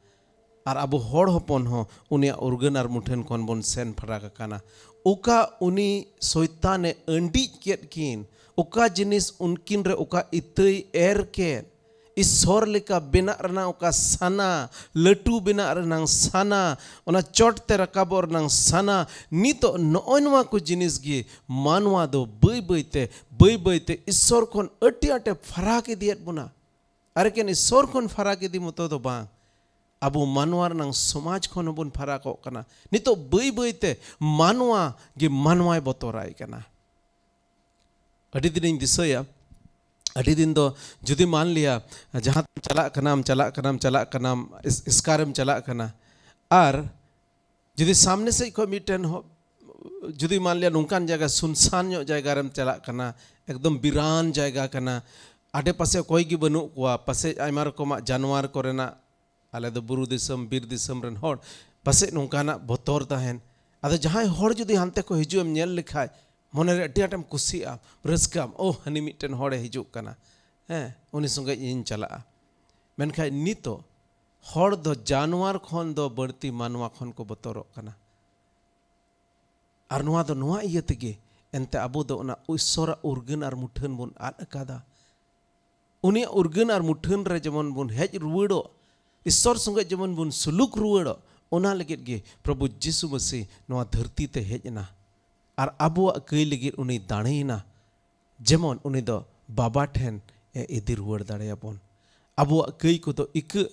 ᱟᱨ ᱟᱵᱚ ᱦᱚᱲ ᱦᱚᱯᱚᱱ ᱦᱚᱸ ᱩᱱᱤᱭᱟᱜ ᱩᱨᱜᱟᱹᱱ ᱟᱨ ᱢᱩᱴᱷᱟᱹᱱ ᱠᱷᱚᱱ ᱵᱚᱱ ᱥᱮᱱ ᱯᱷᱟᱨᱟᱠ ᱟᱠᱟᱱᱟ᱾ ᱚᱠᱟ ᱩᱱᱤ ᱥᱚᱭᱛᱟᱱᱮ ᱟᱹᱰᱤᱡ ᱠᱮᱫ ᱠᱤᱱ, ᱚᱠᱟ ᱡᱤᱱᱤᱥ ᱩᱱᱠᱤᱱ ᱨᱮ ᱚᱠᱟ ᱤᱛᱟᱹᱭ ᱮᱨ ᱠᱮᱫ, ᱤᱥᱥᱚᱨ ᱞᱮᱠᱟ ᱵᱮᱱᱟᱜ ᱨᱮᱱᱟᱜ ᱚᱠᱟ ᱥᱟᱱᱟ, ᱞᱟᱹᱴᱩ ᱵᱮᱱᱟᱜ ᱨᱮᱱᱟᱜ ᱥᱟᱱᱟ, ᱚᱱᱟ ᱪᱚᱴ ᱛᱮ ᱨᱟᱠᱟᱵᱚᱜ ᱨᱮᱱᱟᱜ ᱥᱟᱱᱟ, ᱱᱤᱛᱚᱜ ᱱᱚᱜᱼᱚᱭ ᱱᱚᱣᱟ ᱠᱚ ᱡᱤᱱᱤᱥ ᱜᱮ ᱢᱟᱱᱣᱟ ᱫᱚ ᱵᱟᱹᱭ ᱵᱟᱹᱭ ᱛᱮ, ᱵᱟᱹᱭ ᱵᱟᱹᱭ ᱛᱮ ᱤᱥᱥᱚᱨ ᱠᱷᱚᱱ ᱟᱹᱰᱤ ᱟᱸᱴᱮ ᱯᱷᱟᱨᱟᱠ ᱤᱫᱤᱭᱮᱫ ᱵᱚᱱᱟ᱾ ᱟᱨ ᱮᱠᱮᱱ ᱤᱥᱥᱚᱨ ᱠᱷᱚᱱ ᱯᱷᱟᱨᱟᱠ ᱤᱫᱤ ᱢᱚᱛᱚ ᱫᱚ ᱵᱟᱝ, ᱟᱵᱚ ᱢᱟᱱᱣᱟ ᱨᱮᱱᱟᱜ ᱥᱚᱢᱟᱡᱽ ᱠᱷᱚᱱ ᱦᱚᱸᱵᱚᱱ ᱯᱷᱟᱨᱟᱠᱚᱜ ᱠᱟᱱᱟ᱾ ᱱᱤᱛᱚᱜ ᱵᱟᱹᱭ ᱵᱟᱹᱭ ᱛᱮ ᱢᱟᱱᱣᱟ ᱜᱮ ᱢᱟᱱᱣᱟᱭ ᱵᱚᱛᱚᱨᱟᱭ ᱠᱟᱱᱟ᱾ ᱟᱹᱰᱤ ᱫᱤᱱᱤᱧ ᱫᱤᱥᱟᱹᱭᱟ, ᱟᱹᱰᱤ ᱫᱤᱱ ᱫᱚ ᱡᱩᱫᱤ ᱢᱟᱱ ᱞᱤᱭᱟ ᱡᱟᱦᱟᱸ ᱛᱮᱢ ᱪᱟᱞᱟᱜ ᱠᱟᱱᱟᱢ, ᱪᱟᱞᱟᱜ ᱠᱟᱱᱟᱢ, ᱪᱟᱞᱟᱜ ᱠᱟᱱᱟᱢ, ᱮᱥ- ᱮᱥᱠᱟᱨᱮᱢ ᱪᱟᱞᱟᱜ ᱠᱟᱱᱟ, ᱟᱨ ᱡᱩᱫᱤ ᱥᱟᱢᱱᱮ ᱥᱮᱫ ᱠᱷᱚᱱ ᱢᱤᱫᱴᱮᱱ ᱦᱚ-, ᱡᱩᱫᱤ ᱢᱟᱱ ᱞᱤᱭᱟ ᱱᱚᱝᱠᱟᱱ ᱡᱟᱭᱜᱟ, ᱥᱩᱱᱥᱟᱱ ᱧᱚᱜ ᱡᱟᱭᱜᱟ ᱨᱮᱢ ᱪᱟᱞᱟᱜ ᱠᱟᱱᱟ, ᱮᱠᱫᱚᱢ ᱵᱤᱨᱟᱱ ᱡᱟᱭᱜᱟ ᱠᱟᱱᱟ, ᱟᱰᱮᱯᱟᱥᱮ ᱚᱠᱚᱭ ᱜᱮ ᱵᱟᱹᱱᱩᱜ ᱠᱚᱣᱟ, ᱯᱟᱥᱮᱡ ᱟᱭᱢᱟ ᱨᱚᱠᱚᱢᱟᱜ ᱡᱟᱱᱣᱟᱨ ᱠᱚᱨᱮᱱᱟᱜ, ᱟᱞᱮ ᱫᱚ ᱵᱩᱨᱩ ᱫᱤᱥᱚᱢ, ᱵᱤᱨ ᱫᱤᱥᱚᱢ ᱨᱮᱱ ᱦᱚᱲ, ᱯᱟᱥᱮᱡ ᱱᱚᱝᱠᱟᱱᱟᱜ ᱵᱚᱛᱚᱨ ᱛᱟᱦᱮᱱ᱾ ᱟᱫᱚ ᱡᱟᱦᱟᱸᱭ ᱦᱚᱲ ᱡᱩᱫᱤ ᱦᱟᱱᱛᱮ ᱠᱷᱚᱱ ᱦᱤᱡᱩᱜ ᱮᱢ ᱧᱮᱞ ᱞᱮᱠᱷᱟᱡ, ᱢᱚᱱᱮᱨᱮ ᱟᱹᱰᱤ ᱟᱸᱴᱮᱢ ᱠᱩᱥᱤᱜᱼᱟ, ᱨᱟᱹᱥᱠᱟᱹᱜᱼᱟᱢ, "ᱳ, ᱦᱟᱹᱱᱤ ᱢᱤᱫᱴᱮᱱ ᱦᱚᱲᱮ ᱦᱤᱡᱩᱜ ᱠᱟᱱᱟ, ᱦᱮᱸ, ᱩᱱᱤ ᱥᱚᱸᱜᱮ ᱤᱧᱤᱧ ᱪᱟᱞᱟᱜᱼᱟ᱾" ᱢᱮᱱᱠᱷᱟᱱ ᱱᱤᱛᱚᱜ ᱦᱚᱲ ᱫᱚ ᱡᱟᱱᱣᱟᱨ ᱠᱷᱚᱱ ᱫᱚ ᱵᱟᱹᱲᱛᱤ ᱢᱟᱱᱣᱟ ᱠᱷᱚᱱ ᱠᱚ ᱵᱚᱛᱚᱨᱚᱜ ᱠᱟᱱᱟ᱾ ᱟᱨ ᱱᱚᱣᱟ ᱫᱚ ᱱᱚᱣᱟ ᱤᱭᱟᱹ ᱛᱮᱜᱮ, ᱮᱱᱛᱮ ᱟᱵᱚ ᱫᱚ ᱚᱱᱟ ᱤᱥᱥᱚᱨᱟᱜ ᱩᱨᱜᱟᱹᱱ ᱟᱨ ᱢᱩᱴᱷᱟᱹᱱ ᱵᱚᱱ ᱟᱫ ᱟᱠᱟᱫᱟ᱾ ᱩᱱᱤᱭᱟᱜ ᱩᱨᱜᱟᱹᱱ ᱟᱨ ᱢᱩᱴᱷᱟᱹᱱ ᱨᱮ ᱡᱮᱢᱚᱱ ᱵᱚᱱ ᱦᱮᱡ ᱨᱩᱣᱟᱹᱲᱚᱜ, ᱤᱥᱥᱚᱨ ᱥᱚᱸᱜᱮ ᱡᱮᱢᱚᱱ ᱵᱚᱱ ᱥᱩᱞᱩᱠ ᱨᱩᱣᱟᱹᱲᱚᱜ, ᱚᱱᱟ ᱞᱟᱹᱜᱤᱫ ᱜᱮ ᱯᱨᱚᱵᱷᱩ ᱡᱤᱥᱩ ᱢᱟᱹᱥᱤ ᱱᱚᱣᱟ ᱫᱷᱟᱹᱨᱛᱤ ᱛᱮ ᱦᱮᱡ ᱮᱱᱟ᱾ ᱟᱨ ᱟᱵᱚᱣᱟᱜ ᱠᱟᱹᱭ ᱞᱟᱹᱜᱤᱫ ᱩᱱᱤ ᱫᱟᱲᱮᱭᱮᱱᱟ, ᱡᱮᱢᱚᱱ ᱩᱱᱤ ᱫᱚ ᱵᱟᱵᱟ ᱴᱷᱮᱱ ᱮ ᱤᱫᱤ ᱨᱩᱣᱟᱹᱲ ᱫᱟᱲᱮᱭᱟᱵᱚᱱ᱾ ᱟᱵᱚᱣᱟᱜ ᱠᱟᱹᱭ ᱠᱚᱫᱚ ᱤᱠᱟᱹᱜ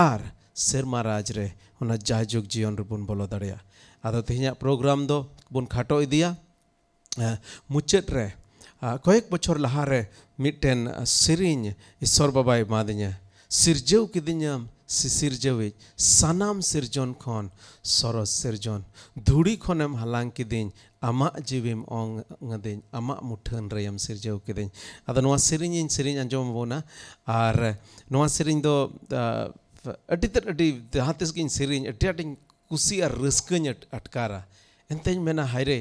ᱟᱨ ᱥᱮᱨᱢᱟ ᱨᱟᱡᱽ ᱨᱮ ᱚᱱᱟ ᱡᱟᱭᱡᱩᱜᱽ ᱡᱤᱭᱚᱱ ᱨᱮᱵᱚᱱ ᱵᱚᱞᱚ ᱫᱟᱲᱮᱭᱟᱜᱼᱟ᱾ ᱟᱫᱚ ᱛᱮᱦᱮᱧᱟᱜ ᱯᱨᱳᱜᱨᱟᱢ ᱫᱚ ᱵᱚᱱ ᱠᱷᱟᱴᱚ ᱤᱫᱤᱭᱟ᱾ ᱮ, ᱢᱩᱪᱟᱹᱫ ᱨᱮ, ᱟ, ᱠᱚᱭᱮᱠ ᱵᱚᱪᱷᱚᱨ ᱞᱟᱦᱟ ᱨᱮ ᱢᱤᱫᱴᱮᱱ, ᱟ, ᱥᱮᱨᱮᱧ ᱤᱥᱥᱚᱨ ᱵᱟᱵᱟᱭ ᱮᱢᱟᱫᱤᱧᱟ, "ᱥᱤᱨᱡᱟᱹᱣ ᱠᱤᱫᱤᱧᱟᱢ ᱥᱤᱥᱤᱨᱡᱟᱹᱣᱤᱡ, ᱥᱟᱱᱟᱢ ᱥᱤᱨᱡᱚᱱ ᱠᱷᱚᱱ ᱥᱚᱨᱚᱥ ᱥᱤᱨᱡᱚᱱ, ᱫᱷᱩᱲᱤ ᱠᱷᱚᱱᱮᱢ ᱦᱟᱞᱟᱝ ᱠᱤᱫᱤᱧ, ᱟᱢᱟᱜ ᱡᱤᱣᱤᱢ ᱚᱝ ᱟᱹᱫᱤᱧ, ᱟᱢᱟᱜ ᱢᱩᱴᱷᱟᱹᱱ ᱨᱮᱭᱮᱢ ᱥᱤᱨᱡᱟᱹᱣ ᱠᱤᱫᱤᱧ᱾" ᱟᱫᱚ ᱱᱚᱣᱟ ᱥᱮᱨᱮᱧ ᱤᱧ ᱥᱮᱨᱮᱧ ᱟᱸᱡᱚᱢ ᱟᱵᱚᱱᱟ᱾ ᱟᱨ ᱱᱚᱣᱟ ᱥᱮᱨᱮᱧ ᱫᱚ, ᱟ, ᱟᱹᱰᱤ ᱛᱮᱫ, ᱟᱹᱰᱤ, ᱡᱟᱦᱟᱸ ᱛᱤᱥ ᱜᱤᱧ ᱥᱮᱨᱮᱧ, ᱟᱹᱰᱤ ᱟᱸᱴᱤᱧ ᱠᱩᱥᱤ ᱟᱨ ᱨᱟᱹᱥᱠᱟᱹᱧ ᱟᱴ-, ᱟᱴᱠᱟᱨᱟ᱾ ᱮᱱᱛᱮᱧ ᱢᱮᱱᱟ, ᱦᱟᱭ ᱨᱮ,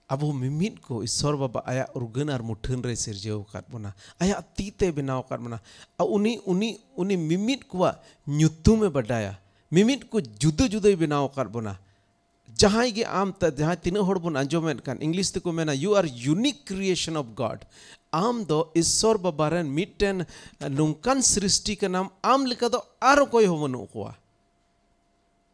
ᱟᱵᱚ ᱢᱤᱢᱤᱫ ᱠᱚ ᱤᱥᱥᱚᱨ ᱵᱟᱵᱟ ᱟᱭᱟᱜ ᱩᱨᱜᱟᱹᱱ ᱟᱨ ᱢᱩᱴᱷᱟᱹᱱ ᱨᱮᱭ ᱥᱤᱨᱡᱟᱹᱣ ᱟᱠᱟᱫ ᱵᱚᱱᱟ, ᱟᱭᱟᱜ ᱛᱤ ᱛᱮ ᱵᱮᱱᱟᱣ ᱟᱠᱟᱫ ᱵᱚᱱᱟ᱾ ᱟᱨ ᱩᱱᱤ, ᱩᱱᱤ, ᱩᱱᱤ ᱢᱤᱢᱤᱫ ᱠᱚᱣᱟᱜ ᱧᱩᱛᱩᱢᱮ ᱵᱟᱰᱟᱭᱟ, ᱢᱤᱢᱤᱫ ᱠᱚ ᱡᱩᱫᱟᱹ ᱡᱩᱫᱟᱹᱭ ᱵᱮᱱᱟᱣ ᱟᱠᱟᱫ ᱵᱚᱱᱟ᱾ ᱡᱟᱦᱟᱸᱭ ᱜᱮ ᱟᱢ ᱛᱮ, ᱡᱟᱦᱟᱸᱭ ᱛᱤᱱᱟᱹᱜ ᱦᱚᱲ ᱵᱚᱱ ᱟᱸᱡᱚᱢᱮᱫ ᱠᱟᱱ, ᱤᱝᱞᱤᱥ ᱛᱮᱠᱚ ᱢᱮᱱᱟ, "You are unique creation of God." ᱟᱢ ᱫᱚ ᱤᱥᱥᱚᱨ ᱵᱟᱵᱟ ᱨᱮᱱ ᱢᱤᱫᱴᱮᱱ ᱱᱚᱝᱠᱟᱱ ᱥᱨᱤᱥᱴᱤ ᱠᱟᱱᱟᱢ, ᱟᱢ ᱞᱮᱠᱟ ᱫᱚ ᱟᱨ ᱚᱠᱚᱭ ᱦᱚᱸ ᱵᱟᱹᱱᱩᱜ ᱠᱚᱣᱟ᱾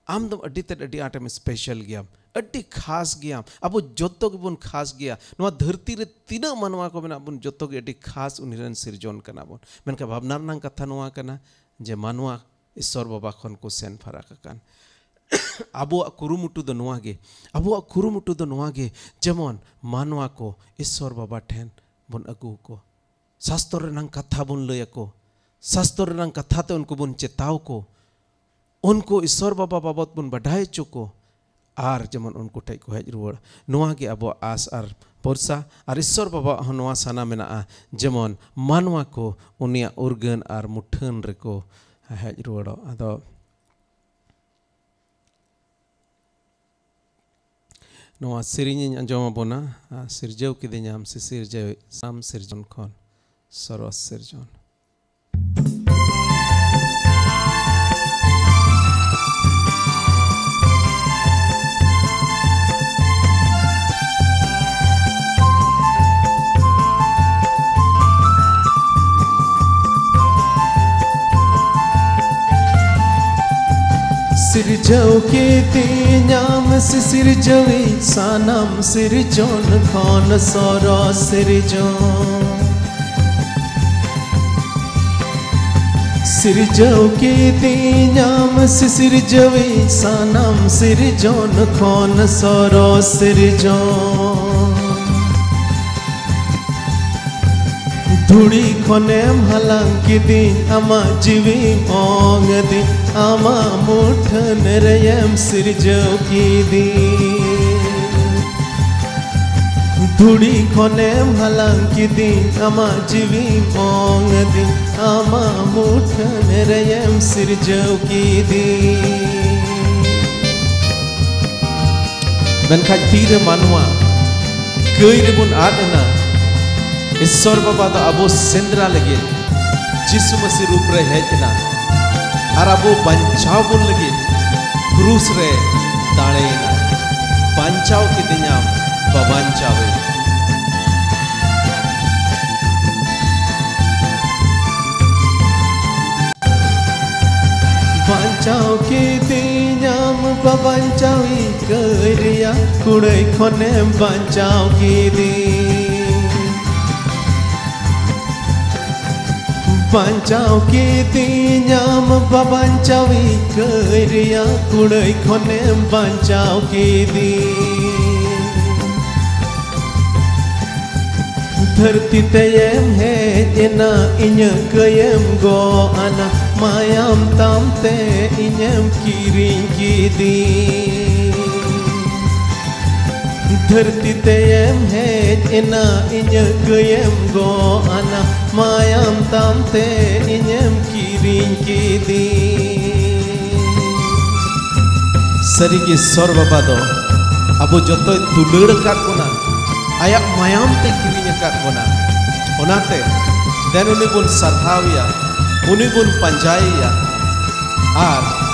ᱟᱢ ᱫᱚ ᱟᱹᱰᱤ ᱛᱮᱫ, ᱟᱹᱰᱤ ᱟᱸᱴᱮᱢ ᱥᱯᱮᱥᱟᱞ ᱜᱮᱭᱟᱢ, ᱟᱹᱰᱤ ᱠᱷᱟᱥ ᱜᱮᱭᱟᱢ᱾ ᱟᱵᱚ ᱡᱚᱛᱚ ᱜᱮᱵᱚᱱ ᱠᱷᱟᱥ ᱜᱮᱭᱟ᱾ ᱱᱚᱣᱟ ᱫᱷᱟᱹᱨᱛᱤ ᱨᱮ ᱛᱤᱱᱟᱹᱜ ᱢᱟᱱᱣᱟ ᱠᱚ ᱢᱮᱱᱟᱜ ᱵᱚᱱ, ᱡᱚᱛᱚ ᱜᱮ ᱟᱹᱰᱤ ᱠᱷᱟᱥ ᱩᱱᱤ ᱨᱮᱱ ᱥᱤᱨᱡᱚᱱ ᱠᱟᱱᱟ ᱵᱚᱱ᱾ ᱢᱮᱱᱠᱷᱟᱱ ᱵᱷᱟᱵᱽᱱᱟ ᱨᱮᱱᱟᱜ ᱠᱟᱛᱷᱟ ᱱᱚᱣᱟ ᱠᱟᱱᱟ ᱡᱮ ᱢᱟᱱᱣᱟ ᱤᱥᱥᱚᱨ ᱵᱟᱵᱟ ᱠᱷᱚᱱ ᱠᱚ ᱥᱮᱱ ᱯᱷᱟᱨᱟᱠ ᱟᱠᱟᱱ᱾ ᱟᱵᱚᱣᱟᱜ ᱠᱩᱨᱩᱢᱩᱴᱩ ᱫᱚ ᱱᱚᱣᱟ ᱜᱮ, ᱟᱵᱚᱣᱟᱜ ᱠᱩᱨᱩᱢᱩᱴᱩ ᱫᱚ ᱱᱚᱣᱟ ᱜᱮ, ᱡᱮᱢᱚᱱ ᱢᱟᱱᱣᱟ ᱠᱚ ᱤᱥᱥᱚᱨ ᱵᱟᱵᱟ ᱴᱷᱮᱱ ᱵᱚᱱ ᱟᱹᱜᱩ ᱠᱚ᱾ ᱥᱟᱥᱛᱚᱨ ᱨᱮᱱᱟᱝ ᱠᱟᱛᱷᱟ ᱵᱚᱱ ᱞᱟᱹᱭ ᱟᱠᱚ, ᱥᱟᱥᱛᱚᱨ ᱨᱮᱱᱟᱝ ᱠᱟᱛᱷᱟ ᱛᱮ ᱩᱱᱠᱩ ᱵᱚᱱ ᱪᱮᱛᱟᱣ ᱠᱚ, ᱩᱱᱠᱩ ᱤᱥᱥᱚᱨ ᱵᱟᱵᱟ ᱵᱟᱵᱚᱛ ᱵᱚᱱ ᱵᱟᱰᱟᱭ ᱦᱚᱪᱚ ᱠᱚ, ᱟᱨ ᱡᱮᱢᱚᱱ ᱩᱱᱠᱩ ᱴᱷᱮᱱ ᱠᱚ ᱦᱮᱡ ᱨᱩᱣᱟᱹᱲ᱾ ᱱᱚᱣᱟ ᱜᱮ ᱟᱵᱚᱣᱟᱜ ᱟᱥ ᱟᱨ ᱵᱷᱚᱨᱥᱟ᱾ ᱟᱨ ᱤᱥᱥᱚᱨ ᱵᱟᱵᱟᱣᱟᱜ ᱦᱚᱸ ᱱᱚᱣᱟ ᱥᱟᱱᱟ ᱢᱮᱱᱟᱜᱼᱟ, ᱡᱮᱢᱚᱱ ᱢᱟᱱᱣᱟ ᱠᱚ ᱩᱱᱤᱭᱟᱜ ᱩᱨᱜᱟᱹᱱ ᱟᱨ ᱢᱩᱴᱷᱟᱹᱱ ᱨᱮᱠᱚ ᱦᱮᱡ ᱨᱩᱣᱟᱹᱲᱚᱜ᱾ ᱟᱫᱚ ᱱᱚᱣᱟ ᱥᱮᱨᱮᱧ ᱤᱧ ᱟᱸᱡᱚᱢ ᱟᱵᱚᱱᱟ, ᱟᱨ ᱥᱤᱨᱡᱟᱹᱣ ᱠᱤᱫᱤᱧᱟᱢ ᱥᱤᱥᱤᱨᱡᱟᱹᱣᱤᱡ, ᱥᱟᱱᱟᱢ ᱥᱤᱨᱡᱚᱱ ᱠᱷᱚᱱ ᱥᱚᱨᱚᱥ ᱥᱤᱨᱡᱚᱱ᱾ ᱥᱤᱨᱡᱟᱹᱣ ᱠᱤᱫᱤᱧᱟᱢ ᱥᱤᱥᱤᱨᱡᱟᱹᱣᱤᱡ, ᱥᱟᱱᱟᱢ ᱥᱤᱨᱡᱚᱱ ᱠᱷᱚᱱ ᱥᱚᱨᱚᱥ ᱥᱤᱨᱡᱚᱱ᱾ ᱥᱤᱨᱡᱟᱹᱣ ᱠᱤᱫᱤᱧᱟᱢ ᱥᱤᱥᱤᱨᱡᱟᱹᱣᱤᱡ, ᱥᱟᱱᱟᱢ ᱥᱤᱨᱡᱚᱱ ᱠᱷᱚᱱ ᱥᱚᱨᱚᱥ ᱥᱤᱨᱡᱚᱱ᱾ ᱫᱷᱩᱲᱤ ᱠᱷᱚᱱᱮᱢ ᱦᱟᱞᱟᱝ ᱠᱤᱫᱤᱧ, ᱟᱢᱟᱜ ᱡᱤᱣᱤᱢ ᱚᱝ ᱟᱹᱫᱤᱧ, ᱟᱢᱟᱜ ᱢᱩᱴᱷᱟᱹᱱ ᱨᱮᱭᱮᱢ ᱥᱤᱨᱡᱟᱹᱣ ᱠᱤᱫᱤᱧ᱾ ᱫᱷᱩᱲᱤ ᱠᱷᱚᱱᱮᱢ ᱦᱟᱞᱟᱝ ᱠᱤᱫᱤᱧ, ᱟᱢᱟᱜ ᱡᱤᱣᱤᱢ ᱚᱝ ᱟᱹᱫᱤᱧ, ᱟᱢᱟᱜ ᱢᱩᱴᱷᱟᱹᱱ ᱨᱮᱭᱮᱢ ᱥᱤᱨᱡᱟᱹᱣ ᱠᱤᱫᱤᱧ᱾ ᱢᱮᱱᱠᱷᱟᱱ ᱛᱤᱨᱮ ᱢᱟᱱᱣᱟ ᱠᱟᱹᱭ ᱨᱮᱵᱚᱱ ᱟᱫ ᱮᱱᱟ, ᱤᱥᱥᱚᱨ ᱵᱟᱵᱟ ᱫᱚ ᱟᱵᱚ ᱥᱮᱸᱫᱽᱨᱟ ᱞᱟᱹᱜᱤᱫ ᱡᱤᱥᱩ ᱢᱟᱹᱥᱤ ᱨᱩᱯ ᱨᱮ ᱦᱮᱡ ᱮᱱᱟ ᱟᱨ ᱟᱵᱚ ᱵᱟᱧᱪᱟᱣ ᱵᱚᱱ ᱞᱟᱹᱜᱤᱫ ᱠᱨᱩᱥ ᱨᱮ ᱫᱟᱲᱮᱭᱮᱱᱟ᱾ ᱵᱟᱧᱪᱟᱣ ᱠᱤᱫᱤᱧᱟᱢ ᱵᱟᱵᱟᱧᱪᱟᱣᱤᱡ᱾ ᱵᱟᱧᱪᱟᱣ ᱠᱤᱫᱤᱧᱟᱢ ᱵᱟᱵᱟᱧᱪᱟᱣᱤᱡ, ᱠᱟᱹᱭ ᱨᱮᱭᱟᱜ ᱠᱩᱲᱟᱹᱭ ᱠᱷᱚᱱᱮᱢ ᱵᱟᱧᱪᱟᱣ ᱠᱤᱫᱤᱧ᱾ ᱵᱟᱧᱪᱟᱣ ᱠᱤᱫᱤᱧᱟᱢ ᱵᱟᱵᱟᱧᱪᱟᱣᱤᱡ, ᱠᱟᱹᱭ ᱨᱮᱭᱟᱜ ᱠᱩᱲᱟᱹᱭ ᱠᱷᱚᱱᱮᱢ ᱵᱟᱧᱪᱟᱣ ᱠᱤᱫᱤᱧ᱾ ᱫᱷᱟᱹᱨᱛᱤ ᱛᱮᱭᱮᱢ ᱦᱮᱡ ᱮᱱᱟ, ᱤᱧᱟᱹᱜ ᱠᱟᱹᱭᱮᱢ ᱜᱚᱜ ᱟᱱᱟ, ᱢᱟᱭᱟᱢ ᱛᱟᱢ ᱛᱮ ᱤᱧᱮᱢ ᱠᱤᱨᱤᱧ ᱠᱤᱫᱤᱧ᱾ ᱫᱷᱟᱹᱨᱛᱤ ᱛᱮᱭᱮᱢ ᱦᱮᱡ ᱮᱱᱟ, ᱤᱧᱟᱹᱜ ᱠᱟᱹᱭᱮᱢ ᱜᱚᱜ ᱟᱱᱟ, ᱢᱟᱭᱟᱢ ᱛᱟᱢ ᱛᱮ ᱤᱧᱮᱢ ᱠᱤᱨᱤᱧ ᱠᱤᱫᱤᱧ᱾ ᱥᱟᱹᱨᱤᱜᱮ ᱥᱚᱨ ᱵᱟᱵᱟ ᱫᱚ ᱟᱵᱚ ᱡᱚᱛᱚᱭ ᱫᱩᱞᱟᱹᱲ ᱟᱠᱟᱫ ᱵᱚᱱᱟ, ᱟᱭᱟᱜ ᱢᱟᱭᱟᱢ ᱛᱮ ᱠᱤᱨᱤᱧ ᱟᱠᱟᱫ ᱵᱚᱱᱟ᱾ ᱚᱱᱟᱛᱮ ᱫᱮᱱ ᱩᱱᱤ ᱵᱚᱱ ᱥᱟᱨᱦᱟᱣᱮᱭᱟ, ᱩᱱᱤ ᱵᱚᱱ ᱯᱟᱸᱡᱟᱭᱮᱭᱟ ᱟᱨ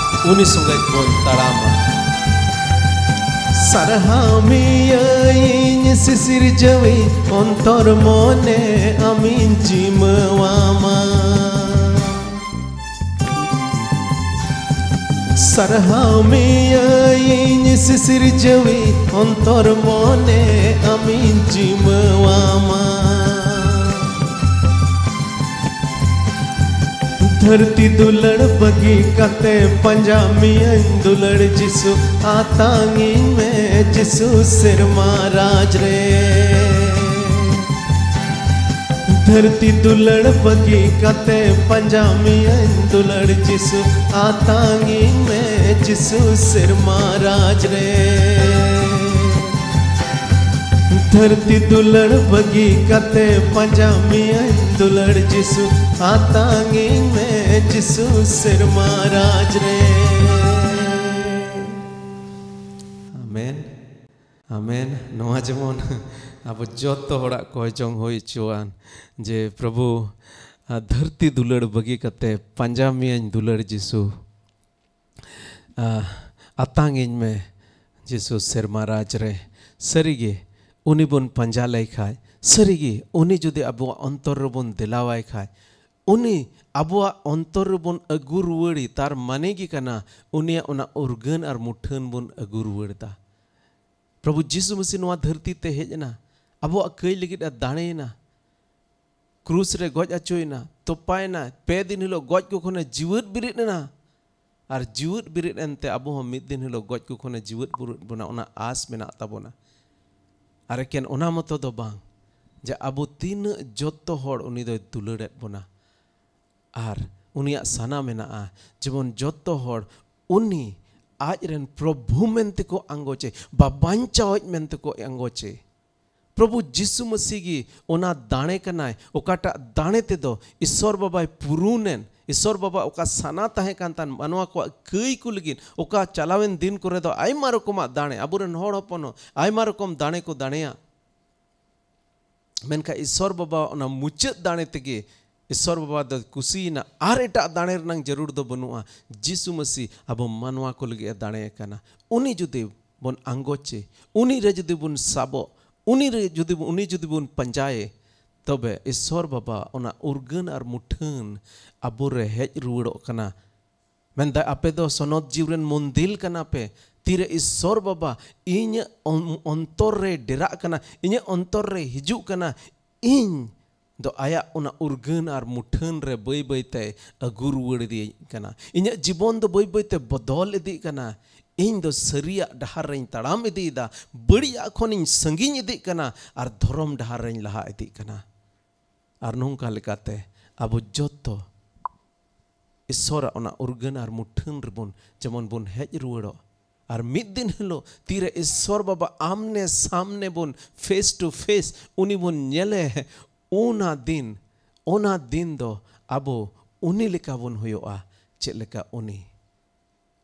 ᱩᱱᱤ ᱥᱚᱸᱜᱮ ᱵᱚᱱ ᱛᱟᱲᱟᱢᱟ᱾ ᱥᱟᱨᱦᱟᱣ ᱢᱮᱭᱟᱹᱧ ᱥᱤᱥᱤᱨᱡᱟᱹᱣᱤᱡ, ᱚᱱᱛᱚᱨ ᱢᱚᱱᱮ ᱟᱢᱤᱧ ᱡᱤᱢᱟᱹᱣᱟᱢᱟ᱾ ᱥᱟᱨᱦᱟᱣ ᱢᱮᱭᱟᱹᱧ ᱥᱤᱥᱤᱨᱡᱟᱹᱣᱤᱡ, ᱚᱱᱛᱚᱨ ᱢᱚᱱᱮ ᱟᱢᱤᱧ ᱡᱤᱢᱟᱹᱣᱟᱢᱟ᱾ ᱫᱷᱟᱹᱨᱛᱤ ᱫᱩᱞᱟᱹᱲ ᱵᱟᱹᱜᱤ ᱠᱟᱛᱮ ᱯᱟᱸᱡᱟ ᱢᱤᱭᱟᱹᱧ ᱫᱩᱞᱟᱹᱲ ᱡᱤᱥᱩ, ᱟᱛᱟᱝᱤᱧ ᱢᱮ ᱡᱤᱥᱩ ᱥᱮᱨᱢᱟ ᱨᱟᱡᱽ ᱨᱮ᱾ ᱫᱷᱟᱹᱨᱛᱤ ᱫᱩᱞᱟᱹᱲ ᱵᱟᱹᱜᱤ ᱠᱟᱛᱮ ᱯᱟᱸᱡᱟ ᱢᱤᱭᱟᱹᱧ ᱫᱩᱞᱟᱹᱲ ᱡᱤᱥᱩ, ᱟᱛᱟᱝᱤᱧ ᱢᱮ ᱡᱤᱥᱩ ᱥᱮᱨᱢᱟ ᱨᱟᱡᱽ ᱨᱮ᱾ ᱫᱷᱟᱹᱨᱛᱤ ᱫᱩᱞᱟᱹᱲ ᱵᱟᱹᱜᱤ ᱠᱟᱛᱮ ᱯᱟᱸᱡᱟ ᱢᱤᱭᱟᱹᱧ ᱫᱩᱞᱟᱹᱲ ᱡᱤᱥᱩ, ᱟᱛᱟᱝᱤᱧ ᱢᱮ ᱡᱤᱥᱩ ᱥᱮᱨᱢᱟ ᱨᱟᱡᱽ ᱨᱮ᱾ ᱟᱢᱮᱱ, ᱟᱢᱮᱱ᱾ ᱱᱚᱣᱟ ᱡᱮᱢᱚᱱ ᱟᱵᱚ ᱡᱚᱛᱚ ᱦᱚᱲᱟᱜ ᱠᱚᱭ ᱡᱚᱝ ᱦᱩᱭ ᱦᱚᱪᱚᱣᱟᱱ ᱡᱮ, ᱯᱨᱚᱵᱷᱩ, ᱟ, ᱫᱷᱟᱹᱨᱛᱤ ᱫᱩᱞᱟᱹᱲ ᱵᱟᱹᱜᱤ ᱠᱟᱛᱮ ᱯᱟᱸᱡᱟ ᱢᱤᱭᱟᱹᱧ ᱫᱩᱞᱟᱹᱲ ᱡᱤᱥᱩ, ᱟ, ᱟᱛᱟᱝᱤᱧ ᱢᱮ ᱡᱤᱥᱩ ᱥᱮᱨᱢᱟ ᱨᱟᱡᱽ ᱨᱮ᱾ ᱥᱟᱹᱨᱤᱜᱮ ᱩᱱᱤ ᱵᱚᱱ ᱯᱟᱸᱡᱟ ᱞᱟᱭ ᱠᱷᱟᱡ, ᱥᱟᱹᱨᱤᱜᱮ ᱩᱱᱤ ᱡᱩᱫᱤ ᱟᱵᱚᱣᱟᱜ ᱚᱱᱛᱚᱨ ᱨᱮᱵᱚᱱ ᱫᱮᱞᱟᱣᱟᱭ ᱠᱷᱟᱡ, ᱩᱱᱤ ᱟᱵᱚᱣᱟᱜ ᱚᱱᱛᱚᱨ ᱨᱮᱵᱚᱱ ᱟᱹᱜᱩ ᱨᱩᱣᱟᱹᱲᱤ, ᱛᱟᱨ ᱢᱟᱱᱮ ᱜᱮ ᱠᱟᱱᱟ ᱩᱱᱤᱭᱟᱜ ᱚᱱᱟ ᱩᱨᱜᱟᱹᱱ ᱟᱨ ᱢᱩᱴᱷᱟᱹᱱ ᱵᱚᱱ ᱟᱹᱜᱩ ᱨᱩᱣᱟᱹᱲ ᱮᱫᱟ᱾ ᱯᱨᱚᱵᱷᱩ ᱡᱤᱥᱩ ᱢᱟᱹᱥᱤ ᱱᱚᱣᱟ ᱫᱷᱟᱹᱨᱛᱤ ᱛᱮ ᱦᱮᱡ ᱮᱱᱟ, ᱟᱵᱚᱣᱟᱜ ᱠᱟᱹᱭ ᱞᱟᱹᱜᱤᱫ ᱮ ᱫᱟᱲᱮᱭᱮᱱᱟ, ᱠᱨᱩᱥ ᱨᱮ ᱜᱚᱡ ᱦᱚᱪᱚᱭᱮᱱᱟ, ᱛᱚᱯᱟᱭᱮᱱᱟ, ᱯᱮ ᱫᱤᱱ ᱦᱤᱞᱳᱜ ᱜᱚᱡ ᱠᱚ ᱠᱷᱚᱱᱮ ᱡᱤᱣᱮᱫ ᱵᱮᱨᱮᱫ ᱮᱱᱟ᱾ ᱟᱨ ᱡᱤᱣᱮᱫ ᱵᱮᱨᱮᱫ ᱮᱱᱛᱮ ᱟᱵᱚ ᱦᱚᱸ ᱢᱤᱫ ᱫᱤᱱ ᱦᱤᱞᱳᱜ ᱜᱚᱡ ᱠᱚ ᱠᱷᱚᱱᱮ ᱡᱤᱣᱮᱫ ᱵᱮᱨᱮᱫ ᱵᱚᱱᱟ, ᱚᱱᱟ ᱟᱥ ᱢᱮᱱᱟᱜ ᱛᱟᱵᱚᱱᱟ᱾ ᱟᱨ ᱮᱠᱮᱱ ᱚᱱᱟ ᱢᱚᱛᱚ ᱫᱚ ᱵᱟᱝ, ᱡᱮ ᱟᱵᱚ ᱛᱤᱱᱟᱹᱜ ᱡᱚᱛᱚ ᱦᱚᱲ ᱩᱱᱤ ᱫᱚᱭ ᱫᱩᱞᱟᱹᱲᱮᱫ ᱵᱚᱱᱟ ᱟᱨ ᱩᱱᱤᱭᱟᱜ ᱥᱟᱱᱟ ᱢᱮᱱᱟᱜᱼᱟ, ᱡᱮᱢᱚᱱ ᱡᱚᱛᱚ ᱦᱚᱲ ᱩᱱᱤ ᱟᱡ ᱨᱮᱱ ᱯᱨᱚᱵᱷᱩ ᱢᱮᱱᱛᱮ ᱠᱚ ᱟᱸᱜᱚᱪᱮ, ᱵᱟᱵᱟᱧᱪᱟᱣᱤᱡ ᱢᱮᱱᱛᱮ ᱠᱚ ᱟᱸᱜᱚᱪᱮ᱾ ᱯᱨᱚᱵᱷᱩ ᱡᱤᱥᱩ ᱢᱟᱹᱥᱤ ᱜᱮ ᱚᱱᱟ ᱫᱟᱲᱮ ᱠᱟᱱᱟᱭ, ᱚᱠᱟᱴᱟᱜ ᱫᱟᱲᱮ ᱛᱮᱫᱚ ᱤᱥᱚᱨ ᱵᱟᱵᱟᱭ ᱯᱩᱨᱩᱱᱮᱱ, ᱤᱥᱚᱨ ᱵᱟᱵᱟ ᱚᱠᱟ ᱥᱟᱱᱟ ᱛᱟᱦᱮᱸ ᱠᱟᱱ ᱛᱟᱱ ᱢᱟᱱᱣᱟ ᱠᱚᱣᱟᱜ ᱠᱟᱹᱭ ᱠᱚ ᱞᱟᱹᱜᱤᱫ, ᱚᱠᱟ ᱪᱟᱞᱟᱣᱮᱱ ᱫᱤᱱ ᱠᱚᱨᱮ ᱫᱚ ᱟᱭᱢᱟ ᱨᱚᱠᱚᱢᱟᱜ ᱫᱟᱲᱮ, ᱟᱵᱚᱨᱮᱱ ᱦᱚᱲ ᱦᱚᱯᱚᱱ ᱦᱚᱸ ᱟᱭᱢᱟ ᱨᱚᱠᱚᱢ ᱫᱟᱲᱮ ᱠᱚ ᱫᱟᱲᱮᱭᱟ᱾ ᱢᱮᱱᱠᱷᱟᱱ ᱤᱥᱚᱨ ᱵᱟᱵᱟ ᱚᱱᱟ ᱢᱩᱪᱟᱹᱫ ᱫᱟᱲᱮ ᱛᱮᱜᱮ ᱤᱥᱚᱨ ᱵᱟᱵᱟ ᱫᱚ ᱠᱩᱥᱤᱭᱮᱱᱟ, ᱟᱨ ᱮᱴᱟᱜ ᱫᱟᱲᱮ ᱨᱮᱱᱟᱜ ᱡᱟᱹᱨᱩᱲ ᱫᱚ ᱵᱟᱹᱱᱩᱜᱼᱟ᱾ ᱡᱤᱥᱩ ᱢᱟᱹᱥᱤ ᱟᱵᱚ ᱢᱟᱱᱣᱟ ᱠᱚ ᱞᱟᱹᱜᱤᱫ ᱮ ᱫᱟᱲᱮ ᱟᱠᱟᱱᱟ᱾ ᱩᱱᱤ ᱡᱩᱫᱤ ᱵᱚᱱ ᱟᱸᱜᱚᱪᱮ, ᱩᱱᱤ ᱨᱮ ᱡᱩᱫᱤ ᱵᱚᱱ ᱥᱟᱵᱚᱜ, ᱩᱱᱤ ᱨᱮ ᱡᱩᱫᱤ, ᱩᱱᱤ ᱡᱩᱫᱤ ᱵᱚᱱ ᱯᱟᱸᱡᱟᱭᱮ, ᱛᱚᱵᱮ ᱤᱥᱚᱨ ᱵᱟᱵᱟ ᱚᱱᱟ ᱩᱨᱜᱟᱹᱱ ᱟᱨ ᱢᱩᱴᱷᱟᱹᱱ ᱟᱵᱚ ᱨᱮ ᱦᱮᱡ ᱨᱩᱣᱟᱹᱲᱚᱜ ᱠᱟᱱᱟ᱾ ᱢᱮᱱᱫᱟᱭ, ᱟᱯᱮ ᱫᱚ ᱥᱚᱱᱚᱛ ᱡᱤᱣᱤ ᱨᱮᱱ ᱢᱚᱱᱫᱤᱞ ᱠᱟᱱᱟ ᱯᱮ᱾ ᱛᱤᱨᱮ ᱤᱥᱚᱨ ᱵᱟᱵᱟ ᱤᱧᱟᱹᱜ ᱚᱱ-, ᱚᱱᱛᱚᱨ ᱨᱮ ᱰᱮᱨᱟᱜ ᱠᱟᱱᱟ, ᱤᱧᱟᱹᱜ ᱚᱱᱛᱚᱨ ᱨᱮ ᱦᱤᱡᱩᱜ ᱠᱟᱱᱟ, ᱤᱧ ᱫᱚ ᱟᱭᱟᱜ ᱚᱱᱟ ᱩᱨᱜᱟᱹᱱ ᱟᱨ ᱢᱩᱴᱷᱟᱹᱱ ᱨᱮ ᱵᱟᱹᱭ ᱵᱟᱹᱭ ᱛᱮ ᱟᱹᱜᱩ ᱨᱩᱣᱟᱹᱲ ᱤᱫᱤᱭᱮᱫ ᱠᱟᱱᱟ᱾ ᱤᱧᱟᱹᱜ ᱡᱤᱵᱚᱱ ᱫᱚ ᱵᱟᱹᱭ ᱵᱟᱹᱭ ᱛᱮ ᱵᱚᱫᱚᱞ ᱤᱫᱤᱜ ᱠᱟᱱᱟ᱾ ᱤᱧ ᱫᱚ ᱥᱟᱹᱨᱤᱭᱟᱜ ᱰᱟᱦᱟᱨ ᱨᱮᱧ ᱛᱟᱲᱟᱢ ᱤᱫᱤᱭᱮᱫᱟ, ᱵᱟᱹᱲᱤᱡᱟᱜ ᱠᱷᱚᱱᱤᱧ ᱥᱟᱺᱜᱤᱧ ᱤᱫᱤᱜ ᱠᱟᱱᱟ ᱟᱨ ᱫᱷᱚᱨᱚᱢ ᱰᱟᱦᱟᱨ ᱨᱮᱧ ᱞᱟᱦᱟ ᱤᱫᱤᱜ ᱠᱟᱱᱟ᱾ ᱟᱨ ᱱᱚᱝᱠᱟ ᱞᱮᱠᱟᱛᱮ ᱟᱵᱚ ᱡᱚᱛᱚ ᱤᱥᱚᱨᱟᱜ ᱚᱱᱟ ᱩᱨᱜᱟᱹᱱ ᱟᱨ ᱢᱩᱴᱷᱟᱹᱱ ᱨᱮᱵᱚᱱ ᱡᱮᱢᱚᱱ ᱵᱚᱱ ᱦᱮᱡ ᱨᱩᱣᱟᱹᱲᱚᱜ, ᱟᱨ ᱢᱤᱫ ᱫᱤᱱ ᱦᱤᱞᱳᱜ ᱛᱤᱨᱮ ᱤᱥᱚᱨ ᱵᱟᱵᱟ ᱟᱢᱱᱮ ᱥᱟᱢᱱᱮ ᱵᱚᱱ face to face ᱩᱱᱤ ᱵᱚᱱ ᱧᱮᱞᱮ, ᱚᱱᱟ ᱫᱤᱱ, ᱚᱱᱟ ᱫᱤᱱ ᱫᱚ ᱟᱵᱚ ᱩᱱᱤ ᱞᱮᱠᱟ ᱵᱚᱱ ᱦᱩᱭᱩᱜᱼᱟ᱾ ᱪᱮᱫ ᱞᱮᱠᱟ ᱩᱱᱤ?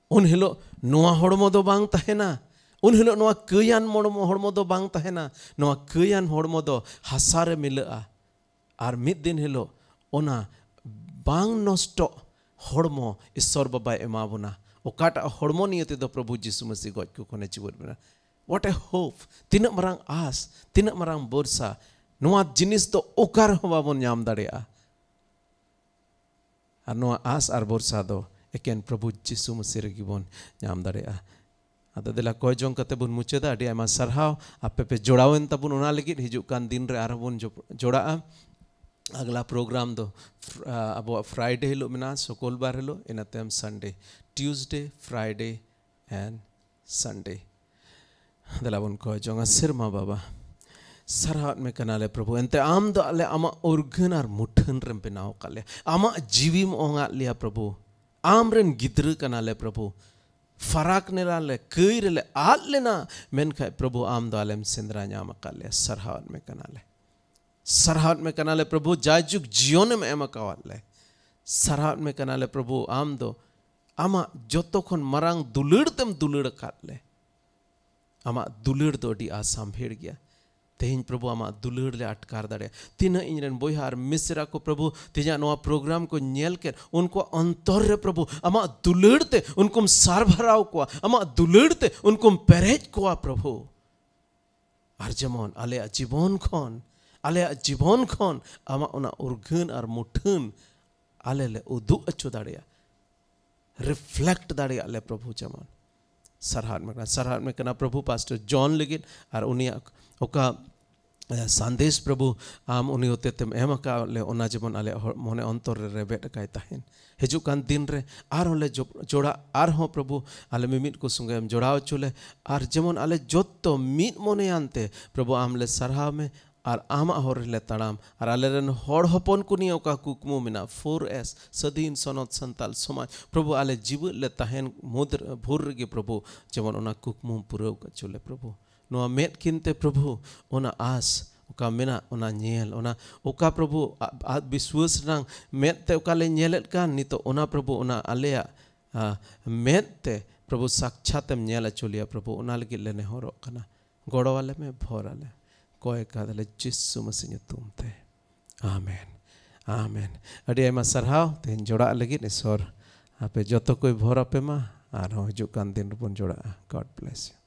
ᱩᱱ ᱦᱤᱞᱳᱜ ᱱᱚᱣᱟ ᱦᱚᱲᱢᱚ ᱫᱚ ᱵᱟᱝ ᱛᱟᱦᱮᱱᱟ᱾ ᱩᱱ ᱦᱤᱞᱳᱜ ᱱᱚᱣᱟ ᱠᱟᱹᱭᱟᱱ ᱦᱚᱲᱢᱚ, ᱦᱚᱲᱢᱚ ᱫᱚ ᱵᱟᱝ ᱛᱟᱦᱮᱱᱟ᱾ ᱱᱚᱣᱟ ᱠᱟᱹᱭᱟᱱ ᱦᱚᱲᱢᱚ ᱫᱚ ᱦᱟᱥᱟ ᱨᱮ ᱢᱤᱞᱟᱹᱜᱼᱟ᱾ ᱟᱨ ᱢᱤᱫ ᱫᱤᱱ ᱦᱤᱞᱳᱜ ᱚᱱᱟ ᱵᱟᱝ ᱱᱚᱥᱴᱚᱜ ᱦᱚᱲᱢᱚ ᱤᱥᱚᱨ ᱵᱟᱵᱟᱭ ᱮᱢᱟ ᱵᱚᱱᱟ, ᱚᱠᱟᱴᱟᱜ ᱦᱚᱲᱢᱚ ᱱᱤᱭᱮ ᱛᱮᱫᱚ ᱯᱨᱚᱵᱷᱩ ᱡᱤᱥᱩ ᱢᱟᱹᱥᱤ ᱜᱚᱡ ᱠᱚ ᱠᱷᱚᱱᱮ ᱡᱤᱣᱮᱫ ᱵᱚᱱᱟ᱾ What a hope! ᱛᱤᱱᱟᱹᱜ ᱢᱟᱨᱟᱝ ᱟᱥ, ᱛᱤᱱᱟᱹᱜ ᱢᱟᱨᱟᱝ ᱵᱷᱚᱨᱥᱟ! ᱱᱚᱣᱟ ᱡᱤᱱᱤᱥ ᱫᱚ ᱚᱠᱟ ᱨᱮᱦᱚᱸ ᱵᱟᱵᱚᱱ ᱧᱟᱢ ᱫᱟᱲᱮᱭᱟᱜᱼᱟ᱾ ᱟᱨ ᱱᱚᱣᱟ ᱟᱥ ᱟᱨ ᱵᱷᱚᱨᱥᱟ ᱫᱚ ᱮᱠᱮᱱ ᱯᱨᱚᱵᱷᱩ ᱡᱤᱥᱩ ᱢᱟᱹᱥᱤ ᱨᱮᱜᱮ ᱵᱚᱱ ᱧᱟᱢ ᱫᱟᱲᱮᱭᱟᱜᱼᱟ᱾ ᱟᱫᱚ ᱫᱮᱞᱟ ᱠᱚᱭ ᱡᱚᱝ ᱠᱟᱛᱮ ᱵᱚᱱ ᱢᱩᱪᱟᱹᱫᱟ᱾ ᱟᱹᱰᱤ ᱟᱭᱢᱟ ᱥᱟᱨᱦᱟᱣ ᱟᱯᱮ ᱯᱮ ᱡᱚᱲᱟᱣᱮᱱ ᱛᱟᱵᱚᱱ, ᱚᱱᱟ ᱞᱟᱹᱜᱤᱫ ᱦᱤᱡᱩᱜ ᱠᱟᱱ ᱫᱤᱱ ᱨᱮ ᱟᱨᱦᱚᱸ ᱵᱚᱱ ᱡᱚᱯ-, ᱡᱚᱲᱟᱜᱼᱟ᱾ ᱟᱜᱽᱞᱟ ᱯᱨᱳᱜᱨᱟᱢ ᱫᱚ ᱯᱷᱨ-, ᱟ, ᱟᱵᱚᱣᱟᱜ ᱯᱷᱨᱟᱭᱰᱮ ᱦᱤᱞᱳᱜ ᱢᱮᱱᱟᱜᱼᱟ, ᱥᱩᱠᱚᱞᱵᱟᱨ ᱦᱤᱞᱳᱜ, ᱤᱱᱟᱹ ᱛᱟᱭᱚᱢ ᱥᱟᱱᱰᱮ, ᱴᱤᱭᱩᱥᱰᱮ, ᱯᱷᱨᱟᱭᱰᱮ and ᱥᱟᱱᱰᱮ᱾ ᱫᱮᱞᱟ ᱵᱚᱱ ᱠᱚᱭ ᱡᱚᱝᱟ᱾ ᱥᱮᱨᱢᱟ ᱵᱟᱵᱟ, ᱥᱟᱨᱦᱟᱣᱮᱫ ᱢᱮ ᱠᱟᱱᱟᱞᱮ ᱯᱨᱚᱵᱷᱩ, ᱮᱱᱛᱮ ᱟᱢ ᱫᱚ ᱟᱞᱮ ᱟᱢᱟᱜ ᱩᱨᱜᱟᱹᱱ ᱟᱨ ᱢᱩᱴᱷᱟᱹᱱ ᱨᱮᱢ ᱵᱮᱱᱟᱣ ᱟᱠᱟᱫ ᱞᱮᱭᱟ, ᱟᱢᱟᱜ ᱡᱤᱣᱤᱢ ᱚᱝᱟᱜ ᱞᱮᱭᱟ ᱯᱨᱚᱵᱷᱩ, ᱟᱢ ᱨᱮᱱ ᱜᱤᱫᱽᱨᱟᱹ ᱠᱟᱱᱟᱞᱮ ᱯᱨᱚᱵᱷᱩ᱾ ᱯᱷᱟᱨᱟᱠ ᱞᱮᱱᱟ ᱞᱮ, ᱠᱟᱹᱭ ᱨᱮᱞᱮ ᱟᱫ ᱞᱮᱱᱟ, ᱢᱮᱱᱠᱷᱟᱱ ᱯᱨᱚᱵᱷᱩ ᱟᱢ ᱫᱚ ᱟᱞᱮᱢ ᱥᱮᱸᱫᱽᱨᱟ ᱧᱟᱢ ᱟᱠᱟᱫ ᱞᱮᱭᱟ᱾ ᱥᱟᱨᱦᱟᱣᱮᱫ ᱢᱮ ᱠᱟᱱᱟᱞᱮ, ᱥᱟᱨᱦᱟᱣᱮᱫ ᱢᱮ ᱠᱟᱱᱟᱞᱮ ᱯᱨᱚᱵᱷᱩ, ᱡᱟᱭᱡᱩᱜᱽ ᱡᱤᱭᱚᱱᱮᱢ ᱮᱢ ᱟᱠᱟᱣᱟᱫ ᱞᱮ᱾ ᱥᱟᱨᱦᱟᱣᱮᱫ ᱢᱮ ᱠᱟᱱᱟᱞᱮ ᱯᱨᱚᱵᱷᱩ, ᱟᱢ ᱫᱚ ᱟᱢᱟᱜ ᱡᱚᱛᱚ ᱠᱷᱚᱱ ᱢᱟᱨᱟᱝ ᱫᱩᱞᱟᱹᱲ ᱛᱮᱢ ᱫᱩᱞᱟᱹᱲ ᱟᱠᱟᱫ ᱞᱮ᱾ ᱟᱢᱟᱜ ᱫᱩᱞᱟᱹᱲ ᱫᱚ ᱟᱹᱰᱤ ᱟᱥᱟᱢᱵᱷᱮᱲ ᱜᱮᱭᱟ᱾ ᱛᱮᱦᱮᱧ ᱯᱨᱚᱵᱷᱩ ᱟᱢᱟᱜ ᱫᱩᱞᱟᱹᱲ ᱞᱮ ᱟᱴᱠᱟᱨ ᱫᱟᱲᱮᱭᱟᱜᱼᱟ᱾ ᱛᱤᱱᱟᱹᱜ ᱤᱧ ᱨᱮᱱ ᱵᱚᱭᱦᱟ ᱟᱨ ᱢᱤᱥᱨᱟ ᱠᱚ ᱯᱨᱚᱵᱷᱩ ᱛᱮᱦᱮᱧᱟᱜ ᱱᱚᱣᱟ ᱯᱨᱳᱜᱨᱟᱢ ᱠᱚ ᱧᱮᱞ ᱠᱮᱫ, ᱩᱱᱠᱩᱣᱟᱜ ᱚᱱᱛᱚᱨ ᱨᱮ ᱯᱨᱚᱵᱷᱩ ᱟᱢᱟᱜ ᱫᱩᱞᱟᱹᱲ ᱛᱮ ᱩᱱᱠᱩᱢ ᱥᱟᱨᱵᱷᱟᱨᱟᱣ ᱠᱚᱣᱟ, ᱟᱢᱟᱜ ᱫᱩᱞᱟᱹᱲ ᱛᱮ ᱩᱱᱠᱩᱢ ᱯᱮᱨᱮᱡ ᱠᱚᱣᱟ ᱯᱨᱚᱵᱷᱩ᱾ ᱟᱨ ᱡᱮᱢᱚᱱ ᱟᱞᱮᱭᱟᱜ ᱡᱤᱵᱚᱱ ᱠᱷᱚᱱ, ᱟᱞᱮᱭᱟᱜ ᱡᱤᱵᱚᱱ ᱠᱷᱚᱱ ᱟᱢᱟᱜ ᱚᱱᱟ ᱩᱨᱜᱟᱹᱱ ᱟᱨ ᱢᱩᱴᱷᱟᱹᱱ ᱟᱞᱮ ᱞᱮ ᱩᱫᱩᱜ ᱦᱚᱪᱚ ᱫᱟᱲᱮᱭᱟᱜ, ᱨᱤᱯᱷᱞᱮᱠᱴ ᱫᱟᱲᱮᱭᱟᱜ ᱞᱮ ᱯᱨᱚᱵᱷᱩ᱾ ᱡᱮᱢᱚᱱ ᱥᱟᱨᱦᱟᱣ ᱢᱮ ᱠᱟᱱᱟ, ᱥᱟᱨᱦᱟᱣ ᱢᱮ ᱠᱟᱱᱟ ᱯᱨᱚᱵᱷᱩ, ᱯᱟᱥᱴᱚᱨ ᱡᱚᱱ ᱞᱟᱹᱜᱤᱫ ᱟᱨ ᱩᱱᱤᱭᱟᱜ ᱚᱠᱟ ᱥᱟᱸᱫᱮᱥ ᱯᱨᱚᱵᱷᱩ ᱟᱢ ᱩᱱᱤ ᱦᱚᱛᱮᱛᱮᱢ ᱮᱢ ᱟᱠᱟᱫ ᱞᱮ, ᱚᱱᱟ ᱡᱮᱢᱚᱱ ᱟᱞᱮ ᱦᱚᱲ ᱢᱚᱱᱮ ᱚᱱᱛᱚᱨ ᱨᱮ ᱨᱮᱵᱮᱫ ᱟᱠᱟᱭ ᱛᱟᱦᱮᱱ᱾ ᱦᱤᱡᱩᱜ ᱠᱟᱱ ᱫᱤᱱ ᱨᱮ ᱟᱨᱦᱚᱸ ᱞᱮ ᱡᱚᱯ- ᱡᱚᱲᱟᱜ, ᱟᱨᱦᱚᱸ ᱯᱨᱚᱵᱷᱩ ᱟᱞᱮ ᱢᱤᱢᱤᱫ ᱠᱚ ᱥᱚᱸᱜᱮ ᱮᱢ ᱡᱚᱲᱟᱣ ᱦᱚᱪᱚ ᱞᱮ, ᱟᱨ ᱡᱮᱢᱚᱱ ᱟᱞᱮ ᱡᱚᱛᱚ ᱢᱤᱫ ᱢᱚᱱᱮᱭᱟᱱ ᱛᱮ ᱯᱨᱚᱵᱷᱩ ᱟᱢ ᱞᱮ ᱥᱟᱨᱦᱟᱣ ᱢᱮ, ᱟᱨ ᱟᱢᱟᱜ ᱦᱚᱨ ᱨᱮᱞᱮ ᱛᱟᱲᱟᱢ, ᱟᱨ ᱟᱞᱮᱨᱮᱱ ᱦᱚᱲ ᱦᱚᱯᱚᱱ ᱠᱚ ᱱᱤᱭᱮ ᱚᱠᱟ ᱠᱩᱠᱢᱩ ᱢᱮᱱᱟᱜ, ᱯᱷᱳᱨ ᱮᱥ, ᱥᱟᱹᱫᱷᱤᱱ ᱥᱚᱱᱚᱛ ᱥᱟᱱᱛᱟᱞ ᱥᱚᱢᱟᱡᱽ, ᱯᱨᱚᱵᱷᱩ ᱟᱞᱮ ᱡᱤᱣᱮᱫ ᱞᱮ ᱛᱟᱦᱮᱱ ᱢᱩᱫᱽ ᱨᱮ, ᱵᱷᱳᱨ ᱨᱮᱜᱮ ᱯᱨᱚᱵᱷᱩ ᱡᱮᱢᱚᱱ ᱚᱱᱟ ᱠᱩᱠᱢᱩᱢ ᱯᱩᱨᱟᱹᱣ ᱦᱚᱪᱚ ᱞᱮ ᱯᱨᱚᱵᱷᱩ᱾ ᱱᱚᱣᱟ ᱢᱮᱫ ᱠᱤᱱ ᱛᱮ ᱯᱨᱚᱵᱷᱩ ᱚᱱᱟ ᱟᱥ ᱚᱠᱟ ᱢᱮᱱᱟᱜ, ᱚᱱᱟ ᱧᱮᱞ, ᱚᱱᱟ ᱚᱠᱟ ᱯᱨᱚᱵᱷᱩ ᱟ- ᱟ- ᱵᱤᱥᱣᱟᱥ ᱨᱮᱱᱟᱝ ᱢᱮᱫ ᱛᱮ ᱚᱠᱟ ᱞᱮ ᱧᱮᱞᱮᱫ ᱠᱟᱱ, ᱱᱤᱛᱚᱜ ᱚᱱᱟ ᱯᱨᱚᱵᱷᱩ ᱚᱱᱟ ᱟᱞᱮᱭᱟᱜ ᱟ, ᱢᱮᱫ ᱛᱮ ᱯᱨᱚᱵᱷᱩ ᱥᱟᱠᱪᱷᱟᱛ ᱮᱢ ᱧᱮᱞ ᱦᱚᱪᱚ ᱞᱮᱭᱟ ᱯᱨᱚᱵᱷᱩ, ᱚᱱᱟ ᱞᱟᱹᱜᱤᱫ ᱞᱮ ᱱᱮᱦᱚᱨᱚᱜ ᱠᱟᱱᱟ᱾ ᱜᱚᱲᱚ ᱟᱞᱮ ᱢᱮ, ᱵᱷᱚᱨ ᱟᱞᱮ, ᱠᱚᱭ ᱠᱟᱫᱟᱞᱮ ᱡᱤᱥᱩ ᱢᱟᱥᱤ ᱧᱩᱛᱩᱢ ᱛᱮ᱾ ᱟᱢᱮᱱ, ᱟᱢᱮᱱ᱾ ᱟᱹᱰᱤ ᱟᱭᱢᱟ ᱥᱟᱨᱦᱟᱣ ᱛᱮᱦᱮᱧ ᱡᱚᱲᱟᱜ ᱞᱟᱹᱜᱤᱫ᱾ ᱤᱥᱚᱨ ᱟᱯᱮ ᱡᱚᱛᱚ ᱠᱚᱭ ᱵᱷᱚᱨ ᱟᱯᱮ ᱢᱟ, ᱟᱨᱦᱚᱸ ᱦᱤᱡᱩᱜ ᱠᱟᱱ ᱫᱤᱱ ᱨᱮᱵᱚᱱ ᱡᱚᱲᱟᱜᱼᱟ᱾ God bless you᱾